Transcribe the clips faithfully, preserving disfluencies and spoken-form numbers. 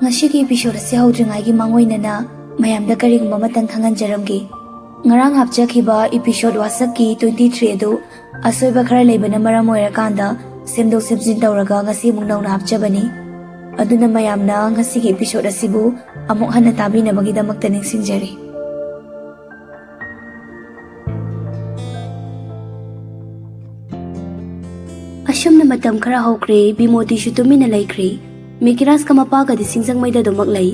ꯉꯁꯤꯒꯤ episode ꯑꯁꯤ ꯍꯧꯗ꯭ꯔꯤꯉꯩꯒꯤ ꯃꯥꯡꯑꯣꯏꯅꯅ ꯃꯌꯥꯝꯗ ꯀꯔꯤꯒꯨꯝꯕ ꯑꯃꯇꯪ ꯈꯪꯍꯟꯖꯔꯝꯒꯦ꯫ ꯉꯔꯥꯡ ꯍꯥꯞꯆꯈꯤꯕ episode ꯋꯥꯁꯛꯀꯤ twenty three ꯑꯗꯨ ꯑꯁꯣꯏꯕ ꯈꯔ ꯂꯩꯕꯅ ꯃꯔꯝ ꯑꯣꯏꯔꯀꯥꯟꯗ ꯁꯦꯝꯗꯣꯛ ꯁꯦꯝꯖꯤꯟ ꯇꯧꯔꯒ ꯉꯁꯤ ꯑꯃꯨꯛ ꯅꯧꯅ ꯍꯥꯞꯆꯕꯅꯤ꯫ ꯑꯗꯨꯅ ꯃꯌꯥꯝꯅ ꯉꯁꯤꯒꯤ episode ꯑꯁꯤꯕꯨ ꯑꯃꯨꯛ ꯍꯟꯅ ꯇꯥꯕꯤꯅꯕꯒꯤꯗꯃꯛꯇ ꯅꯤꯡꯁꯤꯡꯖꯔꯤ꯫ ꯑꯁꯨꯝꯅ ꯃꯇꯝ ꯈꯔ ꯍꯧꯈ꯭ꯔꯦ꯫ ꯕꯤꯃꯣꯇꯤꯁꯨ ꯇꯨꯃꯤꯟꯅ ꯂꯩꯈ꯭ꯔꯦ꯫ ꯃꯦꯀꯤꯔꯥꯖꯀ ꯃꯄꯥꯒꯗꯤ ꯁꯤꯡꯖꯃꯩꯗ ꯑꯗꯨꯃꯛ ꯂꯩ꯫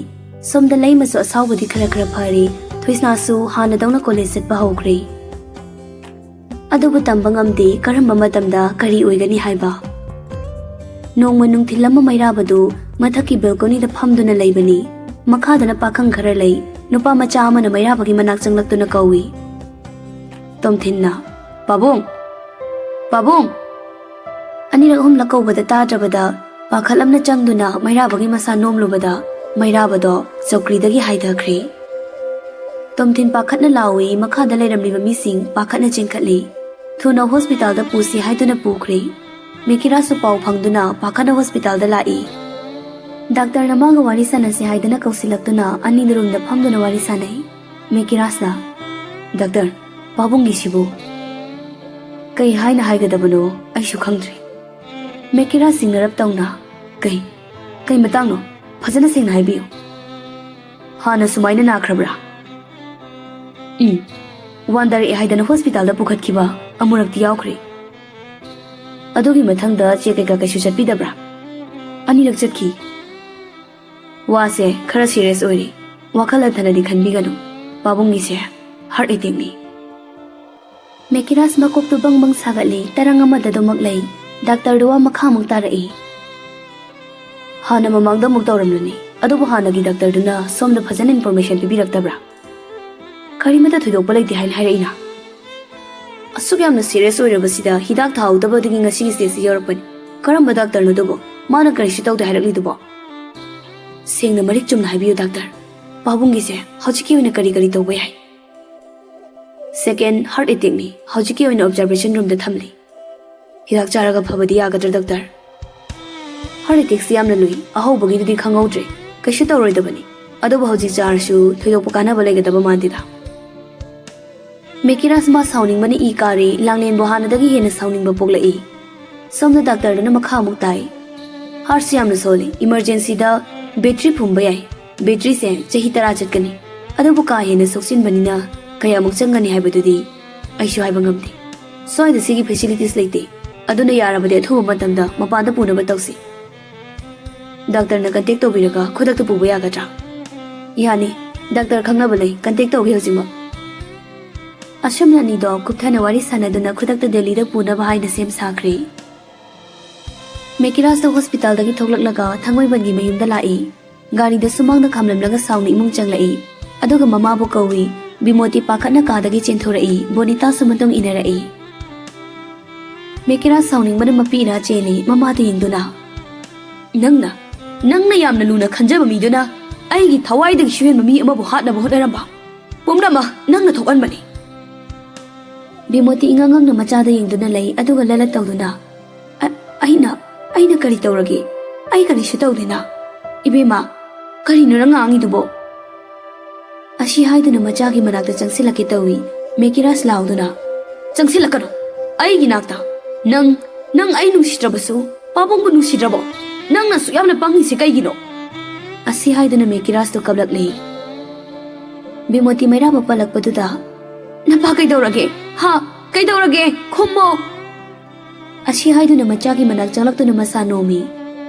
ꯁꯣꯝꯗ ꯂꯩꯃꯁꯨ ꯑꯁꯥꯎꯕꯗꯤ ꯈꯔ ꯈꯔ ꯐꯔꯦ꯫ ꯊꯣꯏꯁꯅꯥꯁꯨ ꯍꯥꯟꯅꯗꯧꯅ ꯀꯣꯂꯦꯖ ꯆꯠꯄ ꯍꯧꯈ꯭ꯔꯦ꯫ ꯑꯗꯨꯕꯨ ꯇꯝꯕ ꯉꯝꯗꯦ ꯀꯔꯝꯕ ꯃꯇꯝꯗ ꯀꯔꯤ ꯑꯣꯏꯒꯅꯤ ꯍꯥꯏꯕ꯫ ꯅꯣꯡꯃ ꯅꯨꯡꯊꯤꯜ ꯑꯃ ꯃꯩꯔꯥꯕꯗꯨ ꯃꯊꯛꯀꯤ ꯕꯦꯜꯀꯣꯅꯤꯗ ꯐꯝꯗꯨꯅ ꯂꯩꯕꯅꯤ꯫ ꯃꯈꯥꯗꯅ ꯄꯥꯈꯪ ꯈꯔ ꯂꯩ꯫ ꯅꯨꯄꯥ ꯃꯆꯥ ꯑꯃꯅ ꯃꯩꯔꯥꯕꯒꯤ ꯃꯅꯥꯛ ꯆꯪꯂꯛꯇꯨꯅ ꯀꯧꯏ꯫ ꯇꯣꯝꯊꯤꯟꯅ, "ꯄꯥꯕꯨꯡ! ꯄꯥꯕꯨꯡ!" ꯑꯅꯤꯔꯛ ꯑꯍꯨꯝꯂꯛ ꯀꯧꯕꯗ ꯇꯥꯗ꯭ꯔꯕꯗ ꯄꯥꯈꯠꯂꯝꯅ ꯆꯪꯗꯨꯅ ꯃꯩꯔꯥꯕꯒꯤ ꯃꯁꯥ ꯅꯣꯝꯂꯨꯕꯗ ꯃꯩꯔꯥꯕꯗꯣ ꯆꯧꯀ꯭ꯔꯤꯗꯒꯤ ꯍꯥꯏꯊꯈ꯭ꯔꯦ꯫ ꯇꯣꯝꯊꯤꯟ ꯄꯥꯈꯠꯅ ꯂꯥꯎꯏ꯫ ꯃꯈꯥꯗ ꯂꯩꯔꯝꯂꯤꯕ ꯃꯤꯁꯤꯡ ꯄꯥꯈꯠꯅ ꯆꯦꯟꯈꯠꯂꯤ꯫ ꯊꯨꯅ ꯍꯣꯁꯄꯤꯇꯥꯜꯗ ꯄꯨꯁꯤ ꯍꯥꯏꯗꯨꯅ ꯄꯨꯈ꯭ꯔꯦ꯫ ꯃꯦꯀꯤꯔꯥꯁꯁꯨ ꯄꯥꯎ ꯐꯪꯗꯨꯅ ꯄꯥꯈꯠꯅ ꯍꯣꯁꯄꯤꯇꯥꯜꯗ ꯂꯥꯛꯏ꯫ ꯗꯥꯛꯇꯔꯅ ꯃꯥꯒ ꯋꯥꯔꯤ ꯁꯥꯟꯅꯁꯤ ꯍꯥꯏꯗꯨꯅ ꯀꯧꯁꯤꯜꯂꯛꯇꯨꯅ ꯑꯅꯤꯗꯨ ꯔꯨꯝꯗ ꯐꯝꯗꯨꯅ ꯋꯥꯔꯤ ꯁꯥꯟꯅꯩ꯫ ꯃꯦꯀꯤꯔꯥꯁꯅ, "ꯗꯥꯛꯇꯔ, ꯄꯥꯕꯨꯡꯒꯤꯁꯤꯕꯨ ꯀꯩ ꯍꯥꯏꯅ ꯍꯥꯏꯒꯗꯕꯅꯣ ꯑꯩꯁꯨ ꯈꯪꯗ꯭ꯔꯦ꯫" ꯃꯦꯀꯤꯔꯥꯁ ꯆꯤꯡꯅꯔꯞ ꯇꯧꯅ, "ꯀꯩ, ꯀꯩ ꯃꯇꯥꯡꯅꯣ? ꯐꯖꯅ ꯁꯦꯡꯅ ꯍꯥꯏꯕꯤꯌꯨ꯫ ꯍꯥꯟꯅ ꯁꯨꯃꯥꯏꯅ ꯅꯥꯈ꯭ꯔꯕ꯭ꯔꯥ?" "ꯎꯝ, ꯋꯥꯟꯗꯔꯛꯑꯦ ꯍꯥꯏꯗꯅ ꯍꯣꯁꯄꯤꯇꯥꯜꯗ ꯄꯨꯈꯠꯈꯤꯕ ꯑꯃꯨꯔꯛꯇꯤ ꯌꯥꯎꯈ꯭ꯔꯦ꯫ ꯑꯗꯨꯒꯤ ꯃꯊꯪꯗ ꯆꯦꯛ ꯀꯩꯀꯥ ꯀꯩꯁꯨ ꯆꯠꯄꯤꯗꯕ꯭ꯔꯥ?" "ꯑꯅꯤꯔꯛ ꯆꯠꯈꯤ꯫" "ꯋꯥꯁꯦ ꯈꯔ ꯁꯤꯔꯤꯌꯁ ꯑꯣꯏꯔꯤ꯫ ꯋꯥꯈꯜ ꯍꯟꯊꯅꯗꯤ ꯈꯟꯕꯤꯒꯅꯨ꯫ ꯄꯥꯕꯨꯡꯒꯤꯁꯦ ꯍꯥꯔꯠ ꯑꯦꯇꯦꯛꯅꯤ꯫" ꯃꯦꯀꯤꯔꯥꯁ ꯃꯀꯣꯛꯇꯨ ꯕꯪ ꯕꯪ ꯁꯥꯒꯠꯂꯤ꯫ ꯇꯔꯪ ꯑꯃꯗ ꯑꯗꯨꯃꯛ ꯂꯩ꯫ ꯗꯥꯛꯇꯔꯗꯨ ꯋꯥ ꯃꯈꯥ ꯑꯃꯨꯛ ꯇꯥꯔꯛꯏ꯫ "ꯍꯥꯟꯅ ꯃꯃꯥꯡꯗ ꯑꯃꯨꯛ ꯇꯧꯔꯝꯂꯅꯤ꯫ ꯑꯗꯨꯕꯨ ꯍꯥꯟꯅꯒꯤ ꯗꯥꯛꯇꯔꯗꯨꯅ ꯁꯣꯝꯗ ꯐꯖꯅ ꯏꯟꯐꯣꯔꯃꯦꯁꯟ ꯄꯤꯕꯤꯔꯛꯇꯕ꯭ꯔꯥ?" "ꯀꯔꯤꯃꯠꯇ ꯊꯣꯏꯗꯣꯛꯄ ꯂꯩꯇꯦ ꯍꯥꯏꯅ ꯍꯥꯏꯔꯛꯏꯅ꯫" "ꯑꯁꯨꯛ ꯌꯥꯝꯅ ꯁꯤꯔꯤꯌꯁ ꯑꯣꯏꯔꯕꯁꯤꯗ ꯍꯤꯗꯥꯛ ꯊꯥꯍꯧꯗꯕꯗꯒꯤ ꯉꯁꯤꯒꯤ ꯁ꯭ꯇꯦꯖꯁꯤ ꯌꯧꯔꯛꯄꯅꯤ꯫ ꯀꯔꯝꯕ ꯗꯥꯛꯇꯔꯅꯣ ꯑꯗꯨꯕꯨ? ꯃꯥꯅ ꯀꯔꯤꯁꯨ ꯇꯧꯗꯦ ꯍꯥꯏꯔꯛꯂꯤꯗꯨꯕꯣ?" "ꯁꯦꯡꯅ ꯃꯔꯤꯛ ꯆꯨꯝꯅ ꯍꯥꯏꯕꯤꯌꯨ ꯗꯥꯛꯇꯔ, ꯄꯥꯕꯨꯡꯒꯤꯁꯦ ꯍꯧꯖꯤꯛꯀꯤ ꯑꯣꯏꯅ ꯀꯔꯤ ꯀꯔꯤ ꯇꯧꯕ ꯌꯥꯏ?" "ꯁꯦꯀꯦꯟ ꯍꯥꯔꯠ ꯑꯦꯇꯦꯛꯅꯤ꯫ ꯍꯧꯖꯤꯛꯀꯤ ꯑꯣꯏꯅ ꯑꯣꯕꯖꯥꯔꯕꯦꯁꯟ ꯔꯨꯝꯗ ꯊꯝꯂꯤ꯫" "ꯍꯤꯗꯥꯛ ꯆꯥꯔꯒ ꯐꯕꯗꯤ ꯌꯥꯒꯗ꯭ꯔꯥ ꯗꯥꯛꯇꯔ?" "ꯍꯥꯔꯠ ꯑꯦꯇꯦꯛꯁꯤ ꯌꯥꯝꯅ ꯂꯨꯏ꯫ ꯑꯍꯧꯕꯒꯤꯗꯨꯗꯤ ꯈꯪꯍꯧꯗ꯭ꯔꯦ꯫ ꯀꯩꯁꯨ ꯇꯧꯔꯣꯏꯗꯕꯅꯤ꯫ ꯑꯗꯨꯕꯨ ꯍꯧꯖꯤꯛ ꯆꯥꯔꯁꯨ ꯊꯣꯏꯗꯣꯛꯄ ꯀꯥꯟꯅꯕ ꯂꯩꯒꯗꯕ ꯃꯥꯟꯗꯦꯗ꯫ ꯃꯦꯀꯤꯔꯥꯁ ꯃꯥ ꯁꯥꯎꯅꯤꯡꯕꯅ ꯏ ꯀꯥꯔꯦ, ꯂꯥꯡꯂꯦꯟꯕꯨ ꯍꯥꯟꯅꯗꯒꯤ ꯍꯦꯟꯅ ꯁꯥꯎꯅꯤꯡꯕ ꯄꯣꯛꯂꯛꯏ꯫ ꯁꯣꯝꯗ ꯗꯥꯛꯇꯔꯗꯨꯅ ꯃꯈꯥ ꯑꯃꯨꯛ ꯇꯥꯏ꯫ ꯍꯥꯔꯠꯁꯤ ꯌꯥꯝꯅ ꯁꯣꯜꯂꯤ, ꯏꯃꯔꯖꯦꯟꯁꯤꯗ ꯕꯦꯇ꯭ꯔꯤ ꯐꯨꯝꯕ ꯌꯥꯏ꯫ ꯕꯦꯇ꯭ꯔꯤꯁꯦ ꯆꯍꯤ ꯇꯔꯥ ꯆꯠꯀꯅꯤ, ꯑꯗꯨꯕꯨ ꯀꯥ ꯍꯦꯟꯅ ꯁꯣꯛꯆꯤꯟꯕꯅꯤꯅ ꯀꯌꯥꯃꯨꯛ ꯆꯪꯒꯅꯤ ꯍꯥꯏꯕꯗꯨꯗꯤ ꯑꯩꯁꯨ ꯍꯥꯏꯕ ꯉꯝꯗꯦ꯫ ꯁ꯭ꯋꯥꯏꯗ ꯁꯤꯒꯤ ꯐꯦꯁꯤꯂꯤꯇꯤꯁ ꯂꯩꯇꯦ, ꯑꯗꯨꯅ ꯌꯥꯔꯕꯗꯤ ꯑꯊꯨꯕ ꯃꯇꯝꯗ ꯃꯄꯥꯟꯗ ꯄꯨꯅꯕ ꯇꯧꯁꯤ꯫ ꯗꯥꯛꯇꯔꯅ ꯀꯟꯇꯦꯛ ꯇꯧꯕꯤꯔꯒ ꯈꯨꯗꯛꯇ ꯄꯨꯕ ꯌꯥꯒꯗ꯭ꯔꯥ? ꯌꯥꯅꯤ, ꯗꯥꯛꯇꯔ ꯈꯪꯅꯕ ꯂꯩ, ꯀꯟꯇꯦꯛ ꯇꯧꯒꯦ ꯍꯧꯖꯤꯛꯃꯛ꯫ ꯑꯁꯨꯝꯅ ꯑꯅꯤꯗꯣ ꯀꯨꯞꯊꯅ ꯋꯥꯔꯤ ꯁꯥꯟꯅꯗꯨꯅ ꯈꯨꯗꯛꯇ ꯗꯦꯜꯂꯤꯗ ꯄꯨꯅꯕ ꯍꯥꯏꯅ ꯁꯦꯝ ꯁꯥꯈ꯭ꯔꯦ꯫ ꯃꯦꯀꯤꯔꯥꯖꯇꯣ ꯍꯣꯁꯄꯤꯇꯥꯜꯗꯒꯤ ꯊꯣꯛꯂꯛꯂꯒ ꯊꯥꯡꯃꯩꯕꯟꯒꯤ ꯃꯌꯨꯝꯗ ꯂꯥꯛꯏ꯫ ꯒꯥꯔꯤꯗ ꯁꯨꯃꯥꯡꯗ ꯈꯥꯝꯂꯝꯂꯒ ꯁꯥꯎꯅ ꯏꯃꯨꯡ ꯆꯪꯂꯛꯏ꯫ ꯑꯗꯨꯒ ꯃꯃꯥꯕꯨ ꯀꯧꯏ꯫ ꯕꯤꯃꯣꯇꯤ ꯄꯥꯈꯠꯅ ꯀꯥꯗꯒꯤ ꯆꯦꯟꯊꯣꯔꯛꯏ꯫ ꯕꯣꯅꯤꯇꯥꯁꯨ ꯃꯇꯨꯡ ꯏꯟꯅꯔꯛꯏ꯫ ꯃꯦꯀꯤꯔꯥꯖ ꯁꯥꯎꯅꯤꯡꯕꯅ ꯃꯄꯤ ꯏꯔꯥ ꯆꯦꯜꯂꯤ, ꯃꯃꯥꯗ ꯌꯦꯡꯗꯨꯅ꯫ "ꯅꯪꯅ, ꯅꯪꯅ ꯌꯥꯝꯅ ꯂꯨꯅ ꯈꯟꯖꯕ ꯃꯤꯗꯨꯅ ꯑꯩꯒꯤ ꯊꯋꯥꯏꯗꯒꯤꯁꯨ ꯍꯦꯟꯕ ꯃꯤ ꯑꯃꯕꯨ ꯍꯥꯠꯅꯕ ꯍꯣꯠꯅꯔꯝꯕ꯫ ꯄꯨꯝꯅꯃꯛ ꯅꯪꯅ ꯊꯣꯛꯍꯟꯕꯅꯤ꯫" ꯕꯤꯃꯣꯇꯤ ꯏꯉꯥꯡ ꯉꯥꯡꯅ ꯃꯆꯥꯗ ꯌꯦꯡꯗꯨꯅ ꯂꯩ, ꯑꯗꯨꯒ ꯂꯂꯠ ꯇꯧꯗꯨꯅ, "ꯑ-, ꯑꯩꯅ, ꯑꯩꯅ ꯀꯔꯤ ꯇꯧꯔꯒꯦ? ꯑꯩ ꯀꯔꯤꯁꯨ ꯇꯧꯗꯦꯅ꯫ ꯏꯕꯦꯝꯃ, ꯀꯔꯤꯅꯣ ꯅꯪ ꯉꯥꯡꯉꯤꯗꯨꯕꯣ?" ꯑꯁꯤ ꯍꯥꯏꯗꯨꯅ ꯃꯆꯥꯒꯤ ꯃꯅꯥꯛꯇ ꯆꯪꯁꯤꯜꯂꯛꯀꯦ ꯇꯧꯏ꯫ ꯃꯦꯀꯤꯔꯥꯖ ꯂꯥꯎꯗꯨꯅ, "ꯆꯪꯁꯤꯜꯂꯛꯀꯅꯨ ꯑꯩꯒꯤ ꯅꯥꯛꯇ꯫ ꯅꯪ, ꯅꯪ ꯑꯩ ꯅꯨꯡꯁꯤꯗ꯭ꯔꯕꯁꯨ ꯄꯥꯕꯨꯡꯕꯨ ꯅꯨꯡꯁꯤꯗ꯭ꯔꯕꯣ? ꯅꯪꯅ ꯑꯁꯨꯛ ꯌꯥꯝꯅ ꯄꯪꯉꯤꯁꯦ ꯀꯩꯒꯤꯅꯣ?" ꯑꯁꯤ ꯍꯥꯏꯗꯨꯅ ꯃꯦꯀꯤꯔꯥꯖꯇꯣ ꯀꯞꯂꯛꯂꯦ꯫ ꯕꯤꯃꯣꯇꯤ ꯃꯩꯔꯥꯕ ꯄꯜꯂꯛꯄꯗꯨꯗ, "ꯅꯄꯥ ꯀꯩꯗꯧꯔꯒꯦ? ꯍꯥ? ꯀꯩꯗꯧꯔꯒꯦ? ꯈꯨꯝꯃꯣ!" ꯑꯁꯤ ꯍꯥꯏꯗꯨꯅ ꯃꯆꯥꯒꯤ ꯃꯅꯥꯛ ꯆꯪꯂꯛꯇꯨꯅ ꯃꯁꯥ ꯅꯣꯝꯃꯤ꯫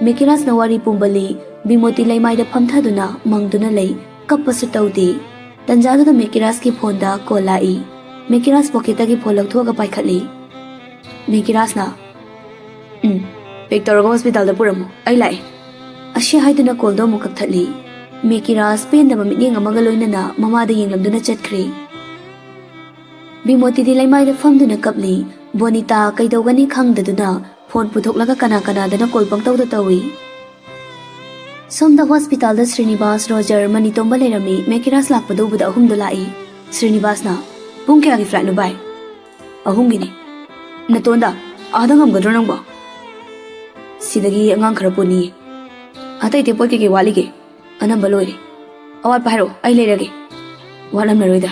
ꯃꯦꯀꯤꯔꯥꯖꯅ ꯋꯥꯔꯤ ꯄꯨꯝꯕ ꯂꯤ꯫ ꯕꯤꯃꯣꯇꯤ ꯂꯩꯃꯥꯏꯗ ꯐꯝꯊꯗꯨꯅ ꯃꯪꯗꯨꯅ ꯂꯩ, ꯀꯞꯄꯁꯨ ꯇꯧꯗꯦ꯫ ꯇꯟꯖꯥꯗꯨꯗ ꯃꯦꯀꯤꯔꯥꯖꯀꯤ ꯐꯣꯟꯗ ꯀꯣꯜ ꯂꯥꯛꯏ꯫ ꯃꯦꯀꯤꯔꯥꯖ ꯄꯣꯀꯦꯠꯇꯒꯤ ꯐꯣꯟ ꯂꯧꯊꯣꯛꯑꯒ ꯄꯥꯏꯈꯠꯂꯤ꯫ ꯃꯦꯀꯤꯔꯥꯖꯅ, "ꯎꯝ, ꯄꯦꯛ ꯇꯧꯔꯒ ꯍꯣꯁꯄꯤꯇꯥꯜꯗ ꯄꯨꯔꯝꯃꯨ, ꯑꯩ ꯂꯥꯛꯑꯦ꯫" ꯑꯁꯤ ꯍꯥꯏꯗꯨꯅ ꯀꯣꯜꯗꯣ ꯑꯃꯨꯛ ꯀꯛꯊꯠꯂꯤ꯫ ꯃꯦꯀꯤꯔꯥꯖ ꯄꯦꯟꯗꯕ ꯃꯤꯠꯌꯦꯡ ꯑꯃꯒ ꯂꯣꯏꯅꯅ ꯃꯃꯥꯗ ꯌꯦꯡꯂꯝꯗꯨꯅ ꯆꯠꯈ꯭ꯔꯦ꯫ ꯕꯤꯃꯣꯇꯤꯗꯤ ꯂꯩꯃꯥꯏꯗ ꯐꯝꯗꯨꯅ ꯀꯞꯂꯤ꯫ ꯕꯣꯅꯤꯇꯥ ꯀꯩꯗꯧꯒꯅꯤ ꯈꯪꯗꯗꯨꯅ ꯐꯣꯟ ꯄꯨꯊꯣꯛꯂꯒ ꯀꯅꯥ ꯀꯅꯥꯗꯅ ꯀꯣꯜ ꯄꯪꯇꯧꯗ ꯇꯧꯏ꯫ ꯁꯣꯝꯗ ꯍꯣꯁꯄꯤꯇꯥꯜꯗ ꯁ꯭ꯔꯤꯅꯤꯕꯥꯁ, ꯔꯣꯖꯔ, ꯃꯅꯤꯇꯣꯝꯕ ꯂꯩꯔꯝꯃꯤ꯫ ꯃꯦꯀꯤꯔꯥꯁ ꯂꯥꯛꯄꯗ ꯎꯕꯗ ꯑꯍꯨꯝꯗꯣ ꯂꯥꯛꯏ꯫ ꯁ꯭ꯔꯤꯅꯤꯕꯥꯁꯅ, "ꯄꯨꯡ ꯀꯌꯥꯒꯤ ꯐ꯭ꯂꯥꯏꯠꯅꯣ ꯚꯥꯏ?" "ꯑꯍꯨꯝꯒꯤꯅꯤ꯫" "ꯅꯇꯣꯟꯗ ꯑꯥꯗ ꯉꯝꯒꯗ꯭ꯔꯣ ꯅꯪꯕꯣ?" "ꯁꯤꯗꯒꯤ ꯑꯉꯥꯡ ꯈꯔ ꯄꯨꯅꯤꯌꯦ꯫" "ꯑꯇꯩ ꯑꯇꯩ ꯄꯣꯠ ꯀꯩꯀꯩ ꯋꯥꯠꯂꯤꯒꯦ?" ꯑꯅꯝꯕ ꯂꯣꯏꯔꯦ꯫ ꯑꯋꯥꯠꯄ ꯍꯥꯏꯔꯛꯑꯣ, ꯑꯩ ꯂꯩꯔꯒꯦ꯫ ꯋꯥꯠꯂꯝꯂꯔꯣꯏꯗ꯫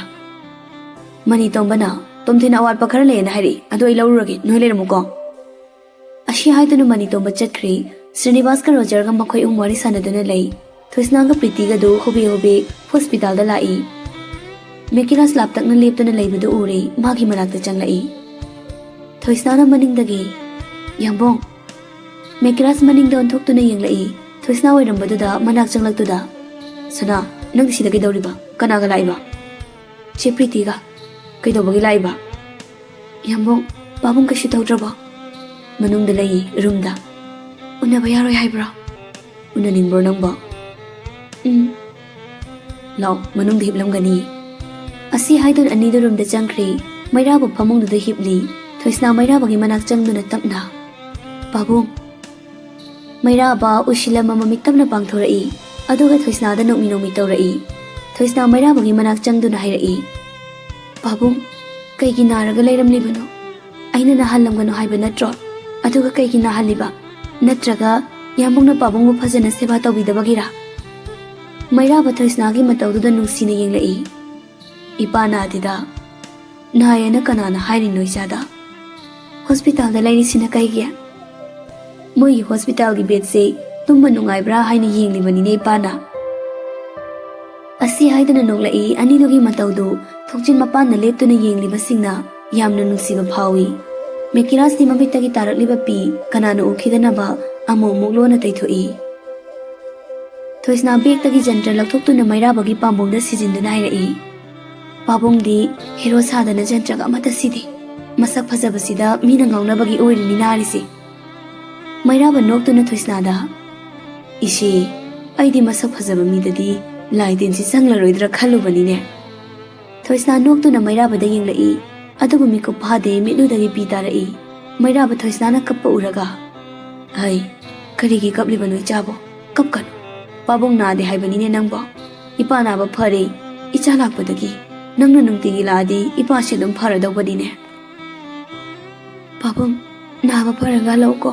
ꯃꯅꯤ ꯇꯣꯝꯕꯅ, "ꯇꯣꯝꯊꯤꯅ ꯑꯋꯥꯠꯄ ꯈꯔ ꯂꯩꯌꯦꯅ ꯍꯥꯏꯔꯛꯏ, ꯑꯗꯨ ꯑꯩ ꯂꯧꯔꯨꯔꯒꯦ, ꯅꯣꯏ ꯂꯩꯔꯝꯃꯨꯀꯣ"꯫ ꯑꯁꯤ ꯍꯥꯏꯗꯨꯅ ꯃꯅꯤ ꯇꯣꯝꯕ ꯆꯠꯈ꯭ꯔꯦ꯫ ꯁ꯭ꯔꯤꯅꯤꯕꯥꯁꯀ ꯔꯣꯖꯔꯒ ꯃꯈꯣꯏ ꯑꯍꯨꯝ ꯋꯥꯔꯤ ꯁꯥꯟꯅꯗꯨꯅ ꯂꯩ꯫ ꯊꯣꯏꯁꯅꯥꯒ ꯄ꯭ꯔꯤꯇꯤꯒꯗꯨ ꯍꯣꯕꯦ ꯍꯣꯕꯦ ꯍꯣꯁꯄꯤꯇꯥꯜꯗ ꯂꯥꯛꯏ꯫ ꯃꯦꯀꯤꯔꯥꯁ ꯂꯥꯞꯇꯛꯅ ꯂꯦꯞꯇꯨꯅ ꯂꯩꯕꯗꯨ ꯎꯔꯦ, ꯃꯥꯒꯤ ꯃꯅꯥꯛꯇ ꯆꯪꯂꯛꯏ꯫ ꯊꯣꯏꯁꯅꯥꯅ ꯃꯅꯤꯡꯗꯒꯤ, "ꯌꯥꯝꯕꯣꯡ"꯫ ꯃꯦꯀꯤꯔꯥꯁ ꯃꯅꯤꯡꯗ ꯑꯣꯟꯊꯣꯛꯇꯨꯅ ꯌꯦꯡꯂꯛꯏ꯫ ꯊꯣꯏꯁꯅꯥ ꯑꯣꯏꯔꯝꯕꯗꯨꯗ ꯃꯅꯥꯛ ꯆꯪꯂꯛꯇꯨꯗ, "ꯁꯅꯥ, ꯅꯪ ꯁꯤꯗ ꯀꯩꯗꯧꯔꯤꯕ? ꯀꯅꯥꯒ ꯂꯥꯛꯏꯕ?" "ꯆꯦ ꯄ꯭ꯔꯤꯇꯤꯒ"꯫ "ꯀꯩꯗꯧꯕꯒꯤ ꯂꯥꯛꯏꯕ?" "ꯌꯥꯝꯕꯣꯡ, ꯄꯥꯕꯨꯡ ꯀꯩꯁꯨ ꯇꯧꯗ꯭ꯔꯕꯣ?" "ꯃꯅꯨꯡꯗ ꯂꯩꯌꯦ, ꯔꯨꯝꯗ"꯫ "ꯎꯅꯕ ꯌꯥꯔꯣꯏ ꯍꯥꯏꯕ꯭ꯔꯣ?" "ꯎꯅꯅꯤꯡꯕ꯭ꯔꯣ ꯅꯪꯕꯣ?" "ꯎꯝ"꯫ "ꯂꯥꯛꯑꯣ, ꯃꯅꯨꯡꯗ ꯍꯤꯞꯂꯝꯒꯅꯤ"꯫ ꯑꯁꯤ ꯍꯥꯏꯗꯨꯅ ꯑꯅꯤꯗꯨ ꯔꯨꯝꯗ ꯆꯪꯈ꯭ꯔꯦ꯫ ꯃꯩꯔꯥꯕ ꯐꯃꯨꯡꯗꯨꯗ ꯍꯤꯞꯂꯤ꯫ ꯊꯣꯏꯁꯅꯥ ꯃꯩꯔꯥꯕꯒꯤ ꯃꯅꯥꯛ ꯆꯪꯗꯨꯅ ꯇꯞꯅ, "ꯄꯥꯕꯨꯡ"꯫ ꯃꯩꯔꯥꯕ ꯎꯏꯁꯤꯜꯂꯝꯃ ꯃꯃꯤꯠ ꯇꯞꯅ ꯄꯥꯡꯊꯣꯔꯛꯏ꯫ ꯑꯗꯨꯒ ꯊꯣꯏꯁꯅꯥꯗ ꯅꯣꯛꯃꯤ ꯅꯣꯛꯃꯤ ꯇꯧꯔꯛꯏ꯫ ꯊꯣꯏꯁꯅꯥ ꯃꯩꯔꯥꯕꯒꯤ ꯃꯅꯥꯛ ꯆꯪꯗꯨꯅ ꯍꯥꯏꯔꯛꯏ, "ꯄꯥꯕꯨꯡ, ꯀꯩꯒꯤ ꯅꯥꯔꯒ ꯂꯩꯔꯝꯂꯤꯕꯅꯣ? ꯑꯩꯅ ꯅꯥꯍꯜꯂꯝꯒꯅꯨ ꯍꯥꯏꯕ ꯅꯠꯇ꯭ꯔꯣ? ꯑꯗꯨꯒ ꯀꯩꯒꯤ ꯅꯥꯍꯜꯂꯤꯕ? ꯅꯠꯇ꯭ꯔꯒ ꯌꯥꯝꯕꯨꯡꯅ ꯄꯥꯕꯨꯡꯕꯨ ꯐꯖꯅ ꯁꯦꯕꯥ ꯇꯧꯕꯤꯗꯕꯒꯤꯔꯥ?" ꯃꯩꯔꯥꯕ ꯊꯣꯏꯁꯅꯥꯒꯤ ꯃꯇꯧꯗꯨꯗ ꯅꯨꯡꯁꯤꯅ ꯌꯦꯡꯂꯛꯏ꯫ "ꯏꯄꯥ ꯅꯥꯗꯦꯗ꯫ ꯅꯥꯏꯌꯦꯅ ꯀꯅꯥꯅ ꯍꯥꯏꯔꯤꯅꯣ ꯏꯆꯥꯗ? ꯍꯣꯁꯄꯤꯇꯥꯜꯗ ꯂꯩꯔꯤꯁꯤꯅ ꯀꯩꯒꯤ?" "ꯃꯣꯏꯒꯤ ꯍꯣꯁꯄꯤꯇꯥꯜꯒꯤ ꯕꯦꯗꯁꯦ ꯇꯨꯝꯕ ꯅꯨꯡꯉꯥꯏꯕ꯭ꯔꯥ ꯍꯥꯏꯅ ꯌꯦꯡꯂꯤꯕꯅꯤꯅꯦ ꯏꯄꯥꯅ"꯫ ꯑꯁꯤ ꯍꯥꯏꯗꯨꯅ ꯅꯣꯛꯂꯛꯏ꯫ ꯑꯅꯤꯗꯨꯒꯤ ꯃꯇꯧꯗꯨ ꯊꯣꯡꯖꯤꯟ ꯃꯄꯥꯟꯗ ꯂꯦꯞꯇꯨꯅ ꯌꯦꯡꯂꯤꯕꯁꯤꯡꯅ ꯌꯥꯝꯅ ꯅꯨꯡꯁꯤꯕ ꯐꯥꯎꯏ꯫ ꯃꯦꯀꯤꯔꯥꯁꯇꯤ ꯃꯃꯤꯠꯇꯒꯤ ꯇꯥꯔꯛꯂꯤꯕ ꯄꯤ ꯀꯅꯥꯅ ꯎꯈꯤꯗꯅꯕ ꯑꯃꯨꯛ ꯑꯃꯨꯛ ꯂꯣꯟꯅ ꯇꯩꯊꯣꯛꯏ꯫ ꯊꯣꯏꯁꯅꯥ ꯕꯦꯒꯇꯒꯤ ꯖꯟꯇ꯭ꯔ ꯂꯧꯊꯣꯛꯇꯨꯅ ꯃꯩꯔꯥꯕꯒꯤ ꯄꯥꯝꯕꯣꯝꯗ ꯁꯤꯖꯤꯟꯗꯨꯅ ꯍꯥꯏꯔꯛꯏ, "ꯄꯥꯕꯨꯡꯗꯤ ꯍꯦꯔꯣ ꯁꯥꯗꯅ ꯖꯟꯇ꯭ꯔꯒ ꯑꯃꯠꯇ ꯁꯤꯗꯦ꯫ ꯃꯁꯛ ꯐꯖꯕꯁꯤꯗ ꯃꯤꯅ ꯉꯥꯎꯅꯕꯒꯤ ꯑꯣꯏꯔꯤꯅꯤ ꯅꯥꯔꯤꯁꯦ"꯫ ꯃꯩꯔꯥꯕ ꯅꯣꯛꯇꯨꯅ ꯊꯣꯏꯁꯅꯥꯗ, "ꯏꯆꯦ, ꯑꯩꯗꯤ ꯃꯁꯛ ꯐꯖꯕ ꯃꯤꯗꯗꯤ ꯂꯥꯏ ꯇꯤꯟꯁꯤ ꯆꯪꯂꯔꯣꯏꯗ꯭ꯔꯥ ꯈꯜꯂꯨꯕꯅꯤꯅꯦ"꯫ ꯊꯣꯏꯁꯅꯥ ꯅꯣꯛꯇꯨꯅ ꯃꯩꯔꯥꯕꯗ ꯌꯦꯡꯂꯛꯏ꯫ ꯑꯗꯨꯕꯨ ꯃꯤꯀꯨꯞ ꯐꯥꯗꯦ, ꯃꯤꯠꯂꯨꯗꯒꯤ ꯄꯤ ꯇꯥꯔꯛꯏ꯫ ꯃꯩꯔꯥꯕ ꯊꯣꯏꯁꯅꯥꯅ ꯀꯞꯄ ꯎꯔꯒ, "ꯍꯩ, ꯀꯔꯤꯒꯤ ꯀꯞꯂꯤꯕꯅꯣ ꯏꯆꯥꯕꯣ? ꯀꯞꯀꯅꯨ꯫ ꯄꯥꯕꯨꯡ ꯅꯥꯗꯦ ꯍꯥꯏꯕꯅꯤꯅꯦ ꯅꯪꯕꯣ꯫ ꯏꯄꯥ ꯅꯥꯕ ꯐꯔꯦ꯫ ꯏꯆꯥ ꯂꯥꯛꯄꯗꯒꯤ ꯅꯪꯅ ꯅꯨꯡꯇꯤꯒꯤ ꯂꯥꯛꯑꯗꯤ ꯏꯄꯥꯁꯤ ꯑꯗꯨꯝ ꯐꯔꯗꯧꯕꯅꯤꯅꯦ"꯫ "ꯄꯥꯕꯨꯡ, ꯅꯥꯕ ꯐꯔꯒ ꯍꯜꯂꯛꯎꯀꯣ꯫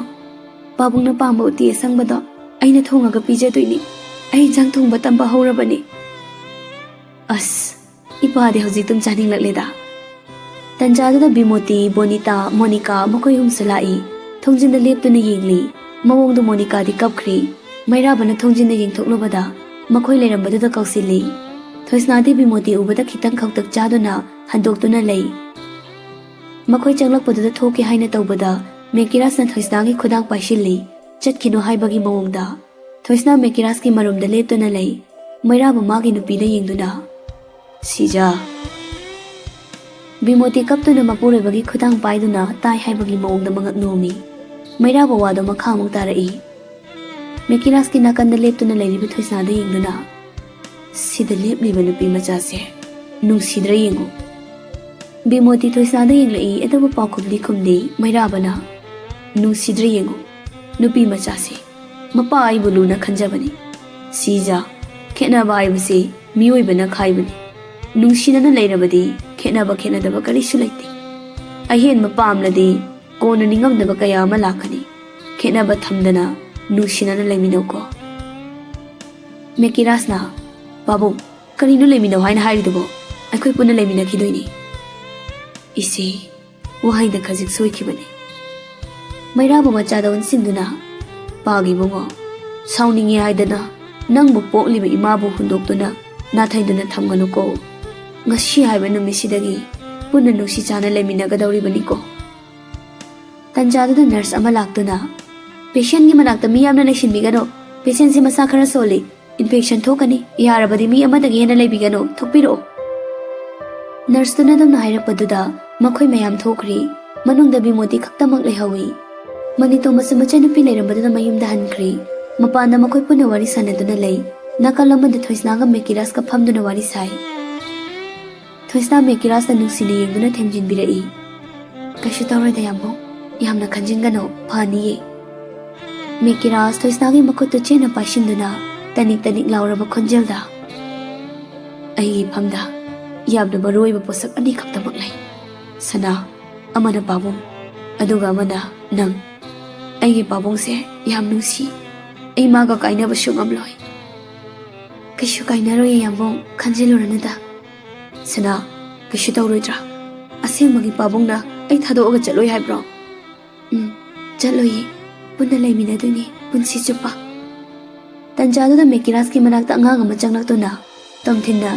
ꯄꯥꯕꯨꯡꯅ ꯄꯥꯝꯕ ꯎꯇꯤ ꯑꯁꯪꯕꯗꯣ ꯑꯩꯅ ꯊꯣꯡꯉꯒ ꯄꯤꯖꯗꯣꯏꯅꯤ꯫ ꯑꯩ ꯏꯟꯁꯥꯡ ꯊꯣꯡꯕ ꯇꯝꯕ ꯍꯧꯔꯕꯅꯤ꯫ ꯑꯁ, ꯏꯄꯥꯗꯤ ꯍꯧꯖꯤꯛ ꯑꯗꯨꯝ ꯆꯥꯅꯤꯡꯂꯛꯂꯦꯗ꯫ ꯇꯟꯖꯥꯗꯨꯗ ꯕꯤꯃꯣꯇꯤ, ꯕꯣꯅꯤꯇꯥ, ꯃꯣꯅꯤꯀꯥ ꯃꯈꯣꯏ ꯑꯍꯨꯝꯁꯨ ꯂꯥꯛꯏ꯫ ꯊꯣꯡꯖꯤꯟꯗ ꯂꯦꯞꯇꯨꯅ ꯌꯦꯡꯂꯤ꯫ ꯃꯑꯣꯡꯗꯨ ꯃꯣꯅꯤꯀꯥꯗꯤ ꯀꯞꯈ꯭ꯔꯤ꯫ ꯃꯩꯔꯥꯕꯅ ꯊꯣꯡꯖꯤꯟꯗ ꯌꯦꯡꯊꯣꯛꯂꯨꯕꯗ ꯃꯈꯣꯏ ꯂꯩꯔꯝꯕꯗꯨꯗ ꯀꯧꯁꯤꯜꯂꯤ꯫ ꯊꯣꯏꯁꯅꯥꯗꯤ ꯕꯤꯃꯣꯇꯤ ꯎꯕꯗ ꯈꯤꯇꯪ ꯈꯧꯇꯛ ꯆꯥꯗꯨꯅ ꯍꯟꯗꯣꯛꯇꯨꯅ ꯂꯩ꯫ ꯃꯈꯣꯏ ꯆꯪꯂꯛꯄꯗꯨꯗ ꯊꯣꯛꯀꯦ ꯍꯥꯏꯅ ꯇꯧꯕꯗ ꯃꯦꯀꯤꯔꯥꯁꯅ ꯊꯣꯏꯁꯅꯥꯒꯤ ꯈꯨꯗꯥꯡ ꯄꯥꯏꯁꯤꯜꯂꯤ, ꯆꯠꯈꯤꯅꯨ ꯍꯥꯏꯕꯒꯤ ꯃꯑꯣꯡꯗ꯫ ꯊꯣꯏꯁꯅꯥ ꯃꯦꯀꯤꯔꯥꯁꯀꯤ ꯃꯔꯨꯝꯗ ꯂꯦꯞꯇꯨꯅ ꯂꯩ꯫ ꯃꯩꯔꯥꯕ ꯃꯥꯒꯤ ꯅꯨꯄꯤꯗ ꯌꯦꯡꯗꯨꯅ, "ꯁꯤꯖꯥ!" ꯕꯤꯃꯣꯇꯤ ꯀꯞꯇꯨꯅ ꯃꯄꯨꯔꯣꯏꯕꯒꯤ ꯈꯨꯗꯥꯡ ꯄꯥꯏꯗꯨꯅ ꯇꯥꯏ ꯍꯥꯏꯕꯒꯤ ꯃꯑꯣꯡꯗ ꯃꯉꯛ ꯅꯣꯝꯃꯤ꯫ ꯃꯩꯔꯥꯕ ꯋꯥꯗꯣ ꯃꯈꯥ ꯑꯃꯨꯛ ꯇꯥꯔꯛꯏ꯫ ꯃꯦꯀꯤꯔꯥꯁꯀꯤ ꯅꯥꯀꯟꯗ ꯂꯦꯞꯇꯨꯅ ꯂꯩꯔꯤꯕ ꯊꯣꯏꯁꯅꯥꯗ ꯌꯦꯡꯗꯨꯅ, "ꯁꯤꯗ ꯂꯦꯞꯂꯤꯕ ꯅꯨꯄꯤ ꯃꯆꯥꯁꯦ ꯅꯨꯡꯁꯤꯗ꯭ꯔꯥ ꯌꯦꯡꯉꯨ"꯫ ꯕꯤꯃꯣꯇꯤ ꯊꯣꯏꯁꯅꯥꯗ ꯌꯦꯡꯂꯛꯏ, ꯑꯗꯨꯕꯨ ꯄꯥꯎꯈꯨꯝꯗꯤ ꯈꯨꯝꯗꯦ꯫ ꯃꯩꯔꯥꯕꯅ, "ꯅꯨꯡꯁꯤꯗ꯭ꯔꯥ ꯌꯦꯡꯉꯨ, ꯅꯨꯄꯤ ꯃꯆꯥꯁꯦ꯫ ꯃꯄꯥ ꯑꯩꯕꯨ ꯂꯨꯅ ꯈꯟꯖꯕꯅꯤ꯫ ꯁꯤꯖꯥ, ꯈꯦꯠꯅꯕ ꯍꯥꯏꯕꯁꯤ ꯃꯤꯑꯣꯏꯕꯅ ꯈꯥꯏꯕꯅꯤ꯫ ꯅꯨꯡꯁꯤꯅꯅ ꯂꯩꯔꯕꯗꯤ ꯈꯦꯠꯅꯕ ꯈꯦꯠꯅꯗꯕ ꯀꯔꯤꯁꯨ ꯂꯩꯇꯦ꯫ ꯑꯍꯦꯟꯕ ꯄꯥꯝꯂꯗꯤ ꯀꯣꯟꯅ ꯅꯤꯡꯉꯝꯗꯕ ꯀꯌꯥ ꯑꯃ ꯂꯥꯛꯀꯅꯤ꯫ ꯈꯦꯠꯅꯕ ꯊꯝꯗꯅ ꯅꯨꯡꯁꯤꯅꯅ ꯂꯩꯃꯤꯟꯅꯧꯀꯣ"꯫ ꯃꯦꯀꯤꯔꯥꯁꯅ, "ꯄꯥꯕꯨꯡ, ꯀꯔꯤꯅꯣ ꯂꯩꯃꯤꯟꯅꯧ ꯍꯥꯏꯅ ꯍꯥꯏꯔꯤꯗꯨꯕꯣ? ꯑꯩꯈꯣꯏ ꯄꯨꯟꯅ ꯂꯩꯃꯤꯟꯅꯈꯤꯗꯣꯏꯅꯤ"꯫ "ꯏꯆꯦ, ꯋꯥꯍꯩꯗ ꯈꯖꯤꯛ ꯁꯣꯏꯈꯤꯕꯅꯤ"꯫ ꯃꯩꯔꯥꯕ ꯃꯆꯥꯗ ꯑꯣꯟꯁꯤꯟꯗꯨꯅ, "ꯄꯥꯒꯤ ꯏꯕꯨꯡꯉꯣ, ꯁꯥꯎꯅꯤꯡꯉꯦ ꯍꯥꯏꯗꯅ ꯅꯪꯕꯨ ꯄꯣꯛꯂꯤꯕ ꯏꯃꯥꯕꯨ ꯍꯨꯟꯗꯣꯛꯇꯨꯅ ꯅꯥꯊꯩꯗꯨꯅ ꯊꯝꯒꯅꯨꯀꯣ꯫ ꯉꯁꯤ ꯍꯥꯏꯕ ꯅꯨꯃꯤꯠꯁꯤꯗꯒꯤ ꯄꯨꯟꯅ ꯅꯨꯡꯁꯤ ꯆꯥꯅ ꯂꯩꯃꯤꯟꯅꯒꯗꯧꯔꯤꯕꯅꯤꯀꯣ"꯫ ꯇꯟꯖꯥꯗꯨꯗ ꯅꯔꯁ ꯑꯃ ꯂꯥꯛꯇꯨꯅ, "ꯄꯦꯁꯦꯟꯒꯤ ꯃꯅꯥꯛꯇ ꯃꯤ ꯌꯥꯝꯅ ꯂꯩꯁꯤꯟꯕꯤꯒꯅꯨ, ꯄꯦꯁꯦꯟꯁꯤ ꯃꯁꯥ ꯈꯔ ꯁꯣꯜꯂꯤ, ꯏꯟꯐꯦꯛꯁꯟ ꯊꯣꯛꯀꯅꯤ, ꯌꯥꯔꯕꯗꯤ ꯃꯤ ꯑꯃꯗꯒꯤ ꯍꯦꯟꯅ ꯂꯩꯕꯤꯒꯅꯨ, ꯊꯣꯛꯄꯤꯔꯛꯑꯣ"꯫ ꯅꯔꯁꯇꯨꯅ ꯑꯗꯨꯝꯅ ꯍꯥꯏꯔꯛꯄꯗꯨꯗ ꯃꯈꯣꯏ ꯃꯌꯥꯝ ꯊꯣꯛꯈ꯭ꯔꯤ꯫ ꯃꯅꯨꯡꯗ ꯕꯤꯃꯣꯇꯤ ꯈꯛꯇꯃꯛ ꯂꯩꯍꯧꯏ꯫ ꯃꯅꯤꯇꯣꯝꯕꯁꯨ ꯃꯆꯟꯅꯨꯄꯤ ꯂꯩꯔꯝꯕꯗꯨꯗ ꯃꯌꯨꯝꯗ ꯍꯟꯈ꯭ꯔꯤ꯫ ꯃꯄꯥꯟꯗ ꯃꯈꯣꯏ ꯄꯨꯟꯅ ꯋꯥꯔꯤ ꯁꯥꯟꯅꯗꯨꯅ ꯂꯩ꯫ ꯅꯥꯀꯜ ꯑꯃꯗ ꯊꯣꯏꯁꯅꯥꯒ ꯃꯦꯀꯤꯔꯥꯁꯀ ꯐꯝꯗꯨꯅ ꯋꯥꯔꯤ ꯁꯥꯏ꯫ ꯊꯣꯏꯁꯅꯥ ꯃꯦꯀꯤꯔꯥꯁꯅ ꯅꯨꯡꯁꯤꯅ ꯌꯦꯡꯗꯨꯅ ꯊꯦꯝꯖꯤꯟꯕꯤꯔꯛꯏ꯫ "ꯀꯩꯁꯨ ꯇꯧꯔꯣꯏꯗ ꯌꯥꯝꯕꯨꯡ, ꯌꯥꯝꯅ ꯈꯟꯖꯤꯟꯒꯅꯨ, ꯐꯅꯤꯌꯦ"꯫ ꯃꯦꯀꯤꯔꯥꯁ ꯊꯣꯏꯁꯅꯥꯒꯤ ꯃꯈꯨꯠꯇꯨ ꯆꯦꯠꯅ ꯄꯥꯏꯁꯤꯟꯗꯨꯅ ꯇꯅꯤꯛ ꯇꯅꯤꯛ ꯂꯥꯎꯔꯕ ꯈꯣꯟꯖꯦꯜꯗ, "ꯑꯩꯒꯤ ꯏꯐꯝꯗ ꯌꯥꯝꯅ ꯃꯔꯨ ꯑꯣꯏꯕ ꯄꯣꯠꯁꯛ ꯑꯅꯤꯈꯛꯇꯃꯛ ꯂꯩ꯫ ꯁꯅꯥ, ꯑꯃꯅ ꯄꯥꯕꯨꯡ, ꯑꯗꯨꯒ ꯑꯃꯅ ꯅꯪ꯫ ꯑꯩꯒꯤ ꯄꯥꯕꯨꯡꯁꯦ ꯌꯥꯝ ꯅꯨꯡꯁꯤ꯫ ꯑꯩ ꯃꯥꯒ ꯀꯥꯏꯅꯕꯁꯨ ꯉꯝꯂꯣꯏ"꯫ ꯀꯩꯁꯨ ꯀꯥꯏꯅꯔꯣꯏꯌꯦ, ꯌꯥꯝꯕꯨꯡ, ꯈꯟꯖꯤꯜꯂꯨꯔꯅꯨꯗ꯫ ꯁꯅꯥ, ꯀꯩꯁꯨ ꯇꯧꯔꯣꯏꯗ꯭ꯔꯥ? ꯑꯁꯦꯡꯕꯒꯤ ꯄꯥꯕꯨꯡꯅ ꯑꯩ ꯊꯥꯗꯣꯛꯑꯒ ꯆꯠꯂꯣꯏ ꯍꯥꯏꯕ꯭ꯔꯣ? ꯎꯝ, ꯆꯠꯂꯣꯏꯌꯦ꯫ ꯄꯨꯟꯅ ꯂꯩꯃꯤꯟꯅꯗꯣꯏꯅꯦ ꯄꯨꯟꯁꯤ ꯆꯨꯞꯄ꯫ ꯇꯟꯖꯥꯗꯨꯗ ꯃꯦꯀꯤꯔꯥꯖꯀꯤ ꯃꯅꯥꯛꯇ ꯑꯉꯥꯡ ꯑꯃ ꯆꯪꯂꯛꯇꯨꯅ ꯇꯣꯝꯊꯤꯟꯅ,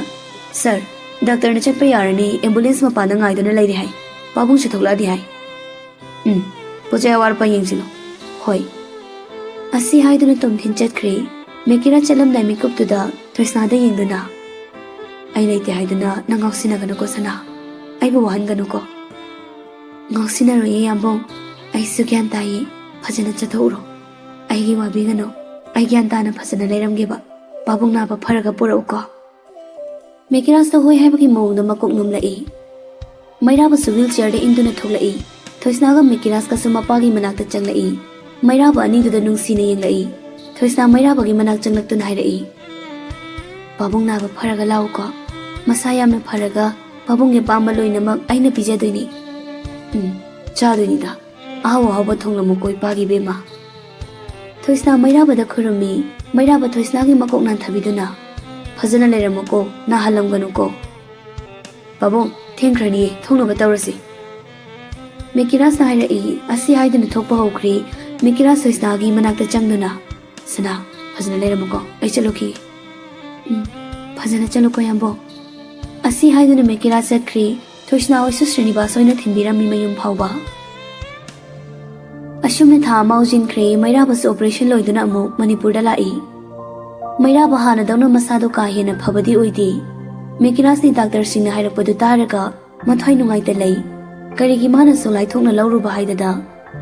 "ꯁꯔ, ꯗꯥꯛꯇꯔꯅ ꯆꯠꯄ ꯌꯥꯔꯅꯤ, ꯑꯦꯝꯕꯨꯂꯦꯟꯁ ꯃꯄꯥꯟꯗ ꯉꯥꯏꯗꯨꯅ ꯂꯩꯔꯦ ꯍꯥꯏ꯫ ꯄꯥꯕꯨꯡꯁꯨ ꯊꯣꯛꯂꯛꯑꯅꯤ ꯍꯥꯏ꯫ ꯎꯝ, ꯄꯣꯠꯆꯩ ꯑꯋꯥꯠꯄ ꯌꯦꯡꯁꯤꯜꯂꯣ꯫ ꯍꯣꯏ꯫" ꯑꯁꯤ ꯍꯥꯏꯗꯨꯅ ꯇꯣꯝꯊꯤꯟ ꯆꯠꯈ꯭ꯔꯦ꯫ ꯃꯦꯀꯤꯔꯥꯖ ꯆꯠꯂꯝꯗꯥꯏ ꯃꯤꯀꯨꯞꯇꯨꯗ ꯊꯣꯏꯁꯅꯥꯗ ꯌꯦꯡꯗꯨꯅ, "ꯑꯩ ꯂꯩꯇꯦ ꯍꯥꯏꯗꯨꯅ ꯅꯪ ꯉꯥꯎꯁꯤꯟꯅꯒꯅꯨꯀꯣ ꯁꯅꯥ, ꯑꯩꯕꯨ ꯋꯥꯍꯟꯒꯅꯨꯀꯣ꯫" "ꯉꯥꯎꯁꯤꯟꯅꯔꯣꯏꯌꯦ ꯌꯥꯝꯕꯨꯡ, ꯑꯩꯁꯨ ꯒ꯭ꯌꯥꯟ ꯇꯥꯏꯌꯦ, ꯐꯖꯅ ꯆꯠꯊꯣꯛꯎꯔꯣ꯫ ꯑꯩꯒꯤ ꯋꯥꯕꯤꯒꯅꯨ, ꯑꯩ ꯒ꯭ꯌꯥꯟ ꯇꯥꯅ ꯐꯖꯅ ꯂꯩꯔꯝꯒꯦꯕ꯫ ꯄꯥꯕꯨꯡ ꯅꯥꯕ ꯐꯔꯒ ꯄꯨꯔꯛꯎꯀꯣ꯫" ꯃꯦꯀꯤꯔꯥꯖꯇ ꯍꯣꯏ ꯍꯥꯏꯕꯒꯤ ꯃꯑꯣꯡꯗ ꯃꯀꯣꯛ ꯅꯣꯝꯂꯛꯏ꯫ ꯃꯩꯔꯥꯕꯁꯨ ꯋꯤꯜ ꯆꯤꯌꯔꯗ ꯏꯟꯗꯨꯅ ꯊꯣꯛꯂꯛꯏ꯫ ꯊꯣꯏꯁꯅꯥꯒ ꯃꯦꯀꯤꯔꯥꯖꯀꯁꯨ ꯃꯄꯥꯒꯤ ꯃꯅꯥꯛꯇ ꯆꯪꯂꯛꯏ꯫ ꯃꯩꯔꯥꯕ ꯑꯅꯤꯗꯨꯗ ꯅꯨꯡꯁꯤꯅ ꯌꯦꯡꯂꯛꯏ꯫ ꯊꯣꯏꯁꯅꯥ ꯃꯩꯔꯥꯕꯒꯤ ꯃꯅꯥꯛ ꯆꯪꯂꯛꯇꯨꯅ ꯍꯥꯏꯔꯛꯏ, "ꯄꯥꯕꯨꯡ ꯅꯥꯕ ꯐꯔꯒ ꯂꯥꯛꯎꯀꯣ꯫ ꯃꯁꯥ ꯌꯥꯝꯅ ꯐꯔꯒ ꯄꯥꯕꯨꯡꯒꯤ ꯑꯄꯥꯝꯕ ꯂꯣꯏꯅꯃꯛ ꯑꯩꯅ ꯄꯤꯖꯗꯣꯏꯅꯤ꯫" "ꯎꯝ, ꯆꯥꯗꯣꯏꯅꯤꯗ꯫ ꯑꯍꯥꯎ ꯑꯍꯥꯎꯕ ꯊꯣꯡꯂꯝꯃꯨꯀꯣ ꯏꯄꯥꯒꯤ ꯏꯕꯦꯝꯃ꯫" ꯊꯣꯏꯁꯅꯥ ꯃꯩꯔꯥꯕꯗ ꯈꯨꯔꯨꯝꯃꯤ꯫ ꯃꯩꯔꯥꯕ ꯊꯣꯏꯁꯅꯥꯒꯤ ꯃꯀꯣꯛ ꯅꯥꯟꯊꯕꯤꯗꯨꯅ, "ꯐꯖꯅ ꯂꯩꯔꯝꯃꯨꯀꯣ, ꯅꯥꯍꯜꯂꯝꯒꯅꯨꯀꯣ꯫ ꯄꯥꯕꯨꯡ, ꯊꯦꯡꯈ꯭ꯔꯅꯤꯌꯦ, ꯊꯣꯡꯅꯕ ꯇꯧꯔꯁꯤ꯫" ꯃꯦꯀꯤꯔꯥꯖꯅ ꯍꯥꯏꯔꯛꯏ꯫ ꯑꯁꯤ ꯍꯥꯏꯗꯨꯅ ꯊꯣꯛꯄ ꯍꯧꯈ꯭ꯔꯦ꯫ ꯃꯦꯀꯤꯔꯥꯖ ꯊꯣꯏꯁꯅꯥꯒꯤ ꯃꯅꯥꯛꯇ ꯆꯪꯗꯨꯅ, "ꯁꯅꯥ, ꯐꯖꯅ ꯂꯩꯔꯝꯃꯨꯀꯣ, ꯑꯩ ꯆꯠꯂꯨꯈꯤꯒꯦ꯫" "ꯎꯝ, ꯐꯖꯅ ꯆꯠꯂꯨꯀꯣ ꯌꯥꯝꯕꯨꯡ꯫" ꯑꯁꯤ ꯍꯥꯏꯗꯨꯅ ꯃꯦꯀꯤꯔꯥꯖ ꯆꯠꯈ꯭ꯔꯦ꯫ ꯊꯣꯏꯁꯅꯥ ꯍꯣꯏꯁꯨ ꯁ꯭ꯔꯤꯅꯤꯕꯥꯁ ꯍꯣꯏꯅ ꯊꯤꯟꯕꯤꯔꯝꯃꯤ ꯃꯌꯨꯝ ꯐꯥꯎꯕ꯫ ꯑꯁꯨꯝꯅ ꯊꯥ ꯑꯃ ꯍꯧꯖꯤꯟꯈ꯭ꯔꯦ꯫ ꯃꯩꯔꯥꯕꯁꯨ ꯑꯣꯄꯔꯦꯁꯟ ꯂꯣꯏꯗꯨꯅ ꯑꯃꯨꯛ ꯃꯅꯤꯄꯨꯔꯗ ꯂꯥꯛꯏ꯫ ꯃꯩꯔꯥꯕ ꯍꯥꯟꯅꯗꯧꯅ ꯃꯁꯥꯗꯣ ꯀꯥ ꯍꯦꯟꯅ ꯐꯕꯗꯤ ꯑꯣꯏꯗꯦ꯫ ꯃꯦꯀꯤꯔꯥꯖꯅꯤ ꯗꯥꯛꯇꯔꯁꯤꯡꯅ ꯍꯥꯏꯔꯛꯄꯗꯨ ꯇꯥꯔꯒ ꯃꯊ꯭ꯋꯥꯏ ꯅꯨꯡꯉꯥꯏꯇ ꯂꯩ꯫ ꯀꯔꯤꯒꯤ ꯃꯥꯅꯁꯨ ꯂꯥꯏꯊꯣꯛꯅ ꯂꯧꯔꯨꯕ ꯍꯥꯏꯗꯅ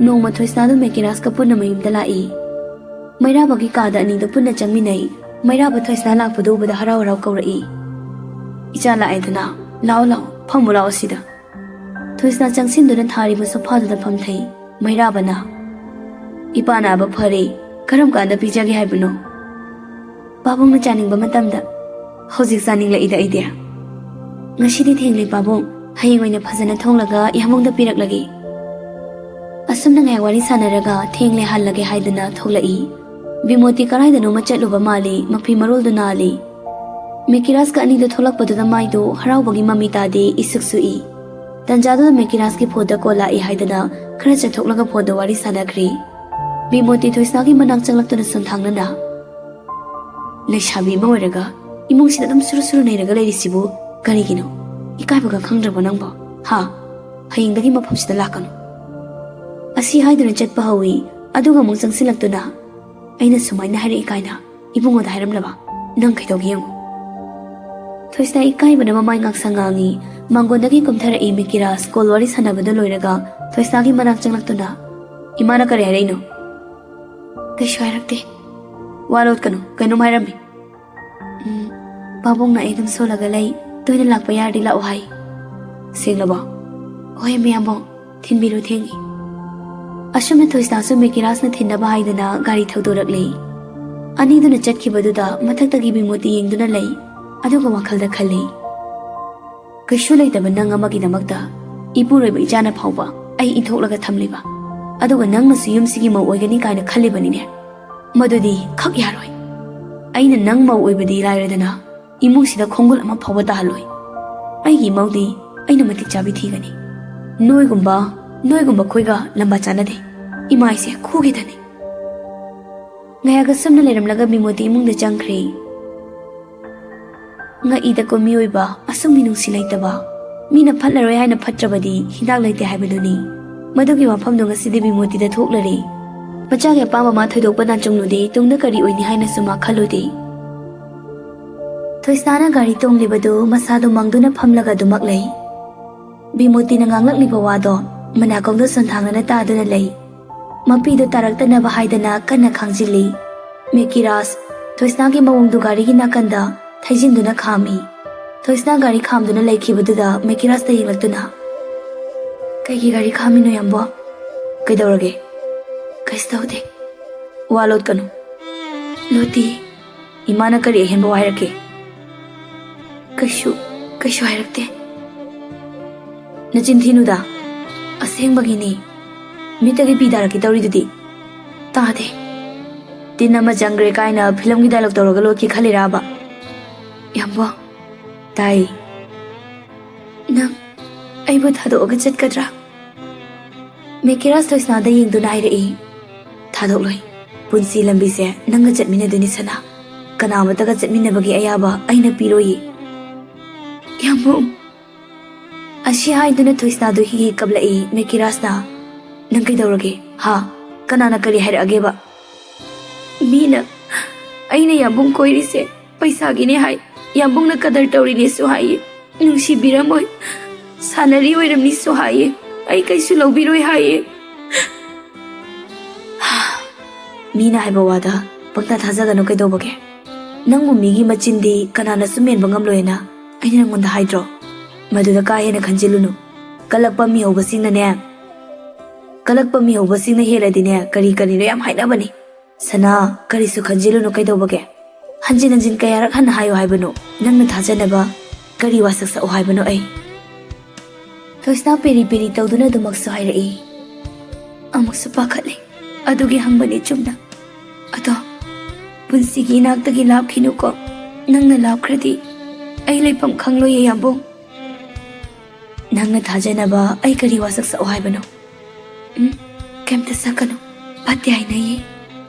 ꯅꯣꯡꯃ ꯊꯣꯏꯁꯅꯥꯗꯨ ꯃꯦꯀꯤꯔꯥꯖꯀ ꯄꯨꯟꯅ ꯃꯌꯨꯝꯗ ꯂꯥꯛꯏ꯫ ꯃꯩꯔꯥꯕꯒꯤ ꯀꯥꯗ ꯑꯅꯤꯗꯨ ꯄꯨꯟꯅ ꯆꯪꯃꯤꯟꯅꯩ꯫ ꯃꯩꯔꯥꯕ ꯊꯣꯏꯁꯅꯥ ꯂꯥꯛꯄꯗꯨ ꯎꯕꯗ ꯍꯔꯥꯎ ꯍꯔꯥꯎ ꯀꯧꯔꯛꯏ, "ꯏꯆꯥ ꯂꯥꯛꯑꯦꯗꯅ, ꯂꯥꯛꯑꯣ ꯂꯥꯛꯑꯣ, ꯐꯝꯃꯨ ꯂꯥꯛꯑꯣ ꯁꯤꯗ꯫" ꯊꯣꯏꯁꯅꯥ ꯆꯪꯁꯤꯟꯗꯨꯅ ꯊꯥꯔꯤꯕ ꯁꯣꯐꯥꯗꯨꯗ ꯐꯝꯊꯩ꯫ ꯃꯩꯔꯥꯕꯅ, "ꯏꯄꯥ ꯅꯥꯕ ꯐꯔꯦ, ꯀꯔꯝ ꯀꯥꯟꯗ ꯄꯤꯖꯒꯦ ꯍꯥꯏꯕꯅꯣ?" "ꯄꯥꯕꯨꯡꯅ ꯆꯥꯅꯤꯡꯕ ꯃꯇꯝꯗ꯫ ꯍꯧꯖꯤꯛ ꯆꯥꯅꯤꯡꯂꯛꯏꯗ ꯑꯩꯗꯤ꯫ ꯉꯁꯤꯗꯤ ꯊꯦꯡꯂꯦ ꯄꯥꯕꯨꯡ, ꯍꯌꯦꯡ ꯑꯣꯏꯅ ꯐꯖꯅ ꯊꯣꯡꯂꯒ ꯏꯌꯥꯝꯕꯨꯡꯗ ꯄꯤꯔꯛꯂꯒꯦ꯫" ꯑꯁꯨꯝꯅ ꯉꯥꯏꯍꯥꯛ ꯋꯥꯔꯤ ꯁꯥꯟꯅꯔꯒ ꯊꯦꯡꯂꯦ ꯍꯜꯂꯒꯦ ꯍꯥꯏꯗꯨꯅ ꯊꯣꯛꯂꯛꯏ꯫ ꯕꯤꯃꯣꯇꯤ ꯀꯔꯥꯏꯗꯅꯣꯃ ꯆꯠꯂꯨꯕ ꯃꯥꯜꯂꯤ, ꯃꯐꯤ ꯃꯔꯣꯜꯗꯨ ꯅꯥꯜꯂꯤ꯫ ꯃꯦꯀꯤꯔꯥꯖꯀ ꯑꯅꯤꯗꯨ ꯊꯣꯛꯂꯛꯄꯗꯨꯗ ꯃꯥꯏꯗꯨ ꯍꯔꯥꯎꯕꯒꯤ ꯃꯃꯤ ꯇꯥꯗꯦ, ꯏꯁꯨꯛ ꯁꯨꯛꯏ꯫ ꯇꯟꯖꯥꯗꯨꯗ ꯃꯦꯀꯤꯔꯥꯖꯀꯤ ꯐꯣꯟꯗ ꯀꯣꯜ ꯂꯥꯛꯏ ꯍꯥꯏꯗꯅ ꯈꯔ ꯆꯠꯊꯣꯛꯂꯒ ꯐꯣꯟꯗ ꯋꯥꯔꯤ ꯁꯥꯟꯅꯈ꯭ꯔꯦ꯫ ꯕꯤꯃꯣꯇꯤ ꯊꯣꯏꯁꯅꯥꯒꯤ ꯃꯅꯥꯛ ꯆꯪꯂꯛꯇꯨꯅ ꯁꯨꯝ ꯊꯥꯡꯅꯅ, "ꯂꯩꯁꯥꯕꯤ ꯑꯃ ꯑꯣꯏꯔꯒ ꯏꯃꯨꯡꯁꯤꯗ ꯑꯗꯨꯝ ꯁꯨꯔꯨ ꯁꯨꯔꯨ ꯅꯩꯔꯒ ꯂꯩꯔꯤꯁꯤꯕꯨ ꯀꯔꯤꯒꯤꯅꯣ? ꯏꯀꯥꯏꯕꯒ ꯈꯪꯗ꯭ꯔꯕꯣ ꯅꯪꯕꯣ? ꯍꯥ? ꯍꯌꯦꯡꯗꯒꯤ ꯃꯐꯝꯁꯤꯗ ꯂꯥꯛꯀꯅꯨ"꯫ ꯑꯁꯤ ꯍꯥꯏꯗꯨꯅ ꯆꯠꯄ ꯍꯧꯏ, ꯑꯗꯨꯒ ꯑꯃꯨꯛ ꯆꯪꯁꯤꯜꯂꯛꯇꯨꯅ, "ꯑꯩꯅ ꯁꯨꯃꯥꯏꯅ ꯍꯥꯏꯔꯛꯏ ꯀꯥꯏꯅ ꯏꯕꯨꯡꯉꯣꯗ ꯍꯥꯏꯔꯝꯂꯕ? ꯅꯪ ꯀꯩꯗꯧꯒꯦ ꯌꯦꯡꯉꯨ"꯫ ꯊꯣꯏꯁꯅꯥ ꯏꯀꯥꯏꯕꯅ ꯃꯃꯥꯏ ꯉꯥꯛꯁꯪ ꯉꯥꯡꯉꯤ꯫ ꯃꯥꯡꯒꯣꯟꯗꯒꯤ ꯀꯨꯝꯊꯔꯛꯏ ꯃꯤꯀꯤꯔꯥꯖ꯫ ꯀꯣꯜ ꯋꯥꯔꯤ ꯁꯥꯟꯅꯕꯗ ꯂꯣꯏꯔꯒ ꯊꯣꯏꯁꯅꯥꯒꯤ ꯃꯅꯥꯛ ꯆꯪꯂꯛꯇꯨꯅ, "ꯏꯃꯥꯅ ꯀꯔꯤ ꯍꯥꯏꯔꯛꯏꯅꯣ?" "ꯀꯩꯁꯨ ꯍꯥꯏꯔꯛꯇꯦ"꯫ "ꯋꯥ ꯂꯣꯠꯀꯅꯨ, ꯀꯩꯅꯣꯝ ꯍꯥꯏꯔꯝꯃꯤ"꯫ "ꯎꯝ, ꯄꯥꯕꯨꯡꯅ ꯑꯩ ꯑꯗꯨꯝ ꯁꯣꯜꯂꯒ ꯂꯩ, ꯇꯣꯏꯅ ꯂꯥꯛꯄ ꯌꯥꯔꯗꯤ ꯂꯥꯛꯑꯣ ꯍꯥꯏ"꯫ "ꯁꯦꯡꯂꯕꯣ?" "ꯍꯣꯏ ꯃꯌꯥꯝꯕꯣ, ꯊꯤꯟꯕꯤꯔꯣ, ꯊꯦꯡꯉꯤ"꯫ ꯑꯁꯨꯝꯅ ꯊꯣꯏꯁꯅꯥꯁꯨ ꯃꯦꯀꯤꯔꯥꯖꯅ ꯊꯤꯟꯅꯕ ꯍꯥꯏꯗꯅ ꯒꯥꯔꯤ ꯊꯧꯗꯣꯔꯛꯂꯦ꯫ ꯑꯅꯤꯗꯨꯅ ꯆꯠꯈꯤꯕꯗꯨꯗ ꯃꯊꯛꯇꯒꯤ ꯕꯤꯃꯣꯇꯤ ꯌꯦꯡꯗꯨꯅ ꯂꯩ, ꯑꯗꯨꯒ ꯋꯥꯈꯜꯗ ꯈꯜꯂꯤ, "ꯀꯩꯁꯨ ꯂꯩꯇꯕ ꯅꯪ ꯑꯃꯒꯤꯗꯃꯛꯇ ꯏꯄꯨꯔꯣꯏꯕ ꯏꯆꯥꯅ ꯐꯥꯎꯕ ꯑꯩ ꯏꯟꯊꯣꯛꯂꯒ ꯊꯝꯂꯤꯕ, ꯑꯗꯨꯒ ꯅꯪꯅꯁꯨ ꯌꯨꯝꯁꯤꯒꯤ ꯃꯧ ꯑꯣꯏꯒꯅꯤ ꯀꯥꯏꯅ ꯈꯜꯂꯤꯕꯅꯤꯅꯦ꯫ ꯃꯗꯨꯗꯤ ꯈꯛ ꯌꯥꯔꯣꯏ꯫ ꯑꯩꯅ ꯅꯪ ꯃꯧ ꯑꯣꯏꯕꯗꯤ ꯂꯥꯏꯔꯗꯅ, ꯏꯃꯨꯡꯁꯤꯗ ꯈꯣꯡꯒꯨꯜ ꯑꯃ ꯐꯥꯎꯕ ꯇꯥꯍꯜꯂꯣꯏ꯫ ꯑꯩꯒꯤ ꯃꯧꯗꯤ ꯑꯩꯅ ꯃꯇꯤꯛ ꯆꯥꯕꯤ ꯊꯤꯒꯅꯤ꯫ ꯅꯣꯏꯒꯨꯝꯕ, ꯅꯣꯏꯒꯨꯝꯕ ꯑꯩꯈꯣꯏꯒ ꯂꯝꯕꯥ ꯆꯥꯅꯗꯦ"꯫ ꯏꯃꯥꯏꯁꯦ ꯈꯨꯒꯦꯗꯅꯤ꯫ ꯉꯥꯏꯍꯥꯛ ꯑꯁꯨꯝꯅ ꯂꯩꯔꯝꯂꯒ ꯕꯤꯃꯣꯇꯤ ꯏꯃꯨꯡꯗ ꯆꯪꯈ꯭ꯔꯦ꯫ ꯉꯛꯏꯗꯀꯣ ꯃꯤꯑꯣꯏꯕ, ꯑꯁꯨꯛ ꯃꯤꯅꯨꯡꯁꯤ ꯂꯩꯇꯕ꯫ ꯃꯤꯅ ꯐꯠꯂꯔꯣꯏ ꯍꯥꯏꯅ ꯐꯠꯇ꯭ꯔꯕꯗꯤ ꯍꯤꯗꯥꯛ ꯂꯩꯇꯦ ꯍꯥꯏꯕꯗꯨꯅꯤ꯫ ꯃꯗꯨꯒꯤ ꯋꯥꯐꯝꯗꯣ ꯉꯁꯤꯗꯤ ꯕꯤꯃꯣꯇꯤꯗ ꯊꯣꯛꯂꯔꯦ꯫ ꯃꯆꯥꯒꯤ ꯑꯄꯥꯝꯕ ꯃꯥ ꯊꯣꯏꯗꯣꯛꯄ ꯅꯥꯆꯨꯡꯂꯨꯗꯦ, ꯇꯨꯡꯗ ꯀꯔꯤ ꯑꯣꯏꯅꯤ ꯍꯥꯏꯅꯁꯨ ꯃꯥ ꯈꯜꯂꯨꯗꯦ꯫ ꯊꯣꯏꯁꯅꯥꯅ ꯒꯥꯔꯤ ꯇꯣꯡꯂꯤꯕꯗꯨ ꯃꯁꯥꯗꯨ ꯃꯪꯗꯨꯅ ꯐꯝꯂꯒ ꯑꯗꯨꯃꯛ ꯂꯩ꯫ ꯕꯤꯃꯣꯇꯤꯅ ꯉꯥꯡꯂꯛꯂꯤꯕ ꯋꯥꯗꯣ ꯃꯅꯥꯀꯣꯡꯗ ꯁꯣꯟꯊꯥꯡꯅꯅ ꯇꯥꯗꯨꯅ ꯂꯩ꯫ ꯃꯄꯤꯗꯨ ꯇꯥꯔꯛꯇꯅꯕ ꯍꯥꯏꯗꯅ ꯀꯟꯅ ꯈꯥꯡꯖꯤꯜꯂꯤ꯫ ꯃꯦꯀꯤꯔꯥꯖ ꯊꯣꯏꯁꯅꯥꯒꯤ ꯃꯑꯣꯡꯗꯨ ꯒꯥꯔꯤꯒꯤ ꯅꯥꯀꯟꯗ ꯊꯩꯖꯤꯟꯗꯨꯅ ꯈꯥꯝꯃꯤ꯫ ꯊꯣꯏꯁꯅꯥ ꯒꯥꯔꯤ ꯈꯥꯝꯗꯨꯅ ꯂꯩꯈꯤꯕꯗꯨꯗ ꯃꯦꯀꯤꯔꯥꯖꯇ ꯌꯦꯡꯂꯛꯇꯨꯅ, "ꯀꯩꯒꯤ ꯒꯥꯔꯤ ꯈꯥꯝꯃꯤꯅꯣ, ꯌꯥꯝꯕꯣ?" "ꯀꯩꯗꯧꯔꯒꯦ?" "ꯀꯩꯁꯨ ꯇꯧꯗꯦ"꯫ "ꯋꯥ ꯂꯣꯠꯀꯅꯨ"꯫ "ꯂꯣꯠꯇꯦ"꯫ "ꯏꯃꯥꯅ ꯀꯔꯤ ꯑꯍꯦꯟꯕ ꯋꯥ ꯍꯥꯏꯔꯛꯀꯦ?" "ꯀꯩꯁꯨ, ꯀꯩꯁꯨ ꯍꯥꯏꯔꯛꯇꯦ"꯫ "ꯅꯆꯤꯟ ꯊꯤꯅꯨꯗ꯫ ꯑꯁꯦꯡꯕꯒꯤꯅꯤ꯫ ꯃꯤꯠꯇꯒꯤ ꯄꯤ ꯇꯥꯔꯛꯀꯦ ꯇꯧꯔꯤꯗꯨꯗꯤ"꯫ "ꯇꯥꯗꯦ"꯫ ꯇꯤꯟ ꯑꯃ ꯆꯪꯈ꯭ꯔꯦ ꯀꯥꯏꯅ ꯐꯤꯂꯝꯒꯤ ꯗꯥꯏꯂꯣꯛ ꯇꯧꯔꯒ ꯂꯣꯠꯀꯦ ꯈꯜꯂꯤꯔꯕ? ꯌꯥꯝꯕꯣ꯫ ꯇꯥꯏ꯫ ꯅꯪ ꯑꯩꯕꯨ ꯊꯥꯗꯣꯛꯑꯒ ꯆꯠꯀꯗ꯭ꯔꯥ? ꯃꯦꯀꯤꯔꯥꯖ ꯊꯣꯏꯁꯅꯥꯗ ꯌꯦꯡꯗꯨꯅ ꯍꯥꯏꯔꯛꯏ, "ꯊꯥꯗꯣꯛꯂꯣꯏ꯫ ꯄꯨꯟꯁꯤ ꯂꯝꯕꯤꯁꯦ ꯅꯪꯒ ꯆꯠꯃꯤꯟꯅꯗꯣꯏꯅꯤ ꯁꯅꯥ꯫ ꯀꯅꯥ ꯑꯃꯠꯇꯒ ꯆꯠꯃꯤꯟꯅꯕꯒꯤ ꯑꯌꯥꯕ ꯑꯩꯅ ꯄꯤꯔꯣꯏꯌꯦ꯫" ꯌꯥꯝꯕꯨꯡ꯫ ꯑꯁꯤ ꯍꯥꯏꯗꯨꯅ ꯊꯣꯏꯁꯅꯥꯗꯨ ꯍꯤ ꯍꯤ ꯀꯞꯂꯛꯏ꯫ ꯃꯦꯀꯤꯔꯥꯖꯅ, "ꯅꯪ ꯀꯩꯗꯧꯔꯒꯦ? ꯍꯥ? ꯀꯅꯥꯅ ꯀꯔꯤ ꯍꯥꯏꯔꯛꯑꯒꯦꯕ?" "ꯃꯤꯅ ꯑꯩꯅ ꯌꯥꯝꯕꯨꯡ ꯀꯣꯏꯔꯤꯁꯦ ꯄꯩꯁꯥꯒꯤꯅꯦ ꯍꯥꯏ꯫ ꯌꯥꯝꯕꯨꯡꯅ ꯀꯗꯔ ꯇꯧꯔꯤꯅꯦꯁꯨ ꯍꯥꯏꯌꯦ꯫ ꯅꯨꯡꯁꯤꯕꯤꯔꯝꯃꯣꯏ, ꯁꯥꯟꯅꯔꯤ ꯑꯣꯏꯔꯝꯅꯤꯁꯨ ꯍꯥꯏꯌꯦ꯫ ꯑꯩ ꯀꯩꯁꯨ ꯂꯧꯕꯤꯔꯣꯏ ꯍꯥꯏꯌꯦ꯫" "ꯃꯤꯅ ꯍꯥꯏꯕ ꯋꯥꯗ ꯄꯪꯊꯥ ꯊꯥꯖꯒꯅꯨ ꯀꯩꯗꯧꯕꯒꯦ? ꯅꯪꯕꯨ ꯃꯤꯒꯤ ꯃꯆꯤꯟꯗꯤ ꯀꯅꯥꯅꯁꯨ ꯃꯦꯟꯕ ꯉꯝꯂꯣꯏꯅ ꯑꯩꯅ ꯅꯪꯉꯣꯟꯗ ꯍꯥꯏꯗ꯭ꯔꯣ? ꯃꯗꯨꯗ ꯀꯥ ꯍꯦꯟꯅ ꯈꯟꯖꯤꯜꯂꯨꯅꯨ꯫ ꯀꯂꯛꯄ ꯃꯤꯍꯧꯕꯁꯤꯡꯅꯅꯦ, ꯀꯂꯛꯄ ꯃꯤꯍꯧꯕꯁꯤꯡꯅ ꯍꯦꯜꯂꯗꯤꯅꯦ ꯀꯔꯤ ꯀꯔꯤꯅꯣ ꯌꯥꯝ ꯍꯥꯏꯅꯕꯅꯤ꯫ ꯁꯅꯥ, ꯀꯔꯤꯁꯨ ꯈꯟꯖꯤꯜꯂꯨꯅꯨ ꯀꯩꯗꯧꯕꯒꯦ? ꯍꯟꯖꯤꯟ ꯍꯟꯖꯤꯟ ꯀꯌꯥꯔꯛ ꯍꯟꯅ ꯍꯥꯏꯌꯨ ꯍꯥꯏꯕꯅꯣ? ꯅꯪꯅ ꯊꯥꯖꯅꯕ ꯀꯔꯤ ꯋꯥꯁꯛ ꯁꯛꯑꯣ ꯍꯥꯏꯕꯅꯣ ꯑꯩ?" ꯊꯣꯏꯁꯅꯥ ꯄꯦꯔꯤ ꯄꯦꯔꯤ ꯇꯧꯗꯨꯅ ꯑꯗꯨꯃꯛꯁꯨ ꯍꯥꯏꯔꯛꯏ꯫ ꯑꯃꯨꯛꯁꯨ ꯄꯥꯈꯠꯂꯦ꯫ ꯑꯗꯨꯒꯤ ꯍꯪꯕꯅꯤ ꯆꯨꯝꯅ꯫ ꯑꯗꯣ ꯄꯨꯟꯁꯤꯒꯤ ꯏꯅꯥꯛꯇꯒꯤ ꯂꯥꯞꯈꯤꯅꯨꯀꯣ꯫ ꯅꯪꯅ ꯂꯥꯞꯈ꯭ꯔꯗꯤ ꯑꯩ ꯂꯩꯐꯝ ꯈꯪꯂꯣꯏꯌꯦ ꯌꯥꯝꯕꯨꯡ꯫ ꯅꯪꯅ ꯊꯥꯖꯅꯕ ꯑꯩ ꯀꯔꯤ ꯋꯥꯁꯛ ꯁꯛꯑꯣ ꯍꯥꯏꯕꯅꯣ? ꯎꯝ, ꯀꯩꯝꯇ ꯁꯛꯀꯅꯨ꯫ ꯐꯠꯇꯦ ꯍꯥꯏꯅꯩꯌꯦ꯫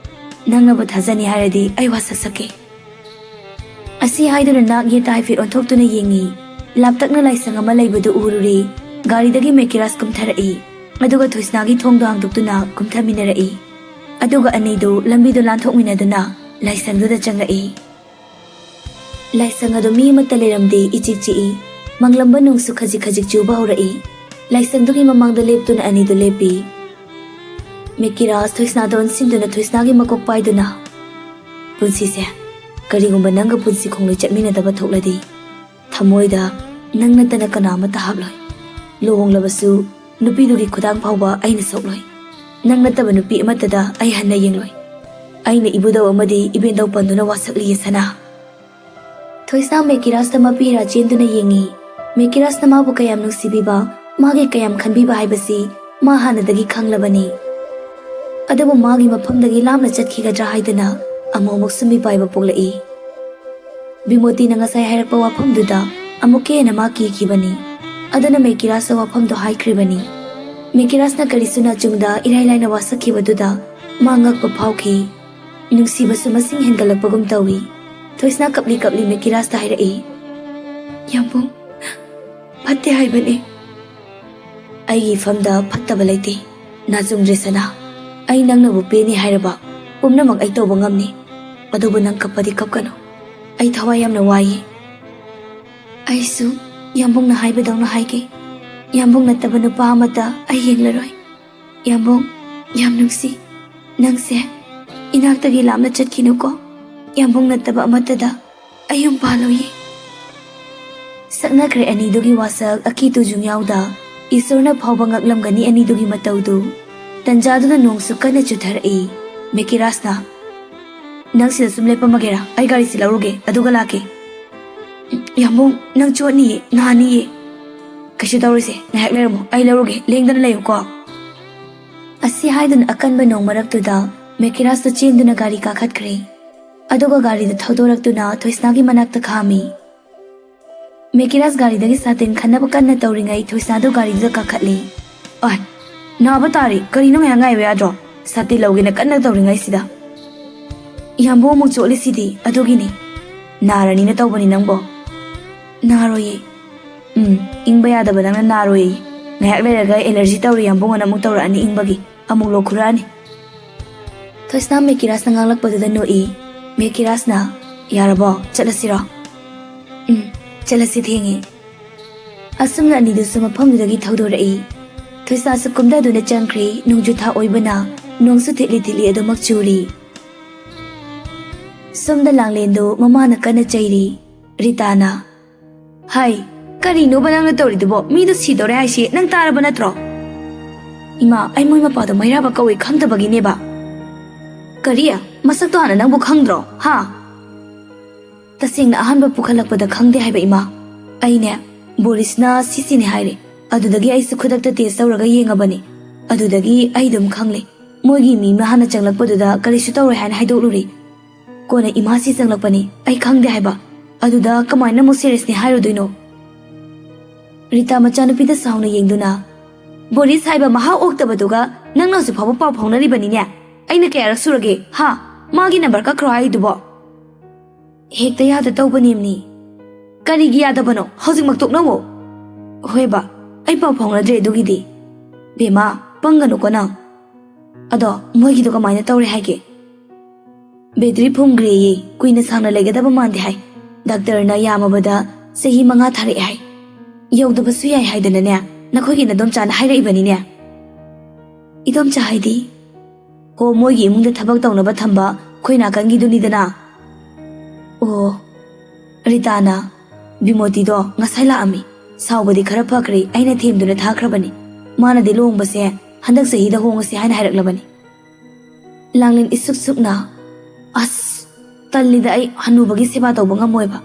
ꯅꯪꯅꯕꯨ ꯊꯥꯖꯅꯤ ꯍꯥꯏꯔꯗꯤ ꯑꯩ ꯋꯥꯁꯛ ꯁꯛꯀꯦ꯫ ꯑꯁꯤ ꯍꯥꯏꯗꯨꯅ ꯅꯥꯛ ꯌꯦꯠꯇ ꯍꯥꯏꯐꯦꯠ ꯑꯣꯟꯊꯣꯛꯇꯨꯅ ꯌꯦꯡꯉꯤ꯫ ꯂꯥꯞꯇꯛꯅ ꯂꯥꯏꯁꯪ ꯑꯃ ꯂꯩꯕꯗꯨ ꯎꯔꯨꯔꯦ꯫ ꯒꯥꯔꯤꯗꯒꯤ ꯃꯦꯀꯤꯔꯥꯖ ꯀꯨꯝꯊꯔꯛꯏ꯫ ꯑꯗꯨꯒ ꯊꯣꯏꯁꯅꯥꯒꯤ ꯊꯣꯡꯗꯣ ꯍꯥꯡꯗꯣꯛꯇꯨꯅ ꯀꯨꯝꯊꯃꯤꯟꯅꯔꯛꯏ꯫ ꯑꯗꯨꯒ ꯑꯅꯤꯗꯨ ꯂꯝꯕꯤꯗꯣ ꯂꯥꯟꯊꯣꯛꯃꯤꯟꯅꯗꯨꯅ ꯂꯥꯏꯁꯪꯗꯨꯗ ꯆꯪꯂꯛꯏ꯫ ꯂꯥꯏꯁꯪ ꯑꯗꯨ ꯃꯤ ꯑꯃꯠꯇ ꯂꯩꯔꯝꯗꯦ, ꯏꯆꯤꯛ ꯆꯤꯛꯏ꯫ ꯃꯪꯂꯝꯕ ꯅꯣꯡꯁꯨ ꯈꯖꯤꯛ ꯈꯖꯤꯛ ꯆꯨꯕ ꯍꯧꯔꯛꯏ꯫ ꯂꯥꯏꯁꯪꯗꯨꯒꯤ ꯃꯃꯥꯡꯗ ꯂꯦꯞꯇꯨꯅ ꯑꯅꯤꯗꯨ ꯂꯦꯞꯄꯤ꯫ ꯃꯦꯀꯤꯔꯥꯖ ꯊꯣꯏꯁꯅꯥꯗ ꯑꯣꯟꯁꯤꯟꯗꯨꯅ ꯊꯣꯏꯁꯅꯥꯒꯤ ꯃꯀꯣꯛ ꯄꯥꯏꯗꯨꯅ, "ꯄꯨꯟꯁꯤꯁꯦ, ꯀꯔꯤꯒꯨꯝꯕ ꯅꯪꯒ ꯄꯨꯟꯁꯤ ꯈꯣꯡꯂꯣꯏ ꯆꯠꯃꯤꯟꯅꯗꯕ ꯊꯣꯛꯂꯗꯤ, ꯊꯃꯣꯏꯗ ꯅꯪ ꯅꯠꯇꯅ ꯀꯅꯥ ꯑꯃꯠꯇ ꯍꯥꯞꯂꯣꯏ꯫ ꯂꯨꯍꯣꯡꯂꯕꯁꯨ ꯅꯨꯄꯤꯗꯨꯒꯤ ꯈꯨꯗꯥꯡ ꯐꯥꯎꯕ ꯑꯩꯅ ꯁꯣꯛꯂꯣꯏ꯫ ꯅꯪ ꯅꯠꯇꯕ ꯅꯨꯄꯤ ꯑꯃꯠꯇꯗ ꯑꯩ ꯍꯟꯅ ꯌꯦꯡꯂꯣꯏ꯫" ꯑꯩꯅ ꯏꯕꯨꯙꯧ ꯑꯃꯗꯤ ꯏꯕꯦꯟꯗꯧ ꯄꯟꯗꯨꯅ ꯋꯥꯁꯛꯂꯤꯌꯦ ꯁꯅꯥ꯫ ꯊꯣꯏꯁꯅꯥ ꯃꯦꯀꯤꯔꯥꯖꯇ ꯃꯄꯤ ꯏꯔꯥ ꯆꯦꯟꯗꯨꯅ ꯌꯦꯡꯉꯤ꯫ ꯃꯦꯀꯤꯔꯥꯖꯅ ꯃꯥꯕꯨ ꯀꯌꯥꯝ ꯅꯨꯡꯁꯤꯕꯤꯕ, ꯃꯥꯒꯤ ꯀꯌꯥꯝ ꯈꯟꯕꯤꯕ ꯍꯥꯏꯕꯁꯤ ꯃꯥ ꯍꯥꯟꯅꯗꯒꯤ ꯈꯪꯂꯕꯅꯤ꯫ ꯑꯗꯨꯕꯨ ꯃꯥꯒꯤ ꯃꯐꯝꯗꯒꯤ ꯂꯥꯞꯅ ꯆꯠꯈꯤꯒꯗ꯭ꯔꯥ ꯍꯥꯏꯗꯨꯅ ꯑꯃꯨꯛ ꯑꯃꯨꯛꯁꯨ ꯃꯤꯄꯥꯏꯕ ꯄꯣꯛꯂꯛꯏ꯫ ꯕꯤꯃꯣꯇꯤꯅ ꯉꯁꯥꯏ ꯍꯥꯏꯔꯛꯄ ꯋꯥꯐꯝꯗꯨꯗ ꯑꯃꯨꯛꯀ ꯍꯦꯟꯅ ꯃꯥ ꯀꯤꯈꯤꯕꯅꯤ꯫ ꯑꯗꯨꯅ ꯃꯦꯀꯤꯔꯥꯁꯇ ꯋꯥꯐꯝꯗꯣ ꯍꯥꯏꯈ꯭ꯔꯤꯕꯅꯤ꯫ ꯃꯦꯀꯤꯔꯥꯁꯅ ꯀꯔꯤꯁꯨ ꯅꯥꯆꯨꯡꯗ ꯏꯔꯥꯏ ꯂꯥꯏꯅ ꯋꯥꯁꯛꯈꯤꯕꯗꯨꯗ ꯃꯥ ꯉꯛꯄ ꯐꯥꯎꯈꯤ꯫ ꯅꯨꯡꯁꯤꯕꯁꯨ ꯃꯁꯤꯡ ꯍꯦꯟꯒꯠꯂꯛꯄꯒꯨꯝ ꯇꯧꯏ꯫ ꯊꯣꯏꯁꯅꯥ ꯀꯞꯂꯤ ꯀꯞꯂꯤ ꯃꯦꯀꯤꯔꯥꯁꯇ ꯍꯥꯏꯔꯛꯏ, "ꯌꯥꯝꯕꯨꯡ, ꯐꯠꯇꯦ ꯍꯥꯏꯕꯅꯤ꯫ ꯑꯩꯒꯤ ꯏꯐꯝꯗ ꯐꯠꯇꯕ ꯂꯩꯇꯦ꯫ ꯅꯥꯆꯨꯡꯗ꯭ꯔꯦ ꯁꯅꯥ, ꯑꯩ ꯅꯪꯅꯕꯨ ꯄꯦꯟꯅꯤ ꯍꯥꯏꯔꯕ ꯄꯨꯝꯅꯃꯛ ꯑꯩ ꯇꯧꯕ ꯉꯝꯅꯤ꯫ ꯑꯗꯨꯕꯨ ꯅꯪ ꯀꯞꯄꯗꯤ ꯀꯞꯀꯅꯨ꯫ ꯑꯩ ꯊꯋꯥꯏ ꯌꯥꯝꯅ ꯋꯥꯏꯌꯦ꯫ ꯑꯩꯁꯨ ꯌꯥꯝꯕꯨꯡꯅ ꯍꯥꯏꯕꯗꯧꯅ ꯍꯥꯏꯒꯦ꯫ ꯌꯥꯝꯕꯨꯡ ꯅꯠꯇꯕ ꯅꯨꯄꯥ ꯑꯃꯠꯇ ꯑꯩ ꯌꯦꯡꯂꯔꯣꯏ꯫ ꯌꯥꯝꯕꯨꯡ, ꯌꯥꯝ ꯅꯨꯡꯁꯤ꯫ ꯅꯪꯁꯦ ꯏꯅꯥꯛꯇꯒꯤ ꯂꯥꯞꯅ ꯆꯠꯈꯤꯅꯨꯀꯣ꯫ ꯌꯥꯝꯕꯨꯡ ꯅꯠꯇꯕ ꯑꯃꯠꯇꯗ ꯑꯩ ꯌꯨꯝ ꯄꯥꯜꯂꯣꯏꯌꯦ꯫" ꯁꯛꯅꯈ꯭ꯔꯦ ꯑꯅꯤꯗꯨꯒꯤ ꯋꯥꯁꯛ ꯑꯀꯤ ꯇꯨꯖꯨꯡ ꯌꯥꯎꯗ꯫ ꯏꯁꯣꯔꯅ ꯐꯥꯎꯕ ꯉꯛꯂꯝꯒꯅꯤ ꯑꯅꯤꯗꯨꯒꯤ ꯃꯇꯧꯗꯨ꯫ ꯇꯟꯖꯥꯗꯨꯗ ꯅꯣꯡꯁꯨ ꯀꯟꯅ ꯆꯨꯊꯔꯛꯏ꯫ ꯃꯦꯀꯤꯔꯥꯁꯅ, "ꯅꯪ ꯁꯤꯗ ꯁꯨꯝ ꯂꯦꯞꯄꯝꯃꯒꯦꯔꯥ? ꯑꯩ ꯒꯥꯔꯤꯁꯤ ꯂꯧꯔꯨꯒꯦ, ꯑꯗꯨꯒ ꯂꯥꯛꯀꯦ꯫" "ꯌꯥꯝꯕꯨꯡ, ꯅꯪ ꯆꯣꯠꯅꯤꯌꯦ, ꯅꯥꯅꯤꯌꯦ꯫" "ꯀꯩꯁꯨ ꯇꯧꯔꯣꯏꯁꯦ, ꯉꯥꯏꯍꯥꯛ ꯂꯩꯔꯝꯃꯣ, ꯑꯩ ꯂꯧꯔꯨꯒꯦ, ꯂꯦꯡꯗꯅ ꯂꯩꯌꯨꯀꯣ꯫" ꯑꯁꯤ ꯍꯥꯏꯗꯨꯅ ꯑꯀꯟꯕ ꯅꯣꯡ ꯃꯔꯛꯇꯨꯗ ꯃꯦꯀꯤꯔꯥꯁꯇꯨ ꯆꯦꯟꯗꯨꯅ ꯒꯥꯔꯤ ꯀꯥꯈꯠꯈ꯭ꯔꯦ꯫ ꯑꯗꯨꯒ ꯒꯥꯔꯤꯗꯨ ꯊꯧꯗꯣꯔꯛꯇꯨꯅ ꯊꯣꯏꯁꯅꯥꯒꯤ ꯃꯅꯥꯛꯇ ꯈꯥꯝꯃꯤ꯫ ꯃꯦꯀꯤꯔꯥꯁ ꯒꯥꯔꯤꯗꯒꯤ ꯁꯥꯇꯤꯟ ꯈꯟꯅꯕ ꯀꯟꯅ ꯇꯧꯔꯤꯉꯩ ꯊꯣꯏꯁꯅꯥꯗꯨ ꯒꯥꯔꯤꯗꯨꯗ ꯀꯥꯈꯠꯂꯤ꯫ "ꯑꯣꯏ, ꯅꯥꯕ ꯇꯥꯔꯤ, ꯀꯔꯤꯅꯣ ꯉꯥꯏꯍꯥꯛ ꯉꯥꯏꯕ ꯌꯥꯗ꯭ꯔꯣ? ꯁꯥꯇꯤꯟ ꯂꯧꯒꯦꯅ ꯀꯟꯅ ꯇꯧꯔꯤꯉꯩꯁꯤꯗ꯫" "ꯌꯥꯝꯕꯨꯡ ꯑꯃꯨꯛ ꯆꯣꯠꯂꯤꯁꯤꯗꯤ, ꯑꯗꯨꯒꯤꯅꯤ꯫ ꯅꯥꯔꯅꯤꯅ ꯇꯧꯕꯅꯤ ꯅꯪꯕꯣ꯫" "ꯅꯥꯔꯣꯏꯌꯦ꯫" "ꯎꯝ, ꯏꯪꯕ ꯌꯥꯗꯕ ꯅꯪꯅ ꯅꯥꯔꯣꯏꯌꯦ꯫ ꯉꯥꯏꯍꯥꯛ ꯂꯩꯔꯒ ꯑꯦꯂꯔꯖꯤ ꯇꯧꯔꯤ ꯌꯥꯝꯕꯨꯡ ꯑꯅ ꯑꯃꯨꯛ ꯇꯧꯔꯛꯑꯅꯤ ꯏꯪꯕꯒꯤ꯫ ꯑꯃꯨꯛ ꯂꯣꯛ ꯈꯨꯔꯛꯑꯅꯤ꯫" ꯊꯣꯏꯁꯅꯥ ꯃꯦꯀꯤꯔꯥꯁꯅ ꯉꯥꯡꯂꯛꯄꯗꯨꯗ ꯅꯣꯛꯏ꯫ ꯃꯦꯀꯤꯔꯥꯁꯅ, "ꯌꯥꯔꯕꯣ? ꯆꯠꯂꯁꯤꯔꯣ?" "ꯎꯝ, ꯆꯠꯂꯁꯤ, ꯊꯦꯡꯉꯦ꯫" ꯑꯁꯨꯝꯅ ꯑꯅꯤꯗꯨꯁꯨ ꯃꯐꯝꯗꯨꯗꯒꯤ ꯊꯧꯗꯣꯔꯛꯏ꯫ ꯊꯣꯏꯁꯅꯥꯁꯨ ꯀꯨꯝꯊꯗꯨꯅ ꯆꯪꯈ꯭ꯔꯦ꯫ ꯅꯣꯡꯖꯨ ꯊꯥ ꯑꯣꯏꯕꯅ ꯅꯣꯡꯁꯨ ꯊꯤꯠꯂꯤ ꯊꯤꯠꯂꯤ ꯑꯗꯨꯃꯛ ꯆꯨꯔꯤ꯫ ꯁꯣꯝꯗ ꯂꯥꯡꯂꯦꯟꯗꯨ ꯃꯃꯥꯅ ꯀꯟꯅ ꯆꯩꯔꯤ꯫ ꯔꯤꯇꯥꯅ, "ꯍꯥꯏ, ꯀꯔꯤꯅꯣꯕ ꯅꯪꯅ ꯇꯧꯔꯤꯗꯨꯕꯣ? ꯃꯤꯗꯣ ꯁꯤꯗꯧꯔꯦ ꯍꯥꯏꯁꯤ ꯅꯪ ꯇꯥꯔꯕ ꯅꯠꯇ꯭ꯔꯣ?" "ꯏꯃꯥ, ꯑꯩ ꯃꯣꯏ ꯃꯄꯥꯗꯣ ꯃꯩꯔꯥꯕ ꯀꯧꯏ ꯈꯪꯗꯕꯒꯤꯅꯦꯕ꯫" "ꯀꯔꯤ? ꯃꯁꯛꯇꯣ ꯍꯥꯟꯅ ꯅꯪꯕꯨ ꯈꯪꯗ꯭ꯔꯣ? ꯍꯥ?" "ꯇꯁꯦꯡꯅ ꯑꯍꯥꯟꯕ ꯄꯨꯈꯠꯂꯛꯄꯗ ꯈꯪꯗꯦ ꯍꯥꯏꯕ, ꯏꯃꯥ꯫ ꯑꯩꯅꯦ, ꯕꯣꯔꯤꯁꯅ ꯁꯤꯁꯤꯅꯦ ꯍꯥꯏꯔꯦ꯫ ꯑꯗꯨꯗꯒꯤ ꯑꯩꯁꯨ ꯈꯨꯗꯛꯇ ꯇꯦꯁ ꯇꯧꯔꯒ ꯌꯦꯡꯉꯕꯅꯤ꯫ ꯑꯗꯨꯗꯒꯤ ꯑꯩ ꯑꯗꯨꯝ ꯈꯪꯂꯦ꯫ ꯃꯣꯏꯒꯤ ꯃꯤ ꯑꯃ ꯍꯥꯟꯅ ꯆꯪꯂꯛꯄꯗꯨꯗ ꯀꯔꯤꯁꯨ ꯇꯧꯔꯣꯏ ꯍꯥꯏꯅ ꯍꯥꯏꯗꯣꯛꯂꯨꯔꯦ꯫ ꯀꯣꯟꯅ ꯏꯃꯥꯁꯤ ꯆꯪꯂꯛꯄꯅꯤ, ꯑꯩ ꯈꯪꯗꯦ ꯍꯥꯏꯕ꯫ ꯑꯗꯨꯗ ꯀꯃꯥꯏꯅ ꯑꯃꯨꯛ seriousꯅꯤ ꯍꯥꯏꯔꯨꯗꯣꯏꯅꯣ? ꯔꯤꯇꯥ ꯃꯆꯥꯅꯨꯄꯤꯗ ꯁꯥꯎꯅ ꯌꯦꯡꯗꯨꯅ, "ꯕꯣꯔꯤꯁ ꯍꯥꯏꯕ ꯃꯍꯥ ꯑꯣꯛꯇꯕꯗꯨꯒ ꯅꯪꯅ ꯍꯧꯖꯤꯛ ꯐꯥꯎꯕ ꯄꯥꯎ ꯐꯥꯎꯅꯔꯤꯕꯅꯤꯅꯦ? ꯑꯩꯅ ꯀꯌꯥꯔꯛ ꯁꯨꯔꯒꯦ, ꯍꯥ? ꯃꯥꯒꯤ number ꯀꯛꯈ꯭ꯔꯣ ꯍꯥꯏꯗꯨꯕꯣ?" "ꯍꯦꯛꯇ ꯌꯥꯗ ꯇꯧꯕꯅꯦꯝꯅꯤ꯫" "ꯀꯔꯤꯒꯤ ꯌꯥꯗꯕꯅꯣ? ꯍꯧꯖꯤꯛꯃꯛ ꯇꯣꯛꯅꯧꯋꯣ꯫" "ꯍꯣꯏꯕ, ꯑꯩ ꯄꯥꯎ ꯐꯥꯎꯅꯗ꯭ꯔꯦ ꯑꯗꯨꯒꯤꯗꯤ꯫" "ꯕꯦꯝꯃ, ꯄꯪꯒꯅꯨꯀꯣ ꯅꯪ꯫ ꯑꯗꯣ ꯃꯣꯏꯒꯤꯗꯣ ꯀꯃꯥꯏꯅ ꯇꯧꯔꯦ ꯍꯥꯏꯒꯦ?" "Battery ꯐꯨꯝꯈ꯭ꯔꯦꯌꯦ, ꯀꯨꯏꯅ ꯁꯥꯡꯅ ꯂꯩꯒꯗꯕ ꯃꯥꯟꯗꯦ ꯍꯥꯏ꯫ ꯗꯥꯛꯇꯔꯅ ꯌꯥꯝꯃꯕꯗ ꯆꯍꯤ ꯃꯉꯥ ꯊꯥꯔꯛꯑꯦ ꯍꯥꯏ꯫ ꯌꯧꯗꯕꯁꯨ ꯌꯥꯏ ꯍꯥꯏꯗꯅꯅꯦ, ꯅꯈꯣꯏꯒꯤ ꯅꯗꯣꯝꯆꯥꯅ ꯍꯥꯏꯔꯛꯏꯕꯅꯤꯅꯦ꯫" "ꯏꯗꯣꯝꯆꯥ ꯍꯥꯏꯗꯤ?" "ꯍꯣ, ꯃꯣꯏꯒꯤ ꯏꯃꯨꯡꯗ ꯊꯕꯛ ꯇꯧꯅꯕ ꯊꯝꯕ ꯑꯩꯈꯣꯏ ꯅꯥꯀꯟꯒꯤꯗꯨꯅꯤꯗꯅ꯫" "ꯑꯣ꯫" ꯔꯤꯇꯥꯅ, "ꯕꯤꯃꯣꯇꯤꯗꯣ ꯉꯁꯥꯏ ꯂꯥꯛꯑꯝꯃꯤ꯫ ꯁꯥꯎꯕꯗꯤ ꯈꯔ ꯐꯈ꯭ꯔꯦ, ꯑꯩꯅ ꯊꯦꯝꯗꯨꯅ ꯊꯥꯈ꯭ꯔꯕꯅꯤ꯫ ꯃꯥꯅꯗꯤ ꯂꯨꯍꯣꯡꯕꯁꯦ ꯍꯟꯗꯛ ꯆꯍꯤꯗ ꯍꯣꯡꯉꯁꯤ ꯍꯥꯏꯅ ꯍꯥꯏꯔꯛꯂꯕꯅꯤ꯫" ꯂꯥꯡꯂꯦꯟ ꯏꯁꯨꯛ ꯁꯨꯛꯅ, "ꯑꯁ, ꯇꯜꯂꯤꯗ, ꯑꯩ ꯍꯅꯨꯕꯒꯤ ꯁꯦꯕꯥ ꯇꯧꯕ ꯉꯝꯃꯣꯏꯕ꯫"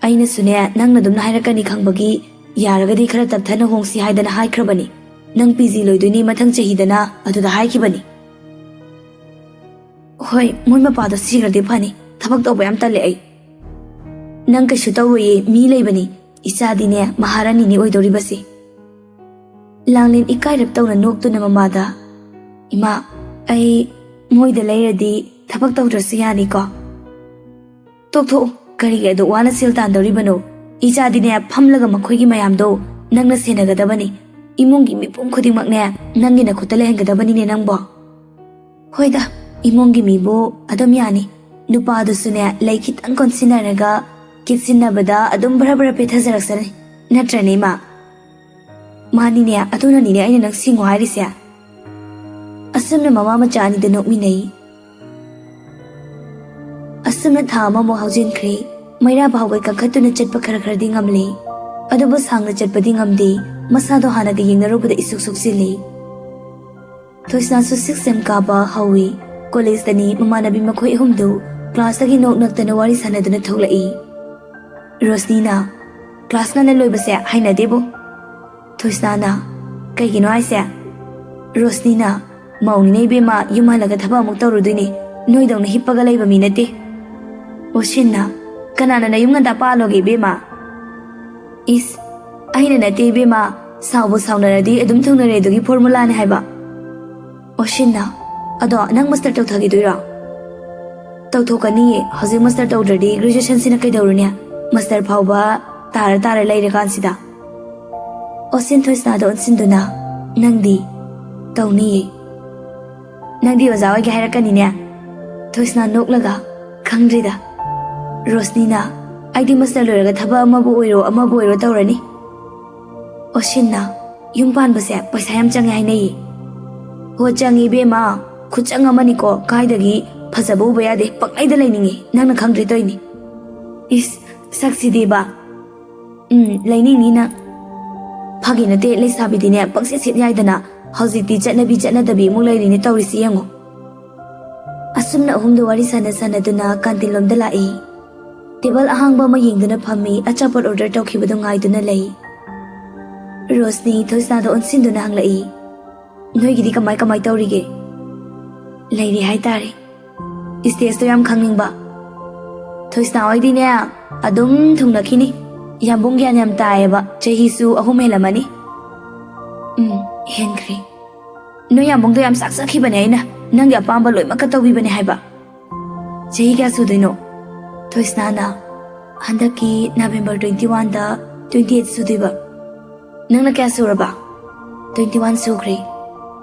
"ꯑꯩꯅꯁꯨꯅꯦ, ꯅꯪꯅ ꯑꯗꯨꯝꯅ ꯍꯥꯏꯔꯛꯀꯅꯤ ꯈꯪꯕꯒꯤ ꯌꯥꯔꯒꯗꯤ ꯈꯔ ꯇꯞꯊꯅ ꯍꯣꯡꯁꯤ ꯍꯥꯏꯗꯅ ꯍꯥꯏꯈ꯭ꯔꯕꯅꯤ꯫ ꯅꯪ PG ꯂꯣꯏꯗꯣꯏꯅꯤ ꯃꯊꯪ ꯆꯍꯤꯗꯅ, ꯑꯗꯨꯗ ꯍꯥꯏꯈꯤꯕꯅꯤ꯫" "ꯍꯣꯏ, ꯃꯣꯏ ꯃꯄꯥꯗꯣ ꯁꯤꯈ꯭ꯔꯗꯤ ꯐꯅꯤ, ꯊꯕꯛ ꯇꯧꯕ ꯌꯥꯝ ꯇꯜꯂꯦ ꯑꯩ꯫" "ꯅꯪ ꯀꯩꯁꯨ ꯇꯧꯔꯣꯏꯌꯦ, ꯃꯤ ꯂꯩꯕꯅꯤ꯫ ꯏꯆꯥꯗꯤꯅꯦ ꯃꯍꯥꯔꯥꯅꯤꯅꯤ ꯑꯣꯏꯗꯧꯔꯤꯕꯁꯦ꯫" ꯂꯥꯡꯂꯦꯟ ꯏꯀꯥꯏꯔꯞ ꯇꯧꯅ ꯅꯣꯛꯇꯨꯅ ꯃꯃꯥꯗ, "ꯏꯃꯥ, ꯑꯩ ꯃꯣꯏꯗ ꯂꯩꯔꯗꯤ ꯊꯕꯛ ꯇꯧꯗ꯭ꯔꯁꯨ ꯌꯥꯅꯤꯀꯣ?" "ꯇꯣꯛꯊꯣꯛꯎ, ꯀꯔꯤꯒꯤ ꯑꯗꯨꯛ ꯋꯥꯅ ꯁꯦꯜ ꯇꯥꯟꯗꯧꯔꯤꯕꯅꯣ? ꯏꯆꯥꯗꯤꯅꯦ ꯐꯝꯂꯒ ꯃꯈꯣꯏꯒꯤ ꯃꯌꯥꯝꯗꯣ ꯅꯪꯅ ꯁꯦꯟꯅꯒꯗꯕꯅꯤ꯫ ꯏꯃꯨꯡꯒꯤ ꯃꯤꯄꯨꯝ ꯈꯨꯗꯤꯡꯃꯛꯅꯦ ꯅꯪꯒꯤ ꯅꯈꯨꯠꯇ ꯂꯩꯍꯟꯒꯗꯕꯅꯤꯅꯦ ꯅꯪꯕꯣ꯫" "ꯍꯣꯏꯗ, ꯏꯃꯨꯡꯒꯤ ꯃꯤꯕꯨ ꯑꯗꯨꯝ ꯌꯥꯅꯤ꯫ ꯅꯨꯄꯥꯗꯨꯁꯨꯅꯦ ꯂꯩ ꯈꯤꯇꯪ ꯀꯣꯟꯁꯤꯟꯅꯔꯒ ꯀꯤꯠꯁꯤꯟꯅꯕꯗ ꯑꯗꯨꯝ ꯕꯔ ꯕꯔ ꯄꯦꯊꯖꯔꯛꯁꯅꯤ꯫ ꯅꯠꯇ꯭ꯔꯅꯦ, ꯏꯃꯥ?" "ꯃꯥꯅꯤꯅꯦ, ꯑꯗꯨꯅꯅꯤꯅꯦ ꯑꯩꯅ ꯅꯪ ꯁꯤꯡꯉꯨ ꯍꯥꯏꯔꯤꯁꯦ꯫" ꯑꯁꯨꯝꯅ ꯃꯃꯥ ꯃꯆꯥ ꯑꯅꯤꯗꯨ ꯅꯣꯛꯃꯤꯟꯅꯩ꯫ ꯑꯁꯨꯝꯅ ꯊꯥ ꯑꯃꯃꯨꯛ ꯍꯧꯖꯤꯟꯈ꯭ꯔꯦ꯫ ꯃꯩꯔꯥ ꯐꯥꯎꯕ ꯀꯟꯈꯠꯇꯨꯅ ꯆꯠꯄ ꯈꯔ ꯈꯔꯗꯤ ꯉꯝꯂꯦ꯫ ꯑꯗꯨꯕꯨ ꯁꯥꯡꯅ ꯆꯠꯄꯗꯤ ꯉꯝꯗꯦ꯫ ꯃꯁꯥꯗꯣ ꯍꯥꯟꯅꯒ ꯌꯦꯡꯅꯔꯨꯕꯗ ꯏꯁꯨꯛ ꯁꯨꯛꯆꯤꯜꯂꯤ꯫ ꯊꯣꯏꯁꯅꯥꯁꯨ sixth sem ꯀꯥꯕ ꯍꯧꯏ꯫ ꯀꯣꯂꯦꯖꯇꯅꯤ ꯃꯃꯥꯟꯅꯕꯤ ꯃꯈꯣꯏ ꯑꯍꯨꯝꯗꯨ ꯀ꯭ꯂꯥꯁꯇꯒꯤ ꯅꯣꯛ ꯅꯛꯇꯅ ꯋꯥꯔꯤ ꯁꯥꯟꯅꯗꯨꯅ ꯊꯣꯛꯂꯛꯏ꯫ ꯔꯣꯁꯅꯤꯅ, "ꯀ꯭ꯂꯥꯁ ꯉꯟꯅ ꯂꯣꯏꯕꯁꯦ ꯍꯩꯅꯗꯦꯕꯨ꯫" ꯊꯣꯏꯁꯅꯥꯅ, "ꯀꯩꯒꯤꯅꯣ ꯍꯥꯏꯁꯦ?" ꯔꯣꯁꯅꯤꯅ, ꯃꯧꯅꯤꯅꯦ ꯏꯕꯦꯝꯃ, ꯌꯨꯝ ꯍꯜꯂꯒ ꯊꯕꯛ ꯑꯃꯨꯛ ꯇꯧꯔꯨꯗꯣꯏꯅꯦ꯫ ꯅꯣꯏꯗꯧꯅ ꯍꯤꯞꯄꯒ ꯂꯩꯕ ꯃꯤ ꯅꯠꯇꯦ꯫ ꯑꯣꯁꯤꯟꯅ, ꯀꯅꯥꯅ ꯅꯌꯨꯝ ꯉꯟꯇꯥ ꯄꯥꯜꯂꯣꯒꯦ ꯏꯕꯦꯝꯃ? ꯏꯁ, ꯑꯩꯅ ꯅꯠꯇꯦ ꯏꯕꯦꯝꯃ, ꯁꯥꯎꯕꯨ ꯁꯥꯎꯅꯔꯗꯤ ꯑꯗꯨꯝ ꯊꯨꯡꯅꯔꯦ ꯑꯗꯨꯒꯤ ꯐꯣꯔꯃꯨꯂꯥꯅꯦ ꯍꯥꯏꯕ꯫ ꯑꯣꯁꯤꯟꯅ, ꯑꯗꯣ ꯅꯪ ꯃꯁꯇꯔ ꯇꯧꯊꯈꯤꯗꯣꯏꯔꯣ? ꯇꯧꯊꯣꯛꯀꯅꯤꯌꯦ, ꯍꯧꯖꯤꯛ ꯃꯁꯇꯔ ꯇꯧꯗ꯭ꯔꯗꯤ ꯒ꯭ꯔꯦꯖꯨꯑꯦꯁꯟꯁꯤꯅ ꯀꯩꯗꯧꯔꯨꯅꯤ? ꯃꯁꯇꯔ ꯐꯥꯎꯕ ꯇꯥꯔ ꯇꯥꯔ ꯂꯩꯔꯀꯥꯟꯁꯤꯗ꯫ ꯑꯣꯁꯤꯟ ꯊꯣꯏꯁꯅꯥꯗ ꯑꯣꯟꯁꯤꯟꯗꯨꯅ, ꯅꯪꯗꯤ? ꯇꯧꯅꯤꯌꯦ꯫ ꯅꯪꯗꯤ ꯑꯣꯖꯥ ꯑꯣꯏꯒꯦ ꯍꯥꯏꯔꯛꯀꯅꯤꯅꯦ꯫ ꯊꯣꯏꯁꯅꯥ ꯅꯣꯛꯂꯒ, ꯈꯪꯗ꯭ꯔꯤꯗ꯫ ꯔꯣꯁꯅꯤꯅ, ꯑꯩꯗꯤ ꯃꯁꯇꯔ ꯂꯣꯏꯔꯒ ꯊꯕꯛ ꯑꯃꯕꯨ ꯑꯣꯏꯔꯣ ꯑꯃꯕꯨ ꯑꯣꯏꯔꯣ ꯇꯧꯔꯅꯤ꯫ ꯑꯣꯁꯤꯟꯅ, ꯌꯨꯝ ꯄꯥꯟꯕꯁꯦ ꯄꯩꯁꯥ ꯌꯥꯝ ꯆꯪꯉꯦ ꯍꯥꯏꯅꯩꯌꯦ꯫ ꯍꯣ, ꯆꯪꯉꯤ ꯏꯕꯦꯝꯃ, ꯈꯨꯠꯆꯪ ꯑꯃꯅꯤꯀꯣ, ꯀꯥꯏꯗꯒꯤ ꯐꯖꯕ ꯎꯕ ꯌꯥꯗꯦ, ꯄꯪꯂꯩꯗ ꯂꯩꯅꯤꯡꯉꯤ, ꯅꯪꯅ ꯈꯪꯗ꯭ꯔꯤ ꯇꯧꯏꯅꯤ꯫ ꯏꯁ, ꯁꯛꯁꯤꯗꯤꯕ꯫ ꯎꯝ, ꯂꯩꯅꯤꯡꯅꯤ ꯅꯪ꯫ ꯐꯥꯒꯤ ꯅꯠꯇꯦ, ꯂꯩꯁꯥꯕꯤꯗꯤꯅꯦ ꯄꯪꯁꯦꯠ ꯁꯦꯠ ꯌꯥꯏꯗꯅ, ꯍꯧꯖꯤꯛꯇꯤ ꯆꯠꯅꯕꯤ ꯆꯠꯅꯗꯕꯤ ꯑꯃꯨꯛ ꯂꯩꯔꯤꯅꯦ ꯇꯧꯔꯤꯁꯤ ꯌꯦꯡꯉꯣ꯫ ꯑꯁꯨꯝꯅ ꯑꯍꯨꯝꯗꯨ ꯋꯥꯔꯤ ꯁꯥꯟꯅ ꯁꯥꯟꯅꯗꯨꯅ ꯀꯥꯟꯇꯤꯟ ꯂꯣꯝꯗ ꯂꯥꯛꯏ꯫ ꯇꯦꯕꯜ ꯑꯍꯥꯡꯕ ꯑꯃ ꯌꯦꯡꯗꯨꯅ ꯐꯝꯃꯤ, ꯑꯆꯥꯄꯣꯠ ꯑꯣꯔꯗꯔ ꯇꯧꯈꯤꯕꯗꯨ ꯉꯥꯏꯗꯨꯅ ꯂꯩ꯫ ꯔꯣꯁꯅꯤ ꯊꯣꯏꯁꯅꯥꯗ ꯑꯣꯟꯁꯤꯟꯗꯨꯅ ꯍꯪꯂꯛꯏ, ꯅꯣꯏꯒꯤꯗꯤ ꯀꯃꯥꯏ ꯀꯃꯥꯏ ꯇꯧꯔꯤꯒꯦ? ꯂꯩꯔꯤ ꯍꯥꯏꯇꯥꯔꯦ꯫ ꯏꯁꯇꯦꯖꯇꯣ ꯌꯥꯝ ꯈꯪꯅꯤꯡꯕ꯫ ꯊꯣꯏꯁꯅꯥ ꯍꯣꯏꯗꯤꯅꯦ ꯑꯗꯨꯝ ꯊꯨꯡꯅꯈꯤꯅꯤ꯫ ꯌꯥꯝꯕꯨꯡ ꯒ꯭ꯌꯥꯟ ꯌꯥꯝ ꯇꯥꯏꯌꯦꯕ, ꯆꯍꯤꯁꯨ ꯑꯍꯨꯝ ꯍꯦꯜꯂꯝꯃꯅꯤ꯫ ꯎꯝ, ꯍꯦꯟꯈ꯭ꯔꯦ꯫ ꯅꯣꯏ ꯌꯥꯝꯕꯨꯡꯗꯣ ꯌꯥꯝ ꯆꯥꯛꯆꯈꯤꯕꯅꯦ, ꯑꯩꯅ ꯅꯪꯒꯤ ꯑꯄꯥꯝꯕ ꯂꯣꯏꯅꯃꯛꯀ ꯇꯧꯕꯤꯕꯅꯦ ꯍꯥꯏꯕ꯫ ꯆꯍꯤ ꯀꯌꯥ ꯁꯨꯗꯣꯏꯅꯣ? ꯊꯣꯏꯁꯅꯥꯅ, ꯍꯟꯗꯛꯀꯤ ꯅꯕꯦꯝꯕꯔ twenty oneꯗ twenty eight ꯁꯨꯗꯣꯏꯕ꯫ ꯅꯪꯅ ꯀꯌꯥ ꯁꯨꯔꯕ? Twenty one ꯁꯨꯈ꯭ꯔꯦ꯫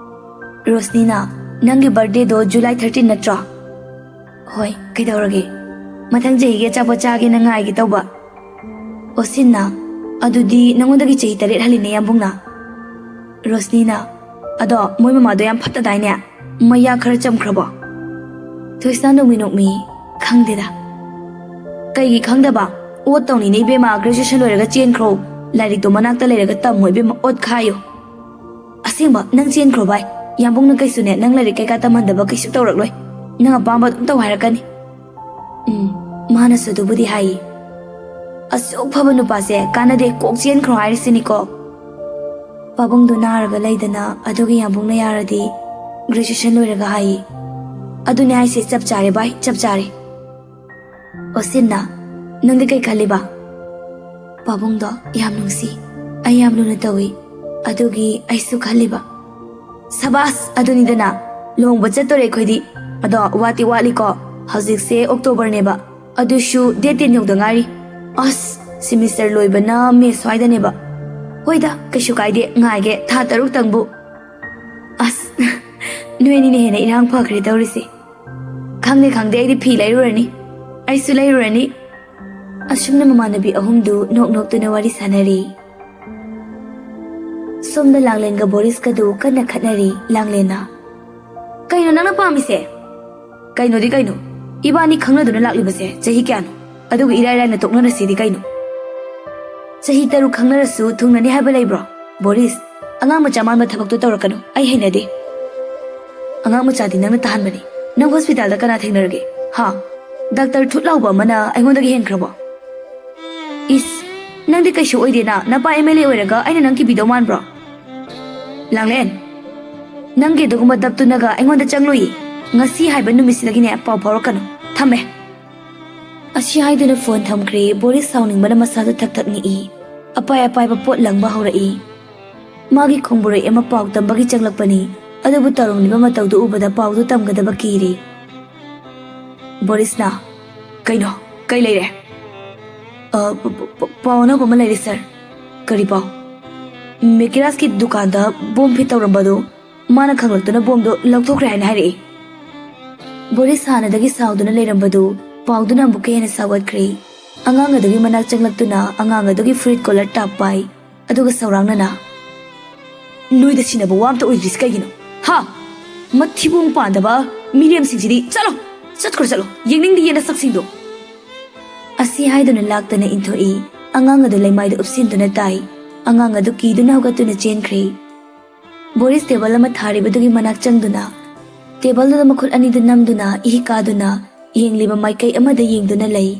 ꯔꯣꯁꯅꯤꯅ, ꯅꯪꯒꯤ ꯕꯥꯔꯗꯦꯗꯣ July thirteen ꯅꯠꯇ꯭ꯔꯣ? ꯍꯣꯏ, ꯀꯩꯗꯧꯔꯒꯦ? ꯃꯊꯪ ꯆꯍꯤꯒꯤ ꯑꯆꯥꯄꯣꯠ ꯆꯥꯒꯦꯅ ꯉꯥꯏꯒꯦ ꯇꯧꯕ꯫ ꯑꯣꯁꯤꯟꯅ, ꯑꯗꯨꯗꯤ ꯅꯉꯣꯟꯗꯒꯤ ꯆꯍꯤ ꯇꯔꯦꯠ ꯍꯜꯂꯤꯅꯦ ꯌꯥꯝꯕꯨꯡꯅ꯫ ꯔꯣꯁꯅꯤꯅ, ꯑꯗꯣ ꯃꯣꯏ ꯃꯃꯥꯗꯣ ꯌꯥꯝ ꯐꯠꯇꯗꯥꯏꯅꯦ? ꯃꯌꯥ ꯈꯔ ꯆꯝꯈ꯭ꯔꯕꯣ? ꯊꯣꯏꯁꯅꯥ ꯅꯣꯛꯃꯤ ꯅꯣꯛꯃꯤ, ꯈꯪꯗꯦꯗ꯫ ꯀꯩꯒꯤ ꯈꯪꯗꯕ? ꯑꯣꯠ ꯇꯧꯅꯤꯅꯦ ꯏꯕꯦꯝꯃ, ꯒ꯭ꯔꯦꯖꯨꯑꯦꯁꯟ ꯂꯣꯏꯔꯒ ꯆꯦꯟꯈ꯭ꯔꯣ꯫ ꯂꯥꯏꯔꯤꯛꯇꯣ ꯃꯅꯥꯛꯇ ꯂꯩꯔꯒ ꯇꯝꯃꯣ ꯏꯕꯦꯝꯃ, ꯑꯣꯠꯈꯥꯏꯌꯣ꯫ ꯑꯁꯦꯡꯕ, ꯅꯪ ꯆꯦꯟꯈ꯭ꯔꯣ ꯚꯥꯏ꯫ ꯌꯥꯝꯕꯨꯡꯅ ꯀꯩꯁꯨꯅꯦ, ꯅꯪ ꯂꯥꯏꯔꯤꯛ ꯀꯩꯀꯥ ꯇꯝꯍꯟꯗꯕ ꯀꯩꯁꯨ ꯇꯧꯔꯛꯂꯣꯏ꯫ ꯅꯪ ꯑꯄꯥꯝꯕ ꯑꯗꯨꯝ ꯇꯧ ꯍꯥꯏꯔꯛꯀꯅꯤ꯫ ꯎꯝ, ꯃꯥꯅꯁꯨ ꯑꯗꯨꯕꯨꯗꯤ ꯍꯥꯏꯌꯦ꯫ ꯑꯁꯨꯛ ꯐꯕ ꯅꯨꯄꯥꯁꯦ ꯀꯥꯟꯅꯗꯦ, ꯀꯣꯛ ꯆꯦꯟꯈ꯭ꯔꯣ ꯍꯥꯏꯔꯤꯁꯤꯅꯤꯀꯣ꯫ ꯄꯥꯕꯨꯡꯗꯣ ꯅꯥꯔꯒ ꯂꯩꯗꯅ ꯑꯗꯨꯒꯤ ꯌꯥꯝꯕꯨꯡꯅ ꯌꯥꯔꯗꯤ ꯒ꯭ꯔꯦꯖꯨꯑꯦꯁꯟ ꯂꯣꯏꯔꯒ ꯍꯥꯏꯌꯦ꯫ ꯑꯗꯨꯅꯦ ꯍꯥꯏꯁꯦ, ꯆꯞ ꯆꯥꯔꯦ ꯚꯥꯏ, ꯆꯞ ꯆꯥꯔꯦ꯫ ꯑꯣ ꯁꯤꯟꯅ, ꯅꯪꯗꯤ ꯀꯩ ꯈꯜꯂꯤꯕ? ꯄꯥꯕꯨꯡꯗꯣ ꯌꯥꯝ ꯅꯨꯡꯁꯤ, ꯑꯩ ꯌꯥꯝ ꯂꯨꯅ ꯇꯧꯏ, ꯑꯗꯨꯒꯤ ꯑꯩꯁꯨ ꯈꯜꯂꯤꯕ꯫ ꯁꯕꯥꯁ, ꯑꯗꯨꯅꯤꯗꯅ, ꯂꯨꯍꯣꯡꯕ ꯆꯠꯇꯣꯔꯦ ꯑꯩꯈꯣꯏꯗꯤ꯫ ꯑꯗꯣ ꯋꯥꯠꯇꯤ ꯋꯥꯠꯂꯤꯀꯣ, ꯍꯧꯖꯤꯛꯁꯦ ꯑꯣꯛꯇꯣꯕꯔꯅꯦꯕ, ꯑꯗꯨꯁꯨ ꯗꯦꯠ ꯇꯦꯟ ꯌꯧꯗ ꯉꯥꯏꯔꯤ꯫ ꯑꯁ, ꯁꯤꯃꯤꯁꯇꯔ ꯂꯣꯏꯕꯅ ꯃꯦ ꯁ꯭ꯋꯥꯏꯗꯅꯦꯕ꯫ ꯍꯣꯏꯗ, ꯀꯩꯁꯨ ꯀꯥꯏꯗꯦ, ꯉꯥꯏꯒꯦ, ꯊꯥ ꯇꯔꯨꯛꯇꯪꯕꯨ꯫ ꯑꯁ, ꯅꯣꯏ ꯑꯅꯤꯅ ꯍꯦꯟꯅ ꯏꯔꯥꯡ ꯐꯈ꯭ꯔꯦ ꯇꯧꯔꯤꯁꯦ꯫ ꯈꯪꯗꯦ, ꯈꯪꯗꯦ, ꯑꯩꯗꯤ ꯐꯤ ꯂꯩꯔꯨꯔꯅꯤ, ꯑꯩꯁꯨ ꯂꯩꯔꯨꯔꯅꯤ꯫ ꯑꯁꯨꯝꯅ ꯃꯃꯥꯟꯅꯕꯤ ꯑꯍꯨꯝꯗꯨ ꯅꯣꯛ ꯅꯣꯛꯇꯨꯅ ꯋꯥꯔꯤ ꯁꯥꯟꯅꯔꯤ꯫ ꯁꯣꯝꯗ ꯂꯥꯡꯂꯦꯟꯒ ꯕꯣꯔꯤꯁꯀꯗꯨ ꯀꯟꯅ ꯈꯠꯅꯔꯤ꯫ ꯂꯥꯡꯂꯦꯟꯅ, "ꯀꯩꯅꯣ ꯅꯪꯅ ꯄꯥꯝꯃꯤꯁꯦ?" "ꯀꯩꯅꯣꯗꯤ ꯀꯩꯅꯣ, ꯏꯕꯥꯅꯤ ꯈꯪꯅꯗꯨꯅ ꯂꯥꯛꯂꯤꯕꯁꯦ ꯆꯍꯤ ꯀꯌꯥꯅꯣ? ꯑꯗꯨꯒ ꯏꯔꯥꯏ ꯂꯥꯏꯅ ꯇꯣꯛꯅꯔꯁꯤꯗꯤ ꯀꯩꯅꯣ?" "ꯆꯍꯤ ꯇꯔꯨꯛ ꯈꯪꯅꯔꯁꯨ ꯊꯨꯡꯅꯅꯤ ꯍꯥꯏꯕ ꯂꯩꯕ꯭ꯔꯣ? ꯕꯣꯔꯤꯁ, ꯑꯉꯥꯡ ꯃꯆꯥ ꯃꯥꯟꯕ ꯊꯕꯛꯇꯣ ꯇꯧꯔꯛꯀꯅꯨ, ꯑꯩ ꯍꯩꯅꯗꯦ꯫ ꯑꯉꯥꯡ ꯃꯆꯥꯗꯤ ꯅꯪꯅ ꯇꯥꯍꯟꯕꯅꯤ꯫ ꯅꯪ ꯍꯣꯁꯄꯤꯇꯥꯜꯗ ꯀꯅꯥ ꯊꯦꯡꯅꯔꯒꯦ? ꯍꯥ? ꯗꯥꯛꯇꯔ ꯊꯨꯠ ꯂꯥꯎꯕ ꯑꯃꯅ ꯑꯩꯉꯣꯟꯗꯒꯤ ꯍꯦꯟꯈ꯭ꯔꯕꯣ?" "ꯏꯁ, ꯅꯪꯗꯤ ꯀꯩꯁꯨ ꯑꯣꯏꯗꯦꯅ, ꯅꯄꯥ ꯑꯦꯝ ꯑꯦꯜ ꯑꯦ ꯑꯣꯏꯔꯒ ꯑꯩꯅ ꯅꯪ ꯀꯤꯕꯤꯗꯧ ꯃꯥꯟꯕ꯭ꯔꯣ?" "ꯂꯥꯡꯂꯦꯟ, ꯅꯪꯒꯤ ꯑꯗꯨꯒꯨꯝꯕ ꯗꯞꯇꯨꯅꯒ ꯑꯩꯉꯣꯟꯗ ꯆꯪꯂꯨꯏ꯫ ꯉꯁꯤ ꯍꯥꯏꯕ ꯅꯨꯃꯤꯠꯁꯤꯗꯒꯤꯅꯦ ꯄꯥꯎ ꯐꯥꯎꯔꯛꯀꯅꯨ꯫ ꯊꯝꯃꯦ꯫" ꯑꯁꯤ ꯍꯥꯏꯗꯨꯅ ꯐꯣꯟ ꯊꯝꯈ꯭ꯔꯦ꯫ ꯕꯣꯔꯤꯁ ꯁꯥꯎꯅꯤꯡꯕꯅ ꯃꯁꯥꯗꯨ ꯊꯛ ꯊꯛ ꯅꯤꯛꯏ꯫ ꯑꯄꯥꯏ ꯑꯄꯥꯏꯕ ꯄꯣꯠ ꯂꯪꯕ ꯍꯧꯔꯛꯏ꯫ ꯃꯥꯒꯤ ꯈꯣꯡꯕꯨꯔꯩ ꯑꯃ ꯄꯥꯎ ꯇꯝꯕꯒꯤ ꯆꯪꯂꯛꯄꯅꯤ, ꯑꯗꯨꯕꯨ ꯇꯧꯔꯝꯂꯤꯕ ꯃꯇꯧꯗꯨ ꯎꯕꯗ ꯄꯥꯎꯗꯨ ꯇꯝꯒꯗꯕ ꯀꯤꯔꯦ꯫ ꯕꯣꯔꯤꯁꯅ, "ꯀꯩꯅꯣ? ꯀꯩ ꯂꯩꯔꯦ?" "ꯑ, ꯄ-, ꯄ-, ꯄ-, ꯄꯥꯎ ꯑꯅꯧꯕ ꯑꯃ ꯂꯩꯔꯦ, ꯁꯥꯔ꯫" "ꯀꯔꯤ ꯄꯥꯎ?" "ꯃꯦꯀꯤꯔꯥꯁꯀꯤ ꯗꯨꯀꯥꯟꯗ ꯕꯣꯝ ꯐꯤꯠ ꯇꯧꯔꯝꯕꯗꯨ ꯃꯥꯅ ꯈꯪꯂꯛꯇꯨꯅ ꯕꯣꯝꯗꯣ ꯂꯧꯊꯣꯛꯈ꯭ꯔꯦ ꯍꯥꯏꯅ ꯍꯥꯏꯔꯛꯏ꯫" ꯕꯣꯔꯤꯁ ꯍꯥꯟꯅꯗꯒꯤ ꯁꯥꯎꯗꯨꯅ ꯂꯩꯔꯝꯕꯗꯨ ꯄꯥꯎꯗꯨꯅ ꯑꯃꯨꯛꯀ ꯍꯦꯟꯅ ꯁꯥꯎꯒꯠꯈ꯭ꯔꯦ꯫ ꯑꯉꯥꯡ ꯑꯗꯨꯒꯤ ꯃꯅꯥꯛ ꯆꯪꯂꯛꯇꯨꯅ ꯑꯉꯥꯡ ꯑꯗꯨꯒꯤ ꯐꯨꯔꯤꯠ ꯀꯣꯂꯔ ꯇꯥꯞ ꯄꯥꯏ, ꯑꯗꯨꯒ ꯁꯧꯔꯥꯡꯅꯅ, "ꯅꯣꯏꯗ ꯁꯤꯟꯅꯕ ꯋꯥ ꯑꯝꯇ ꯑꯣꯏꯗ꯭ꯔꯤꯁꯤ ꯀꯩꯒꯤꯅꯣ? ꯍꯥ? ꯃꯊꯤꯕꯣꯡ ꯄꯥꯟꯗꯕ ꯃꯤꯔꯦꯝꯁꯤꯡꯁꯤꯗꯤ, ꯆꯠꯂꯣ! ꯆꯠꯈ꯭ꯔꯣ, ꯆꯠꯂꯣ! ꯌꯦꯡꯅꯤꯡꯗꯤꯌꯦ ꯅꯁꯛꯁꯤꯡꯗꯣ!" ꯑꯁꯤ ꯍꯥꯏꯗꯨꯅ ꯂꯥꯛꯇꯅ ꯏꯟꯊꯣꯛꯏ꯫ ꯑꯉꯥꯡ ꯑꯗꯨ ꯂꯩꯃꯥꯏꯗ ꯎꯞꯁꯤꯟꯗꯨꯅ ꯇꯥꯏ꯫ ꯑꯉꯥꯡ ꯑꯗꯨ ꯀꯤꯗꯨꯅ ꯍꯧꯒꯠꯇꯨꯅ ꯆꯦꯟꯈ꯭ꯔꯦ꯫ ꯕꯣꯔꯤꯁ ꯇꯦꯕꯜ ꯑꯃ ꯊꯥꯔꯤꯕꯗꯨꯒꯤ ꯃꯅꯥꯛ ꯆꯪꯗꯨꯅ, ꯇꯦꯕꯜꯗꯨꯗ ꯃꯈꯨꯠ ꯑꯅꯤꯗꯨ ꯅꯝꯗꯨꯅ ꯏꯍꯤꯛ ꯀꯥꯗꯨꯅ ꯌꯦꯡꯂꯤꯕ ꯃꯥꯏꯀꯩ ꯑꯃꯗ ꯌꯦꯡꯗꯨꯅ ꯂꯩ꯫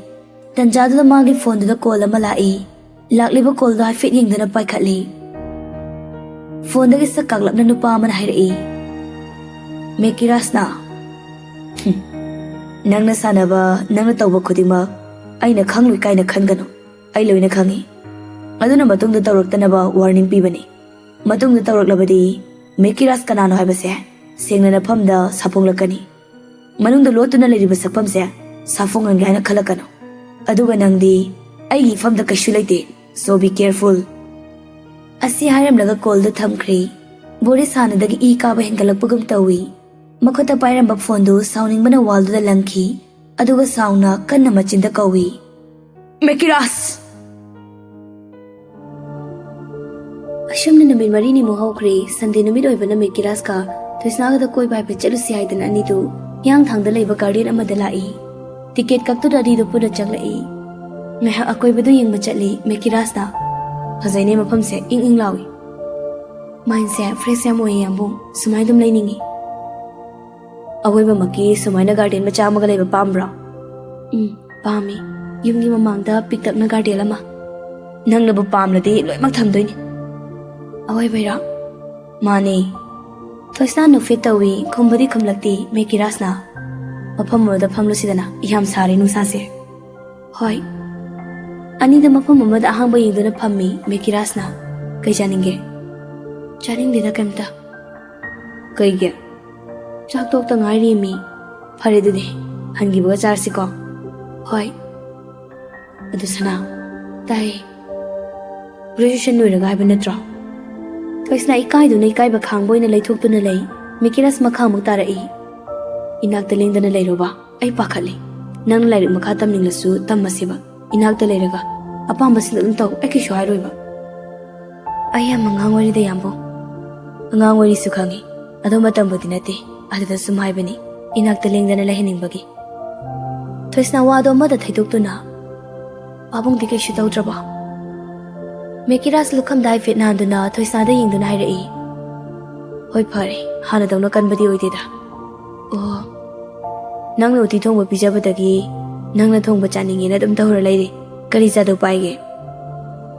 ꯇꯟꯖꯥꯗꯨꯗ ꯃꯥꯒꯤ ꯐꯣꯟꯗꯨꯗ ꯀꯣꯜ ꯑꯃ ꯂꯥꯛꯏ꯫ ꯂꯥꯛꯂꯤꯕ ꯀꯣꯜꯗꯨ ꯍꯥꯏꯐꯦꯠ ꯌꯦꯡꯗꯨꯅ ꯄꯥꯏꯈꯠꯂꯤ꯫ ꯐꯣꯟꯗꯒꯤ ꯁꯛ ꯀꯥꯛꯂꯞꯅ ꯅꯨꯄꯥ ꯑꯃꯅ ꯍꯥꯏꯔꯛꯏ, ꯃꯦꯀꯤꯔꯥꯁꯅ, "ꯍꯨꯝ, ꯅꯪꯅ ꯁꯥꯟꯅꯕ, ꯅꯪꯅ ꯇꯧꯕ ꯈꯨꯗꯤꯡꯃꯛ ꯑꯩꯅ ꯈꯪꯂꯣꯏ ꯀꯥꯏꯅ ꯈꯟꯒꯅꯨ꯫ ꯑꯩ ꯂꯣꯏꯅ ꯈꯪꯏ꯫ ꯑꯗꯨꯅ ꯃꯇꯨꯡꯗ ꯇꯧꯔꯛꯇꯅꯕ ꯋꯥꯔꯅꯤꯡ ꯄꯤꯕꯅꯤ꯫ ꯃꯇꯨꯡꯗ ꯇꯧꯔꯛꯂꯕꯗꯤ ꯃꯦꯀꯤꯔꯥꯁ ꯀꯅꯥꯅꯣ ꯍꯥꯏꯕꯁꯦ ꯁꯦꯡꯅ ꯅꯐꯝꯗ ꯁꯥꯐꯣꯡꯂꯛꯀꯅꯤ꯫ ꯃꯅꯨꯡꯗ ꯂꯣꯠꯇꯨꯅ ꯂꯩꯔꯤꯕ ꯁꯛꯐꯝꯁꯦ ꯁꯥꯐꯣꯡꯍꯟꯒꯦ ꯍꯥꯏꯅ ꯈꯜꯂꯛꯀꯅꯨ꯫ ꯑꯗꯨꯒ ꯅꯪꯗꯤ ꯑꯩꯒꯤ ꯏꯐꯝꯗ ꯀꯩꯁꯨ ꯂꯩꯇꯦ꯫ So be careful." ꯑꯁꯤ ꯍꯥꯏꯔꯝꯂꯒ ꯀꯣꯜꯗꯨ ꯊꯝꯈ꯭ꯔꯦ꯫ ꯕꯣꯔꯤꯁ ꯍꯥꯟꯅꯗꯒꯤ ꯏ ꯀꯥꯕ ꯍꯦꯟꯒꯠꯂꯛꯄꯒꯨꯝ ꯇꯧꯏ꯫ ꯃꯈꯨꯠꯇ ꯄꯥꯏꯔꯝꯕ ꯐꯣꯟꯗꯨ ꯁꯥꯎꯅꯤꯡꯕꯅ ꯋꯥꯜꯗꯨꯗ ꯂꯪꯈꯤ꯫ ꯑꯗꯨꯒ ꯁꯥꯎꯅ ꯀꯟꯅ ꯃꯆꯤꯟꯗ ꯀꯧꯏ, "ꯃꯦꯀꯤꯔꯥꯁ!" ꯑꯁꯨꯝꯅ ꯅꯨꯃꯤꯠ ꯃꯔꯤꯅꯤꯃꯨꯛ ꯍꯧꯈ꯭ꯔꯦ꯫ ꯁꯟꯗꯦ ꯅꯨꯃꯤꯠ ꯑꯣꯏꯕꯅ ꯃꯦꯀꯤꯔꯥꯁꯀ ꯊꯣꯏꯁꯅꯥꯒꯗ ꯀꯣꯏꯕ ꯍꯥꯏꯐꯦꯠ ꯆꯠꯂꯨꯁꯤ ꯍꯥꯏꯗꯅ ꯑꯅꯤꯗꯨ ꯍꯤꯌꯥꯡꯊꯥꯡꯗ ꯂꯩꯕ ꯒꯥꯔꯗꯦꯟ ꯑꯃꯗ ꯂꯥꯛꯏ꯫ ꯇꯤꯀꯦꯠ ꯀꯛꯇꯨꯅ ꯑꯅꯤꯗꯨ ꯄꯨꯟꯅ ꯆꯪꯂꯛꯏ꯫ ꯉꯥꯏꯍꯥꯛ ꯑꯀꯣꯏꯕꯗꯨ ꯌꯦꯡꯕ ꯆꯠꯂꯤ ꯃꯦꯀꯤꯔꯥꯁꯅ꯫ "ꯐꯖꯩꯅꯦ ꯃꯐꯝꯁꯦ, ꯏꯪ ꯏꯪ ꯂꯥꯎꯏ꯫ ꯃꯥꯏꯟꯁꯦ ꯐ꯭ꯔꯦꯁ ꯌꯥꯝ ꯑꯣꯏꯌꯦ ꯌꯥꯝꯕꯨꯡ, ꯁꯨꯃꯥꯏꯅ ꯑꯗꯨꯝ ꯂꯩꯅꯤꯡꯉꯤ꯫ ꯑꯋꯣꯏꯕꯃꯛꯀꯤ ꯁꯨꯃꯥꯏꯅ ꯒꯥꯔꯗꯦꯟ ꯃꯆꯥ ꯑꯃꯒ ꯂꯩꯕ ꯄꯥꯝꯕ꯭ꯔꯣ?" "ꯎꯝ, ꯄꯥꯝꯃꯤ꯫ ꯌꯨꯝꯒꯤ ꯃꯃꯥꯡꯗ ꯄꯤꯛꯇꯛꯅ ꯒꯥꯔꯗꯦꯟ ꯑꯃ꯫" "ꯅꯪꯅꯕꯨ ꯄꯥꯝꯂꯗꯤ ꯂꯣꯏꯅꯃꯛ ꯊꯝꯗꯣꯏꯅꯤ꯫" "ꯑꯋꯣꯏꯕꯩꯔꯣ?" "ꯃꯥꯅꯦ꯫" ꯊꯣꯏꯁꯅꯥ ꯅꯣꯛꯐꯦꯠ ꯇꯧꯏ, ꯈꯨꯝꯕꯗꯤ ꯈꯨꯝꯂꯛꯇꯦ ꯃꯦꯀꯤꯔꯥꯁꯅ꯫ "ꯃꯐꯝ ꯑꯃꯗ ꯐꯝꯂꯨꯁꯤꯗꯅ, ꯌꯥꯝ ꯁꯥꯔꯦ ꯅꯨꯡꯁꯥꯁꯦ꯫" "ꯍꯣꯏ꯫" ꯑꯅꯤꯗ ꯃꯐꯝ ꯑꯃꯗ ꯑꯍꯥꯡꯕ ꯌꯦꯡꯗꯨꯅ ꯐꯝꯃꯤ ꯃꯦꯀꯤꯔꯥꯁꯅ꯫ "ꯀꯩ ꯆꯥꯅꯤꯡꯒꯦ?" "ꯆꯥꯅꯤꯡꯗꯦꯗ ꯀꯩꯝꯇ꯫" "ꯀꯩꯒꯤ?" "ꯆꯥꯛ ꯇꯣꯛꯇ ꯉꯥꯏꯔꯤꯃꯤ꯫" "ꯐꯔꯦ ꯑꯗꯨꯗꯤ, ꯍꯟꯈꯤꯕꯒ ꯆꯥꯔꯁꯤꯀꯣ꯫" "ꯍꯣꯏ꯫" "ꯑꯗꯨ ꯁꯅꯥ꯫" "ꯇꯥꯏ꯫" "ꯒ꯭ꯔꯦꯖꯨꯑꯦꯁꯟ ꯂꯣꯏꯔꯒ ꯍꯥꯏꯕ ꯅꯠꯇ꯭ꯔꯣ?" ꯊꯣꯏꯁꯅꯥ ꯏꯀꯥꯏꯗꯨꯅ ꯏꯀꯥꯏꯕ ꯈꯥꯡꯕ ꯑꯣꯏꯅ ꯂꯩꯊꯣꯛꯇꯨꯅ ꯂꯩ꯫ ꯃꯦꯀꯤꯔꯥꯁ ꯃꯈꯥ ꯑꯃꯨꯛ ꯇꯥꯔꯛꯏ꯫ "ꯏꯅꯥꯛꯇ ꯂꯦꯡꯗꯅ ꯂꯩꯔꯣꯕ, ꯑꯩ ꯄꯥꯈꯠꯂꯤ꯫ ꯅꯪꯅ ꯂꯥꯏꯔꯤꯛ ꯃꯈꯥ ꯇꯝꯅꯤꯡꯂꯁꯨ ꯇꯝꯃꯁꯦꯕ, ꯏꯅꯥꯛꯇ ꯂꯩꯔꯒ꯫ ꯑꯄꯥꯝꯕꯁꯤꯡꯗꯣ ꯑꯗꯨꯝ ꯇꯧ, ꯑꯩ ꯀꯩꯁꯨ ꯍꯥꯏꯔꯣꯏꯕ꯫" "ꯑꯩ ꯌꯥꯝ ꯑꯉꯥꯡ ꯑꯣꯏꯔꯤꯗ ꯌꯥꯝꯕꯨꯡ꯫" "ꯑꯉꯥꯡ ꯑꯣꯏꯔꯤꯁꯨ ꯈꯪꯉꯤ, ꯑꯗꯣ ꯃꯇꯝꯕꯨꯗꯤ ꯅꯠꯇꯦ, ꯑꯗꯨꯗ ꯁꯨꯝ ꯍꯥꯏꯕꯅꯤ, ꯏꯅꯥꯛꯇ ꯂꯦꯡꯗꯅ ꯂꯩꯍꯟꯅꯤꯡꯕꯒꯤ꯫" ꯊꯣꯏꯁꯅꯥ ꯋꯥꯗꯣ ꯑꯃꯗ ꯊꯩꯗꯣꯛꯇꯨꯅ, "ꯄꯥꯕꯨꯡꯗꯤ ꯀꯩꯁꯨ ꯇꯧꯗ꯭ꯔꯕꯣ?" ꯃꯦꯀꯤꯔꯥꯁ ꯂꯨꯈꯝꯗ ꯍꯥꯏꯐꯦꯠ ꯅꯥꯟꯗꯨꯅ ꯊꯣꯏꯁꯅꯥꯗ ꯌꯦꯡꯗꯨꯅ ꯍꯥꯏꯔꯛꯏ, "ꯍꯣꯏ, ꯐꯔꯦ, ꯍꯥꯟꯅꯗꯧꯅ ꯀꯟꯕꯗꯤ ꯑꯣꯏꯗꯦꯗ꯫" "ꯑꯣ, ꯅꯪꯅ ꯎꯇꯤ ꯊꯣꯡꯕ ꯄꯤꯖꯕꯗꯒꯤ ꯅꯪꯅ ꯊꯣꯡꯕ ꯆꯥꯅꯤꯡꯉꯦꯅ ꯑꯗꯨꯝ ꯇꯧꯔ ꯂꯩꯔꯦ꯫ ꯀꯔꯤ ꯆꯥꯗꯧ ꯄꯥꯏꯒꯦ?"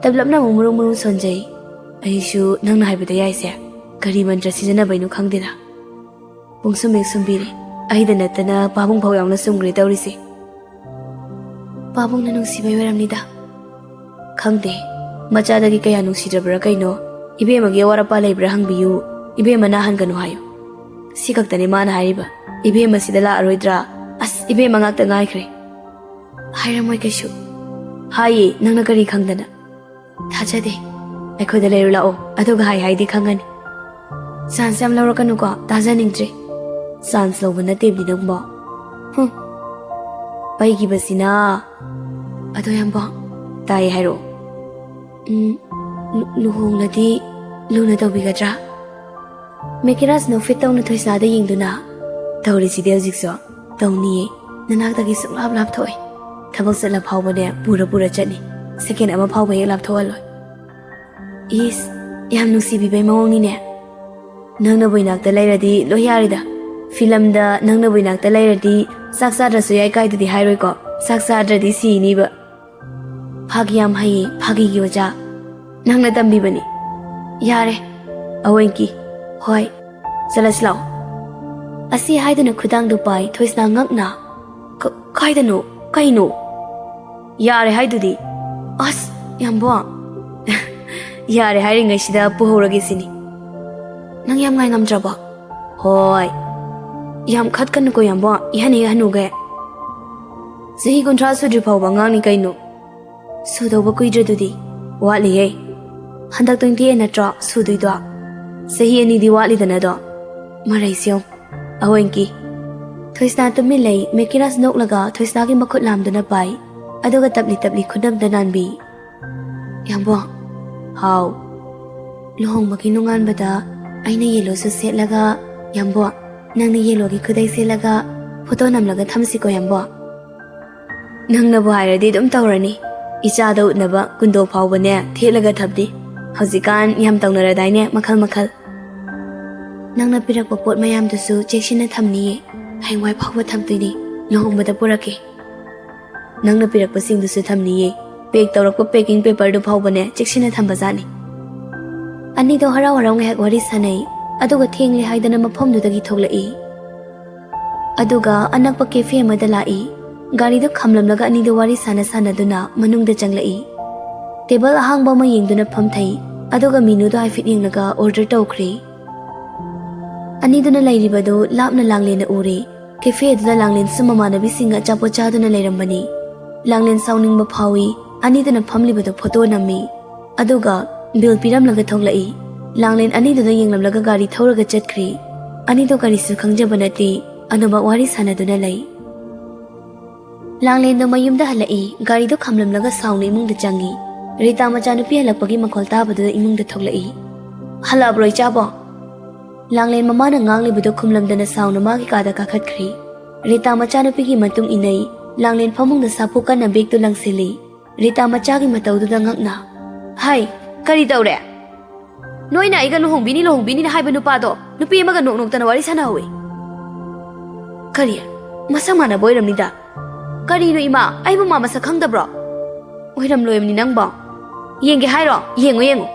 ꯇꯞꯂꯞꯅ ꯑꯃꯨꯛ ꯃꯔꯨꯡ ꯃꯔꯨꯡ ꯁꯣꯟꯖꯩ꯫ "ꯑꯩꯁꯨ ꯅꯪꯅ ꯍꯥꯏꯕꯗ ꯌꯥꯏꯁꯦ꯫ ꯀꯔꯤ ꯃꯟꯇ꯭ꯔ ꯁꯤꯖꯤꯟꯅꯕꯩꯅꯣ ꯈꯪꯗꯦꯗ꯫" ꯄꯨꯡꯁꯨꯝ ꯍꯦꯛ ꯁꯨꯝꯕꯤꯔꯦ꯫ ꯑꯩꯗ ꯅꯠꯇꯅ ꯄꯥꯕꯨꯡ ꯐꯥꯎ ꯌꯥꯎꯅ ꯁꯨꯝꯈ꯭ꯔꯦ ꯇꯧꯔꯤꯁꯦ꯫ ꯄꯥꯕꯨꯡꯅ ꯅꯨꯡꯁꯤꯕꯩ ꯑꯣꯏꯔꯝꯅꯤꯗ꯫ ꯈꯪꯗꯦ, ꯃꯆꯥꯗꯒꯤ ꯀꯌꯥ ꯅꯨꯡꯁꯤꯗ꯭ꯔꯕ꯭ꯔꯥ ꯀꯩꯅꯣ, ꯏꯕꯦꯝꯃꯒꯤ ꯑꯋꯥꯠ ꯑꯄꯥ ꯂꯩꯕ꯭ꯔꯥ ꯍꯪꯕꯤꯌꯨ, ꯏꯕꯦꯝꯃ ꯅꯥꯍꯟꯒꯅꯨ ꯍꯥꯏꯌꯨ꯫ ꯁꯤ ꯈꯛꯇꯅꯦ ꯃꯥꯅ ꯍꯥꯏꯔꯤꯕ꯫ ꯏꯕꯦꯝꯃ ꯁꯤꯗ ꯂꯥꯛꯑꯔꯣꯏꯗ꯭ꯔꯥ? ꯑꯁ, ꯏꯕꯦꯝꯃ ꯉꯥꯛꯇ ꯉꯥꯏꯈ꯭ꯔꯦ꯫ ꯍꯥꯏꯔꯝꯃꯣꯏ ꯀꯩꯁꯨ꯫ ꯍꯥꯏꯌꯦ, ꯅꯪꯅ ꯀꯔꯤ ꯈꯪꯗꯅ? ꯊꯥꯖꯗꯦ꯫ ꯑꯩꯈꯣꯏꯗ ꯂꯩꯔꯨ ꯂꯥꯛꯑꯣ, ꯑꯗꯨꯒ ꯍꯥꯏ ꯍꯥꯏꯗꯤ ꯈꯪꯒꯅꯤ꯫ ꯆꯥꯟꯁ ꯌꯥꯝ ꯂꯧꯔꯛꯀꯅꯨꯀꯣ, ꯇꯥꯖꯅꯤꯡꯗ꯭ꯔꯦ꯫ ꯆꯥꯟꯁ ꯂꯧꯕ ꯅꯠꯇꯦꯕꯤ ꯅꯪꯕꯣ꯫ ꯍꯨꯝ꯫ ꯄꯩꯈꯤꯕꯁꯤꯅ꯫ ꯑꯗꯣ ꯌꯥꯝꯕꯣ꯫ ꯇꯥꯏ ꯍꯥꯏꯔꯛꯑꯣ꯫ ꯎꯝ, ꯂꯨ-, ꯂꯨꯍꯣꯡꯂꯗꯤ ꯂꯨꯅ ꯇꯧꯕꯤꯒꯗ꯭ꯔꯥ? ꯃꯦꯀꯤꯔꯥꯖꯅ ꯐꯤꯠ ꯇꯧꯅ ꯊꯣꯏꯁꯅꯥꯗ ꯌꯦꯡꯗꯨꯅ, "ꯇꯧꯔꯤꯁꯤꯗꯤ ꯍꯧꯖꯤꯛꯁꯨ꯫ ꯇꯧꯅꯤꯌꯦ꯫ ꯅꯅꯥꯛꯇꯒꯤ ꯁꯨꯡꯂꯥꯞ ꯂꯥꯞꯊꯣꯛꯑꯣꯏ꯫ ꯊꯕꯛ ꯆꯠꯂ ꯐꯥꯎꯕꯅꯦ ꯄꯨꯔ ꯄꯨꯔ ꯆꯠꯅꯤ꯫ ꯁꯦꯀꯦꯟ ꯑꯃ ꯐꯥꯎꯕ ꯍꯦꯛ ꯂꯥꯞꯊꯣꯛꯍꯜꯂꯣꯏ꯫" ꯏꯁ, ꯌꯥꯝ ꯅꯨꯡꯁꯤꯕꯤꯕꯩ ꯃꯑꯣꯡꯅꯤꯅꯦ꯫ ꯅꯪꯅꯕꯨ ꯏꯅꯥꯛꯇ ꯂꯩꯔꯗꯤ ꯂꯣꯏ ꯌꯥꯔꯦꯗ꯫ ꯐꯤꯂꯝꯗ ꯅꯪꯅꯕꯨ ꯏꯅꯥꯛꯇ ꯂꯩꯔꯗꯤ ꯆꯥꯛ ꯆꯥꯗ꯭ꯔꯁꯨ ꯌꯥꯏ ꯀꯥꯏꯗꯨꯗꯤ ꯍꯥꯏꯔꯣꯏꯀꯣ? ꯆꯥꯛ ꯆꯥꯗ꯭ꯔꯗꯤ ꯁꯤꯅꯤꯕ꯫ ꯐꯥꯒꯤ ꯌꯥꯝ ꯍꯩꯌꯦ, ꯐꯥꯒꯤꯒꯤ ꯑꯣꯖꯥ꯫ ꯅꯪꯅ ꯇꯝꯕꯤꯕꯅꯤ꯫ ꯌꯥꯔꯦ꯫ ꯑꯋꯣꯏꯀꯤ꯫ ꯍꯣꯏ꯫ ꯆꯠꯂꯁꯤ ꯂꯥꯛꯑꯣ꯫ ꯑꯁꯤ ꯍꯥꯏꯗꯨꯅ ꯈꯨꯗꯥꯡꯗꯨ ꯄꯥꯏ ꯊꯣꯏꯁꯅꯥ ꯉꯛꯅ꯫ "ꯀ-, ꯀꯥꯏꯗꯅꯣ? ꯀꯩꯅꯣ?" "ꯌꯥꯔꯦ ꯍꯥꯏꯗꯨꯗꯤ꯫" "ꯑꯁ, ꯌꯥꯝꯕꯣ꯫" "ꯌꯥꯔꯦ ꯍꯥꯏꯔꯤꯉꯩꯁꯤꯗ ꯄꯨꯍꯧꯔꯒꯦ ꯁꯤꯅꯤ꯫ ꯅꯪ ꯌꯥꯝ ꯉꯥꯏ ꯉꯝꯗ꯭ꯔꯕꯣ?" "ꯍꯣꯏ꯫" "ꯌꯥꯝ ꯈꯠꯀꯅꯨꯀꯣ ꯌꯥꯝꯕꯣ, ꯏꯍꯟ ꯍꯦꯛ ꯍꯟꯅꯨꯒꯦ꯫" "ꯆꯍꯤ ꯀꯨꯟꯊ꯭ꯔꯥ ꯁꯨꯗ꯭ꯔꯤ ꯐꯥꯎꯕ ꯑꯉꯥꯡꯅꯤ ꯀꯩꯅꯣ?" "ꯁꯨꯗꯧꯕ ꯀꯨꯏꯗ꯭ꯔꯗꯨꯗꯤ?" "ꯋꯥꯠꯂꯤꯍꯦ꯫ ꯍꯟꯗꯛ ꯇ꯭ꯋꯦꯟꯇꯤ ꯑꯩꯠ ꯅꯠꯇ꯭ꯔꯣ ꯁꯨꯗꯣꯏꯗꯣ? ꯆꯍꯤ ꯑꯅꯤꯗꯤ ꯋꯥꯠꯂꯤꯗꯅꯗꯣ꯫" ꯃꯔꯩꯁꯤ ꯌꯦꯡꯉꯨ꯫ ꯑꯋꯣꯏꯀꯤ꯫ ꯊꯣꯏꯁꯅꯥ ꯇꯨꯃꯤꯟ ꯂꯩ꯫ ꯃꯦꯀꯤꯔꯥꯁ ꯅꯣꯛꯂꯒ ꯊꯣꯏꯁꯅꯥꯒꯤ ꯃꯈꯨꯠ ꯂꯥꯝꯗꯨꯅ ꯄꯥꯏ꯫ ꯑꯗꯨꯒ ꯇꯞꯂꯤ ꯇꯞꯂꯤ ꯈꯨꯅꯝꯗ ꯅꯥꯟꯕꯤ꯫ "ꯌꯥꯝꯕꯣ꯫" "ꯍꯥꯎ꯫" "ꯂꯨꯍꯣꯡꯕꯒꯤ ꯅꯣꯡꯉꯥꯟꯕꯗ ꯑꯩꯅ ꯌꯦꯜꯂꯣꯁꯨ ꯁꯦꯠꯂꯒ, ꯌꯥꯝꯕꯣ, ꯅꯪꯅ ꯌꯦꯜꯂꯣꯒꯤ ꯈꯨꯗꯩ ꯁꯦꯠꯂꯒ ꯐꯣꯇꯣ ꯅꯝꯂꯒ ꯊꯝꯁꯤꯀꯣ ꯌꯥꯝꯕꯣ꯫" "ꯅꯪꯅꯕꯨ ꯍꯥꯏꯔꯗꯤ ꯑꯗꯨꯝ ꯇꯧꯔꯅꯤ꯫ ꯏꯆꯥꯗ ꯎꯠꯅꯕ ꯀꯨꯟꯗꯣ ꯐꯥꯎꯕꯅꯦ ꯊꯦꯠꯂꯒ ꯊꯝꯅꯤ꯫ ꯍꯧꯖꯤꯛꯀꯥꯟ ꯌꯥꯝ ꯇꯧꯅꯔꯗꯥꯏꯅꯦ ꯃꯈꯜ ꯃꯈꯜ꯫" "ꯅꯪꯅ ꯄꯤꯔꯛꯄ ꯄꯣꯠ ꯃꯌꯥꯝꯗꯨꯁꯨ ꯆꯦꯛꯁꯤꯟꯅ ꯊꯝꯅꯤꯌꯦ꯫ ꯍꯌꯦꯡꯋꯥꯏ ꯐꯥꯎꯕ ꯊꯝꯗꯣꯏꯅꯤ꯫ ꯂꯨꯍꯣꯡꯕꯗ ꯄꯨꯔꯛꯀꯦ꯫" "ꯅꯪꯅ ꯄꯤꯔꯛꯄꯁꯤꯡꯗꯨꯁꯨ ꯊꯝꯅꯤꯌꯦ꯫ ꯄꯦꯛ ꯇꯧꯔꯛꯄ ꯄꯦꯀꯤꯡ ꯄꯦꯄꯔꯗꯨ ꯐꯥꯎꯕꯅꯦ ꯆꯦꯛꯁꯤꯟꯅ ꯊꯝꯕꯖꯥꯠꯅꯤ꯫" ꯑꯅꯤꯗꯣ ꯍꯔꯥꯎ ꯍꯔꯥꯎ ꯉꯥꯏꯍꯥꯛ ꯋꯥꯔꯤ ꯁꯥꯟꯅꯩ꯫ ꯑꯗꯨꯒ ꯊꯦꯡꯂꯦ ꯍꯥꯏꯗꯅ ꯃꯐꯝꯗꯨꯗꯒꯤ ꯊꯣꯛꯂꯛꯏ꯫ ꯑꯗꯨꯒ ꯑꯅꯛꯄ cafe ꯑꯃꯗ ꯂꯥꯛꯏ꯫ ꯒꯥꯔꯤꯗꯨ ꯈꯥꯝꯂꯝꯂꯒ ꯑꯅꯤꯗꯨ ꯋꯥꯔꯤ ꯁꯥꯟꯅ ꯁꯥꯟꯅꯗꯨꯅ ꯃꯅꯨꯡꯗ ꯆꯪꯂꯛꯏ꯫ Table ꯑꯍꯥꯡꯕ ꯑꯃ ꯌꯦꯡꯗꯨꯅ ꯐꯝꯊꯩ꯫ ꯑꯗꯨꯒ menuꯗꯨ ꯍꯥꯏꯐꯦꯠ ꯌꯦꯡꯂꯒ order ꯇꯧꯈ꯭ꯔꯦ꯫ ꯑꯅꯤꯗꯨꯅ ꯂꯩꯔꯤꯕꯗꯨ ꯂꯥꯞꯅ ꯂꯥꯡꯂꯦꯟꯅ ꯎꯔꯦ꯫ Cafe ꯑꯗꯨꯗ ꯂꯥꯡꯂꯦꯟꯁꯨ ꯃꯃꯥꯟꯅꯕꯤꯁꯤꯡꯒ ꯑꯆꯥꯄꯣꯠ ꯆꯥꯗꯨꯅ ꯂꯩꯔꯝꯕꯅꯤ꯫ ꯂꯥꯡꯂꯦꯟ ꯁꯥꯎꯅꯤꯡꯕ ꯐꯥꯎꯏ꯫ ꯑꯅꯤꯗꯨꯅ ꯐꯝꯂꯤꯕꯗꯨ photo ꯅꯝꯃꯤ꯫ ꯑꯗꯨꯒ bill ꯄꯤꯔꯝꯂꯒ ꯊꯣꯛꯂꯛꯏ꯫ ꯂꯥꯡꯂꯦꯟ ꯑꯅꯤꯗꯨꯗ ꯌꯦꯡꯂꯝꯂꯒ ꯒꯥꯔꯤ ꯊꯧꯔꯒ ꯆꯠꯈ꯭ꯔꯦ꯫ ꯑꯅꯤꯗꯨ ꯀꯔꯤꯁꯨ ꯈꯪꯖꯕ ꯅꯠꯇꯦ꯫ ꯑꯗꯨꯃꯛ ꯋꯥꯔꯤ ꯁꯥꯟꯅꯗꯨꯅ ꯂꯩ꯫ ꯂꯥꯡꯂꯦꯟꯗꯣ ꯃꯌꯨꯝꯗ ꯍꯜꯂꯛꯏ꯫ ꯒꯥꯔꯤꯗꯣ ꯈꯥꯝꯂꯝꯂꯒ ꯁꯥꯎꯅ ꯏꯃꯨꯡꯗ ꯆꯪꯉꯤ꯫ ꯔꯤꯇꯥ ꯃꯆꯥꯅꯨꯄꯤ ꯍꯜꯂꯛꯄꯒꯤ ꯃꯈꯣꯜ ꯇꯥꯕꯗꯨꯗ ꯏꯃꯨꯡꯗ ꯊꯣꯛꯂꯛꯏ꯫ "ꯍꯜꯂꯛꯑꯕ꯭ꯔꯣ ꯏꯆꯥꯕꯣ?" ꯂꯥꯡꯂꯦꯟ ꯃꯃꯥꯅ ꯉꯥꯡꯂꯤꯕꯗꯨ ꯈꯨꯝꯂꯝꯗꯅ ꯁꯥꯎꯅ ꯃꯥꯒꯤ ꯀꯥꯗ ꯀꯥꯈꯠꯈ꯭ꯔꯦ꯫ ꯔꯤꯇꯥ ꯃꯆꯥꯅꯨꯄꯤꯒꯤ ꯃꯇꯨꯡ ꯏꯟꯅꯩ꯫ ꯂꯥꯡꯂꯦꯟ ꯐꯃꯨꯡꯗ ꯁꯥꯐꯨ ꯀꯟꯅ ꯕꯦꯒꯇꯨ ꯂꯪꯁꯤꯜꯂꯤ꯫ ꯔꯤꯇꯥ ꯃꯆꯥꯒꯤ ꯃꯇꯧꯗꯨꯗ ꯉꯛꯅ, "ꯍꯥꯏ, ꯀꯔꯤ ꯇꯧꯔꯦ? ꯅꯣꯏꯅ ꯑꯩꯒ ꯂꯨꯍꯣꯡꯕꯤꯅꯤ, ꯂꯨꯍꯣꯡꯕꯤꯅꯤꯅ ꯍꯥꯏꯕ ꯅꯨꯄꯥꯗꯣ ꯅꯨꯄꯤ ꯑꯃꯒ ꯅꯣꯛ ꯅꯣꯛꯇꯅ ꯋꯥꯔꯤ ꯁꯥꯟꯅꯍꯧꯋꯤ꯫ ꯀꯔꯤ? ꯃꯁꯛ ꯃꯥꯟꯅꯕ ꯑꯣꯏꯔꯝꯅꯤꯗ꯫ ꯀꯔꯤꯅꯣ ꯏꯃꯥ, ꯑꯩꯕꯨ ꯃꯥ ꯃꯁꯛ ꯈꯪꯗꯕ꯭ꯔꯣ? ꯑꯣꯏꯔꯝꯂꯣꯏꯕꯅꯤ ꯅꯪꯕꯣ꯫ ꯌꯦꯡꯒꯦ ꯍꯥꯏꯔꯣ? ꯌꯦꯡꯉꯨ, ꯌꯦꯡꯉꯨ꯫"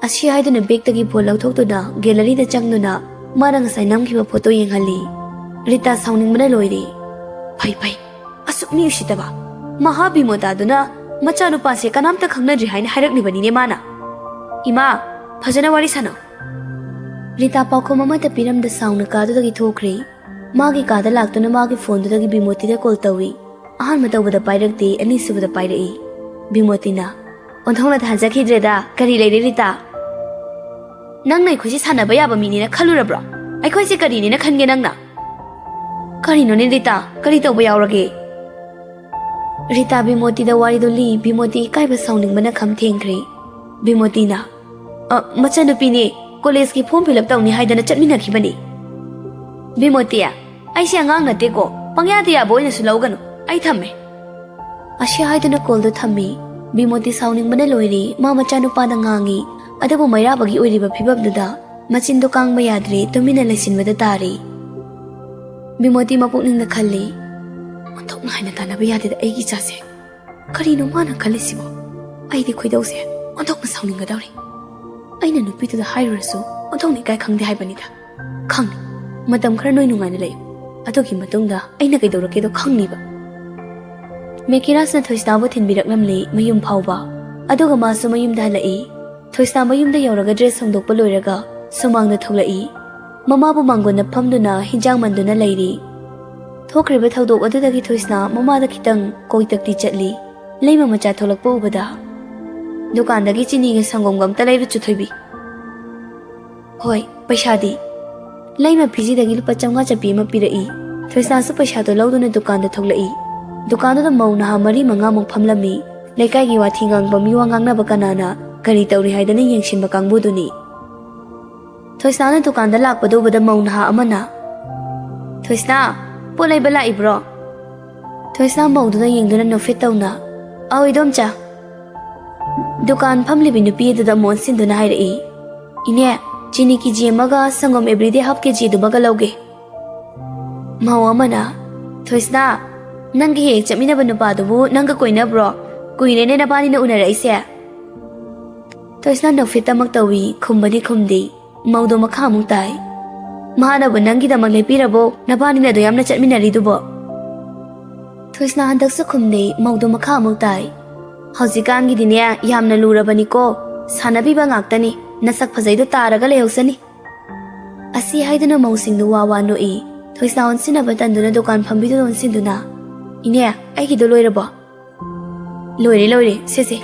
ꯑꯁꯤ ꯍꯥꯏꯗꯨꯅ ꯕꯦꯒꯇꯒꯤ ꯐꯣꯟ ꯂꯧꯊꯣꯛꯇꯨꯅ galleryꯗ ꯆꯪꯗꯨꯅ ꯃꯥꯅ ꯉꯁꯥꯏ ꯅꯝꯈꯤꯕ ꯐꯣꯇꯣ ꯌꯦꯡꯍꯜꯂꯤ꯫ ꯔꯤꯇꯥ ꯁꯥꯎꯅꯤꯡꯕꯅ ꯂꯣꯏꯔꯦ꯫ "ꯐꯩ, ꯐꯩ꯫ ꯑꯁꯨꯛ ꯃꯤ ꯎꯁꯤꯠꯇꯕ꯫ ꯃꯍꯥ ꯕꯤꯃꯣꯇꯥꯗꯨꯅ ꯃꯆꯥꯅꯨꯄꯥꯁꯦ ꯀꯅꯥꯝꯇ ꯈꯪꯅꯗ꯭ꯔꯤ ꯍꯥꯏꯅ ꯍꯥꯏꯔꯛꯂꯤꯕꯅꯤꯅꯦ ꯃꯥꯅ꯫ ꯏꯃꯥ, ꯐꯖꯅ ꯋꯥꯔꯤ ꯁꯥꯟꯅꯧ꯫" ꯔꯤꯇꯥ ꯄꯥꯎꯈꯨꯝ ꯑꯃꯠꯇ ꯄꯤꯔꯝꯗ ꯁꯥꯎꯅ ꯀꯥꯗꯨꯗꯒꯤ ꯊꯣꯛꯈ꯭ꯔꯦ꯫ ꯃꯥꯒꯤ ꯀꯥꯗ ꯂꯥꯛꯇꯨꯅ ꯃꯥꯒꯤ ꯐꯣꯟꯗꯨꯗꯒꯤ ꯕꯤꯃꯣꯇꯤꯗ ꯀꯣꯜ ꯇꯧꯏ꯫ ꯑꯍꯥꯟꯕ ꯇꯧꯕꯗ ꯄꯥꯏꯔꯛꯇꯦ, ꯑꯅꯤꯁꯨꯕꯗ ꯄꯥꯏꯔꯛꯏ꯫ ꯕꯤꯃꯣꯇꯤꯅ, "ꯑꯣꯟꯊꯣꯛꯅ ꯊꯥꯖꯈꯤꯗ꯭ꯔꯦꯗ꯫ ꯀꯔꯤ ꯂꯩꯔꯦ ꯔꯤꯇꯥ? ꯅꯪꯅ ꯑꯩꯈꯣꯏꯁꯦ ꯁꯥꯟꯅꯕ ꯌꯥꯕ ꯃꯤꯅꯦꯅ ꯈꯜꯂꯨꯔꯕ꯭ꯔꯣ? ꯑꯩꯈꯣꯏꯁꯦ ꯀꯔꯤꯅꯦꯅ ꯈꯟꯒꯦ ꯅꯪꯅ?" "ꯀꯔꯤꯅꯣꯅꯦ ꯔꯤꯇꯥ? ꯀꯔꯤ ꯇꯧꯕ ꯌꯥꯎꯔꯒꯦ?" ꯔꯤꯇꯥ ꯕꯤꯃꯣꯇꯤꯗ ꯋꯥꯔꯤꯗꯨ ꯂꯤ꯫ ꯕꯤꯃꯣꯇꯤ ꯏꯀꯥꯏꯕ ꯁꯥꯎꯅꯤꯡꯕꯅ ꯈꯝ ꯊꯦꯡꯈ꯭ꯔꯦ꯫ ꯕꯤꯃꯣꯇꯤꯅ, "ꯑ, ꯃꯆꯟꯅꯨꯄꯤꯅꯦ, ꯀꯣꯂꯦꯖꯀꯤ form fill up ꯇꯧꯅꯤ ꯍꯥꯏꯗꯅ ꯆꯠꯃꯤꯟꯅꯈꯤꯕꯅꯤ꯫" "ꯕꯤꯃꯣꯇꯤ, ꯑꯩꯁꯦ ꯑꯉꯥꯡ ꯅꯠꯇꯦꯀꯣ, ꯄꯪꯌꯥꯗ ꯌꯥꯕ ꯑꯣꯏꯅꯁꯨ ꯂꯧꯒꯅꯨ, ꯑꯩ ꯊꯝꯃꯦ꯫" ꯑꯁꯤ ꯍꯥꯏꯗꯨꯅ ꯀꯣꯜꯗꯨ ꯊꯝꯃꯤ꯫ ꯕꯤꯃꯣꯇꯤ ꯁꯥꯎꯅꯤꯡꯕꯅ ꯂꯣꯏꯔꯦ꯫ ꯃꯥ ꯃꯆꯥꯅꯨꯄꯥꯗ ꯉꯥꯡꯉꯤ, ꯑꯗꯨꯕꯨ ꯃꯩꯔꯥꯕꯒꯤ ꯑꯣꯏꯔꯤꯕ ꯐꯤꯕꯝꯗꯨꯗ ꯃꯆꯤꯟꯗꯣ ꯀꯥꯡꯕ ꯌꯥꯗ꯭ꯔꯦ, ꯇꯨꯃꯤꯟꯅ ꯂꯩꯁꯤꯟꯕꯗ ꯇꯥꯔꯦ꯫ ꯕꯤꯃꯣꯇꯤ ꯃꯄꯨꯛꯅꯤꯡꯗ ꯈꯜꯂꯤ, "ꯑꯣꯟꯊꯣꯛꯅ ꯍꯥꯏꯅ ꯇꯥꯟꯅꯕ ꯌꯥꯗꯦꯗ ꯑꯩꯒꯤ ꯏꯆꯥꯁꯦ꯫ ꯀꯔꯤꯅꯣ ꯃꯥꯅ ꯈꯜꯂꯤꯁꯤꯕꯣ? ꯑꯩꯗꯤ ꯈꯣꯏꯗꯧꯁꯦ ꯑꯣꯟꯊꯣꯛꯅ ꯁꯥꯎꯅꯤꯡꯒꯗꯧꯔꯦ꯫ ꯑꯩꯅ ꯅꯨꯄꯤꯗꯨꯗ ꯍꯥꯏꯔꯨꯔꯁꯨ ꯑꯣꯟꯊꯣꯛꯅ ꯏꯀꯥꯏ ꯈꯪꯗꯦ ꯍꯥꯏꯕꯅꯤꯗ꯫ ꯈꯪꯅꯤ, ꯃꯇꯝ ꯈꯔ ꯅꯣꯏ ꯅꯨꯡꯉꯥꯏꯅ ꯂꯩꯌꯨ, ꯑꯗꯨꯒꯤ ꯃꯇꯨꯡꯗ ꯑꯩꯅ ꯀꯩꯗꯧꯔꯛꯀꯦꯗꯣ ꯈꯪꯅꯤꯕ꯫ ꯃꯦꯀꯤꯔꯥꯁꯅ ꯊꯣꯏꯁꯅꯥꯕꯨ ꯊꯤꯟꯕꯤꯔꯛꯂꯝꯂꯤ ꯃꯌꯨꯝ ꯐꯥꯎꯕ꯫ ꯑꯗꯨꯒ ꯃꯥꯁꯨ ꯃꯌꯨꯝꯗ ꯍꯜꯂꯛꯏ꯫ ꯊꯣꯏꯁꯅꯥ ꯃꯌꯨꯝꯗ ꯌꯧꯔꯒ ꯗ꯭ꯔꯦꯁ ꯍꯣꯡꯗꯣꯛꯄ ꯂꯣꯏꯔꯒ ꯁꯨꯃꯥꯡꯗ ꯊꯣꯛꯂꯛꯏ꯫ ꯃꯃꯥꯕꯨ ꯃꯥꯡꯒꯣꯟꯗ ꯐꯝꯗꯨꯅ ꯍꯤꯟꯖꯥꯡ ꯃꯟꯗꯨꯅ ꯂꯩꯔꯤ꯫ ꯊꯣꯛꯈ꯭ꯔꯤꯕ ꯊꯧꯗꯣꯛ ꯑꯗꯨꯗꯒꯤ ꯊꯣꯏꯁꯅꯥ ꯃꯃꯥꯗ ꯈꯤꯇꯪ ꯀꯣꯏꯇꯛꯇꯤ ꯆꯠꯂꯤ꯫ ꯂꯩꯃ ꯃꯆꯥ ꯊꯣꯛꯂꯛꯄ ꯎꯕꯗ, "ꯗꯨꯀꯥꯟꯗꯒꯤ ꯆꯤꯅꯤꯒ ꯁꯪꯒꯣꯝꯒ ꯑꯝꯇ ꯂꯩꯔꯨꯆꯣ ꯊꯣꯏꯕꯤ꯫" "ꯍꯣꯏ, ꯄꯩꯁꯥꯗꯤ?" ꯂꯩꯃ ꯐꯤꯖꯤꯗꯒꯤ ꯂꯨꯄꯥ ꯆꯥꯝꯃꯉꯥ ꯆꯞꯄꯤ ꯑꯃ ꯄꯤꯔꯛꯏ꯫ ꯊꯣꯏꯁꯅꯥꯁꯨ ꯄꯩꯁꯥꯗꯣ ꯂꯧꯗꯨꯅ ꯗꯨꯀꯥꯟꯗ ꯊꯣꯛꯂꯛꯏ꯫ ꯗꯨꯀꯥꯟꯗꯨꯗ ꯃꯧ ꯅꯍꯥ ꯃꯔꯤ ꯃꯉꯥꯃꯨꯛ ꯐꯝꯂꯝꯃꯤ꯫ ꯂꯩꯀꯥꯏꯒꯤ ꯋꯥꯊꯤ ꯉꯥꯡꯕ, ꯃꯤꯋꯥ ꯉꯥꯡꯅꯕ ꯀꯅꯥꯅ ꯀꯔꯤ ꯇꯧꯔꯤ ꯍꯥꯏꯗꯅ ꯌꯦꯡꯁꯤꯟꯕ ꯀꯥꯡꯕꯨꯗꯨꯅꯤ꯫ ꯊꯣꯏꯁꯅꯥꯅ ꯗꯨꯀꯥꯟꯗ ꯂꯥꯛꯄꯗꯨ ꯎꯕꯗ ꯃꯧ ꯅꯍꯥ ꯑꯃꯅ, "ꯊꯣꯏꯁꯅꯥ, ꯄꯣꯠ ꯂꯩꯕ ꯂꯥꯛꯏꯕ꯭ꯔꯣ?" ꯊꯣꯏꯁꯅꯥ ꯃꯧꯗꯨꯗ ꯌꯦꯡꯗꯨꯅ ꯅꯣꯛꯐꯦꯠ ꯇꯧꯅ, "ꯑꯧ ꯏꯗꯣꯝꯆꯥ꯫" ꯗꯨꯀꯥꯟ ꯐꯝꯂꯤꯕꯤ ꯅꯨꯄꯤ ꯑꯗꯨꯗ ꯑꯃꯨꯛ ꯑꯣꯟꯁꯤꯟꯗꯨꯅ ꯍꯥꯏꯔꯛꯏ, "ꯏꯅꯦ, ꯆꯤꯅꯤ ꯀꯦꯖꯤ ꯑꯃꯒ ꯁꯪꯒꯣꯝ ꯑꯦꯕ꯭ꯔꯤꯗꯦ ꯍꯥꯐ ꯀꯦꯖꯤꯗꯨꯃꯒ ꯂꯧꯒꯦ꯫" ꯃꯧ ꯑꯃꯅ, "ꯊꯣꯏꯁꯅꯥ, ꯅꯪꯒꯤ ꯍꯦꯛ ꯍꯦꯛ ꯆꯠꯃꯤꯟꯅꯕ ꯅꯨꯄꯥꯗꯨꯕꯨ ꯅꯪꯒ ꯀꯣꯏꯅꯕ꯭ꯔꯣ? ꯀꯨꯏꯔꯦꯅꯦ ꯅꯕꯥꯅꯤꯅ ꯎꯅꯔꯛꯏꯁꯦ꯫" ꯊꯣꯏꯁꯅꯥ ꯅꯣꯛꯐꯦꯠꯇꯃꯛ ꯇꯧꯏ, ꯈꯨꯝꯕꯗꯤ ꯈꯨꯝꯗꯦ꯫ ꯃꯧꯗꯣ ꯃꯈꯥ ꯑꯃꯨꯛ ꯇꯥꯏ, "ꯃꯍꯥꯛꯅꯕꯨ ꯅꯪꯒꯤꯗꯃꯛ ꯂꯦꯞꯄꯤꯔꯕꯣ ꯅꯕꯥꯅꯤꯅ ꯑꯗꯨ ꯌꯥꯝꯅ ꯆꯠꯃꯤꯟꯅꯔꯤꯗꯨꯕꯣ?" ꯊꯣꯏꯁꯅꯥ ꯍꯟꯗꯛꯁꯨ ꯈꯨꯝꯗꯦ꯫ ꯃꯧꯗꯣ ꯃꯈꯥ ꯑꯃꯨꯛ ꯇꯥꯏ, "ꯍꯧꯖꯤꯛꯀꯥꯟꯒꯤꯗꯤꯅꯦ ꯌꯥꯝꯅ ꯂꯨꯔꯕꯅꯤꯀꯣ, ꯁꯥꯟꯅꯕꯤꯕ ꯉꯥꯛꯇꯅꯤ, ꯅꯁꯛ ꯐꯖꯩꯗꯣ ꯇꯥꯔꯒ ꯂꯩꯍꯧꯁꯅꯤ꯫" ꯑꯁꯤ ꯍꯥꯏꯗꯨꯅ ꯃꯧꯁꯤꯡꯗꯨ ꯋꯥ ꯋꯥ ꯅꯣꯛꯏ꯫ ꯊꯣꯏꯁꯅꯥ ꯑꯣꯟꯁꯤꯟꯅꯕ ꯇꯟꯗꯨꯅ ꯗꯨꯀꯥꯟ ꯐꯝꯕꯤꯗꯨꯗ ꯑꯣꯟꯁꯤꯟꯗꯨꯅ, "ꯏꯅꯦ, ꯑꯩꯒꯤꯗꯣ ꯂꯣꯏꯔꯕꯣ?" "ꯂꯣꯏꯔꯦ, ꯂꯣꯏꯔꯦ, ꯁꯦ, ꯁꯦ,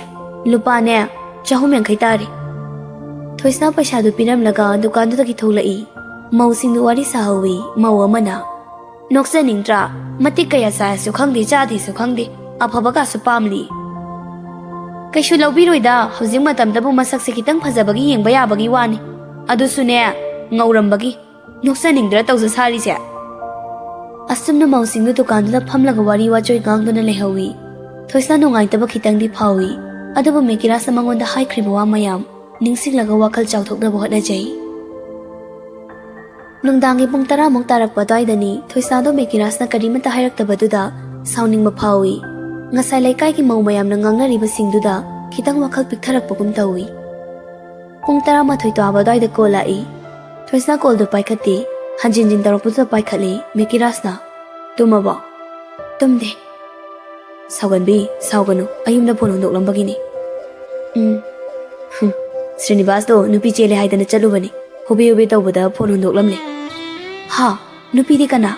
ꯂꯨꯄꯥꯅꯦ ꯆꯍꯨꯝ ꯌꯥꯡꯈꯩ ꯇꯥꯔꯦ꯫" ꯊꯣꯏꯁꯅꯥ ꯄꯩꯁꯥꯗꯨ ꯄꯤꯔꯝꯂꯒ ꯗꯨꯀꯥꯟꯗꯨꯗꯒꯤ ꯊꯣꯛꯂꯛꯏ꯫ ꯃꯧꯁꯤꯡꯗꯨ ꯋꯥꯔꯤ ꯁꯥꯍꯧꯏ꯫ ꯃꯧ ꯑꯃꯅ, "ꯅꯣꯛꯆꯅꯤꯡꯗ꯭ꯔꯥ? ꯃꯇꯤꯛ ꯀꯌꯥ ꯆꯥꯏꯁꯨ ꯈꯪꯗꯦ, ꯆꯥꯗꯦꯁꯨ ꯈꯪꯗꯦ, ꯑꯐꯕꯒꯁꯨ ꯄꯥꯝꯂꯤ꯫ ꯀꯩꯁꯨ ꯂꯧꯕꯤꯔꯣꯏꯗ, ꯍꯧꯖꯤꯛ ꯃꯇꯝꯗꯕꯨ ꯃꯁꯛꯁꯦ ꯈꯤꯇꯪ ꯐꯖꯕꯒꯤ ꯌꯦꯡꯕ ꯌꯥꯕꯒꯤ ꯋꯥꯅꯤ꯫ ꯑꯗꯨꯁꯨꯅꯦ, ꯉꯧꯔꯝꯕꯒꯤ꯫ ꯅꯣꯛꯆꯅꯤꯡꯗ꯭ꯔꯥ ꯇꯧꯖ ꯁꯥꯔꯤꯁꯦ?" ꯑꯁꯨꯝꯅ ꯃꯧꯁꯤꯡꯗꯨ ꯗꯨꯀꯥꯟꯗꯨꯗ ꯐꯝꯂꯒ ꯋꯥꯔꯤ ꯋꯥꯆꯣꯏ ꯉꯥꯡꯗꯨꯅ ꯂꯩꯍꯧꯏ꯫ ꯊꯣꯏꯁꯅꯥ ꯅꯨꯡꯉꯥꯏꯇꯕ ꯈꯤꯇꯪꯗꯤ ꯐꯥꯎꯏ꯫ ꯑꯗꯨꯕꯨ ꯃꯦꯀꯤꯔꯥꯁꯅ ꯃꯉꯣꯟꯗ ꯍꯥꯏꯈ꯭ꯔꯤꯕ ꯋꯥ ꯃꯌꯥꯝ ꯅꯤꯡꯁꯤꯡꯂꯒ ꯋꯥꯈꯜ ꯆꯥꯎꯊꯣꯛꯅꯕ ꯍꯣꯠꯅꯖꯩ꯫ ꯅꯨꯡꯗꯥꯡꯒꯤ ꯄꯨꯡ ꯇꯔꯥꯃꯨꯛ ꯇꯥꯔꯛꯄ ꯑꯗꯨꯋꯥꯏꯗꯅꯤ ꯊꯣꯏꯁꯅꯥꯗꯣ ꯃꯦꯀꯤꯔꯥꯁꯅ ꯀꯔꯤꯃꯠꯇ ꯍꯥꯏꯔꯛꯇꯕꯗꯨꯗ ꯁꯥꯎꯅꯤꯡꯕ ꯐꯥꯎꯏ꯫ ꯉꯁꯥꯏ ꯂꯩꯀꯥꯏꯒꯤ ꯃꯧ ꯃꯌꯥꯝꯅ ꯉꯥꯡꯅꯔꯤꯕꯁꯤꯡꯗꯨꯗ ꯈꯤꯇꯪ ꯋꯥꯈꯜ ꯄꯤꯛꯊꯔꯛꯄꯒꯨꯝ ꯇꯧꯏ꯫ ꯄꯨꯡ ꯇꯔꯥꯃꯥꯊꯣꯏ ꯇꯥꯕ ꯑꯗꯨꯋꯥꯏꯗ ꯀꯣꯜ ꯂꯥꯛꯏ꯫ ꯊꯣꯏꯁꯅꯥ ꯀꯣꯜꯗꯣ ꯄꯥꯏꯈꯠꯇꯦ꯫ ꯍꯟꯖꯤꯟ ꯍꯟꯖꯤꯟ ꯇꯧꯔꯛꯄꯗꯨꯗ ꯄꯥꯏꯈꯠꯂꯦ꯫ "ꯃꯦꯀꯤꯔꯥꯖꯅ?" "ꯇꯨꯝꯃꯕꯣ?" "ꯇꯨꯝꯗꯦ꯫" "ꯁꯥꯎꯒꯟꯕꯤ, ꯁꯥꯎꯒꯅꯨ, ꯑꯌꯨꯝꯗ ꯐꯣꯟ ꯍꯨꯟꯗꯣꯛꯂꯝꯕꯒꯤꯅꯤ꯫" "ꯎꯝ꯫ ꯍꯨꯝ, ꯁ꯭ꯔꯤꯅꯤꯕꯥꯁꯇꯣ ꯅꯨꯄꯤ ꯆꯦꯜꯂꯦ ꯍꯥꯏꯗꯅ ꯆꯠꯂꯨꯕꯅꯤ, ꯍꯣꯕꯦ ꯍꯣꯕꯦ ꯇꯧꯕꯗ ꯐꯣꯟ ꯍꯨꯟꯗꯣꯛꯂꯝꯂꯦ꯫" "ꯍꯥ? ꯅꯨꯄꯤꯗꯤ ꯀꯅꯥ?"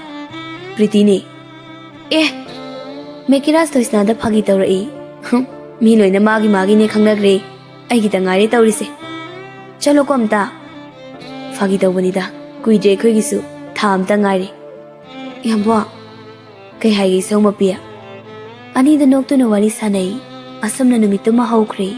"ꯄ꯭ꯔꯤꯇꯤꯅꯦ꯫" "ꯑꯦ!" ꯃꯦꯀꯤꯔꯥꯖ ꯊꯣꯏꯁꯅꯥꯗ ꯐꯥꯒꯤ ꯇꯧꯔꯛꯏ꯫ "ꯍꯨꯝ, ꯃꯤ ꯂꯣꯏꯅ ꯃꯥꯒꯤ ꯃꯥꯒꯤꯅꯦ ꯈꯪꯅꯈ꯭ꯔꯦ, ꯑꯩꯒꯤꯗ ꯉꯥꯏꯔꯦ ꯇꯧꯔꯤꯁꯦ꯫ ꯆꯠꯂꯣꯀꯣ ꯑꯝꯇ꯫" "ꯐꯥꯒꯤ ꯇꯧꯕꯅꯤꯗ, ꯀꯨꯏꯗ꯭ꯔꯦ ꯑꯩꯈꯣꯏꯒꯤꯁꯨ, ꯊꯥ ꯑꯝꯇ ꯉꯥꯏꯔꯦ꯫" "ꯌꯥꯝꯕꯣ, ꯀꯩ ꯍꯥꯏꯒꯦ ꯏꯁꯧ ꯃꯄꯤ?" ꯑꯅꯤꯗ ꯅꯣꯛꯇꯨꯅ ꯋꯥꯔꯤ ꯁꯥꯟꯅꯩ꯫ ꯑꯁꯨꯝꯅ ꯅꯨꯃꯤꯠꯇꯨꯃ ꯍꯧꯈ꯭ꯔꯦ꯫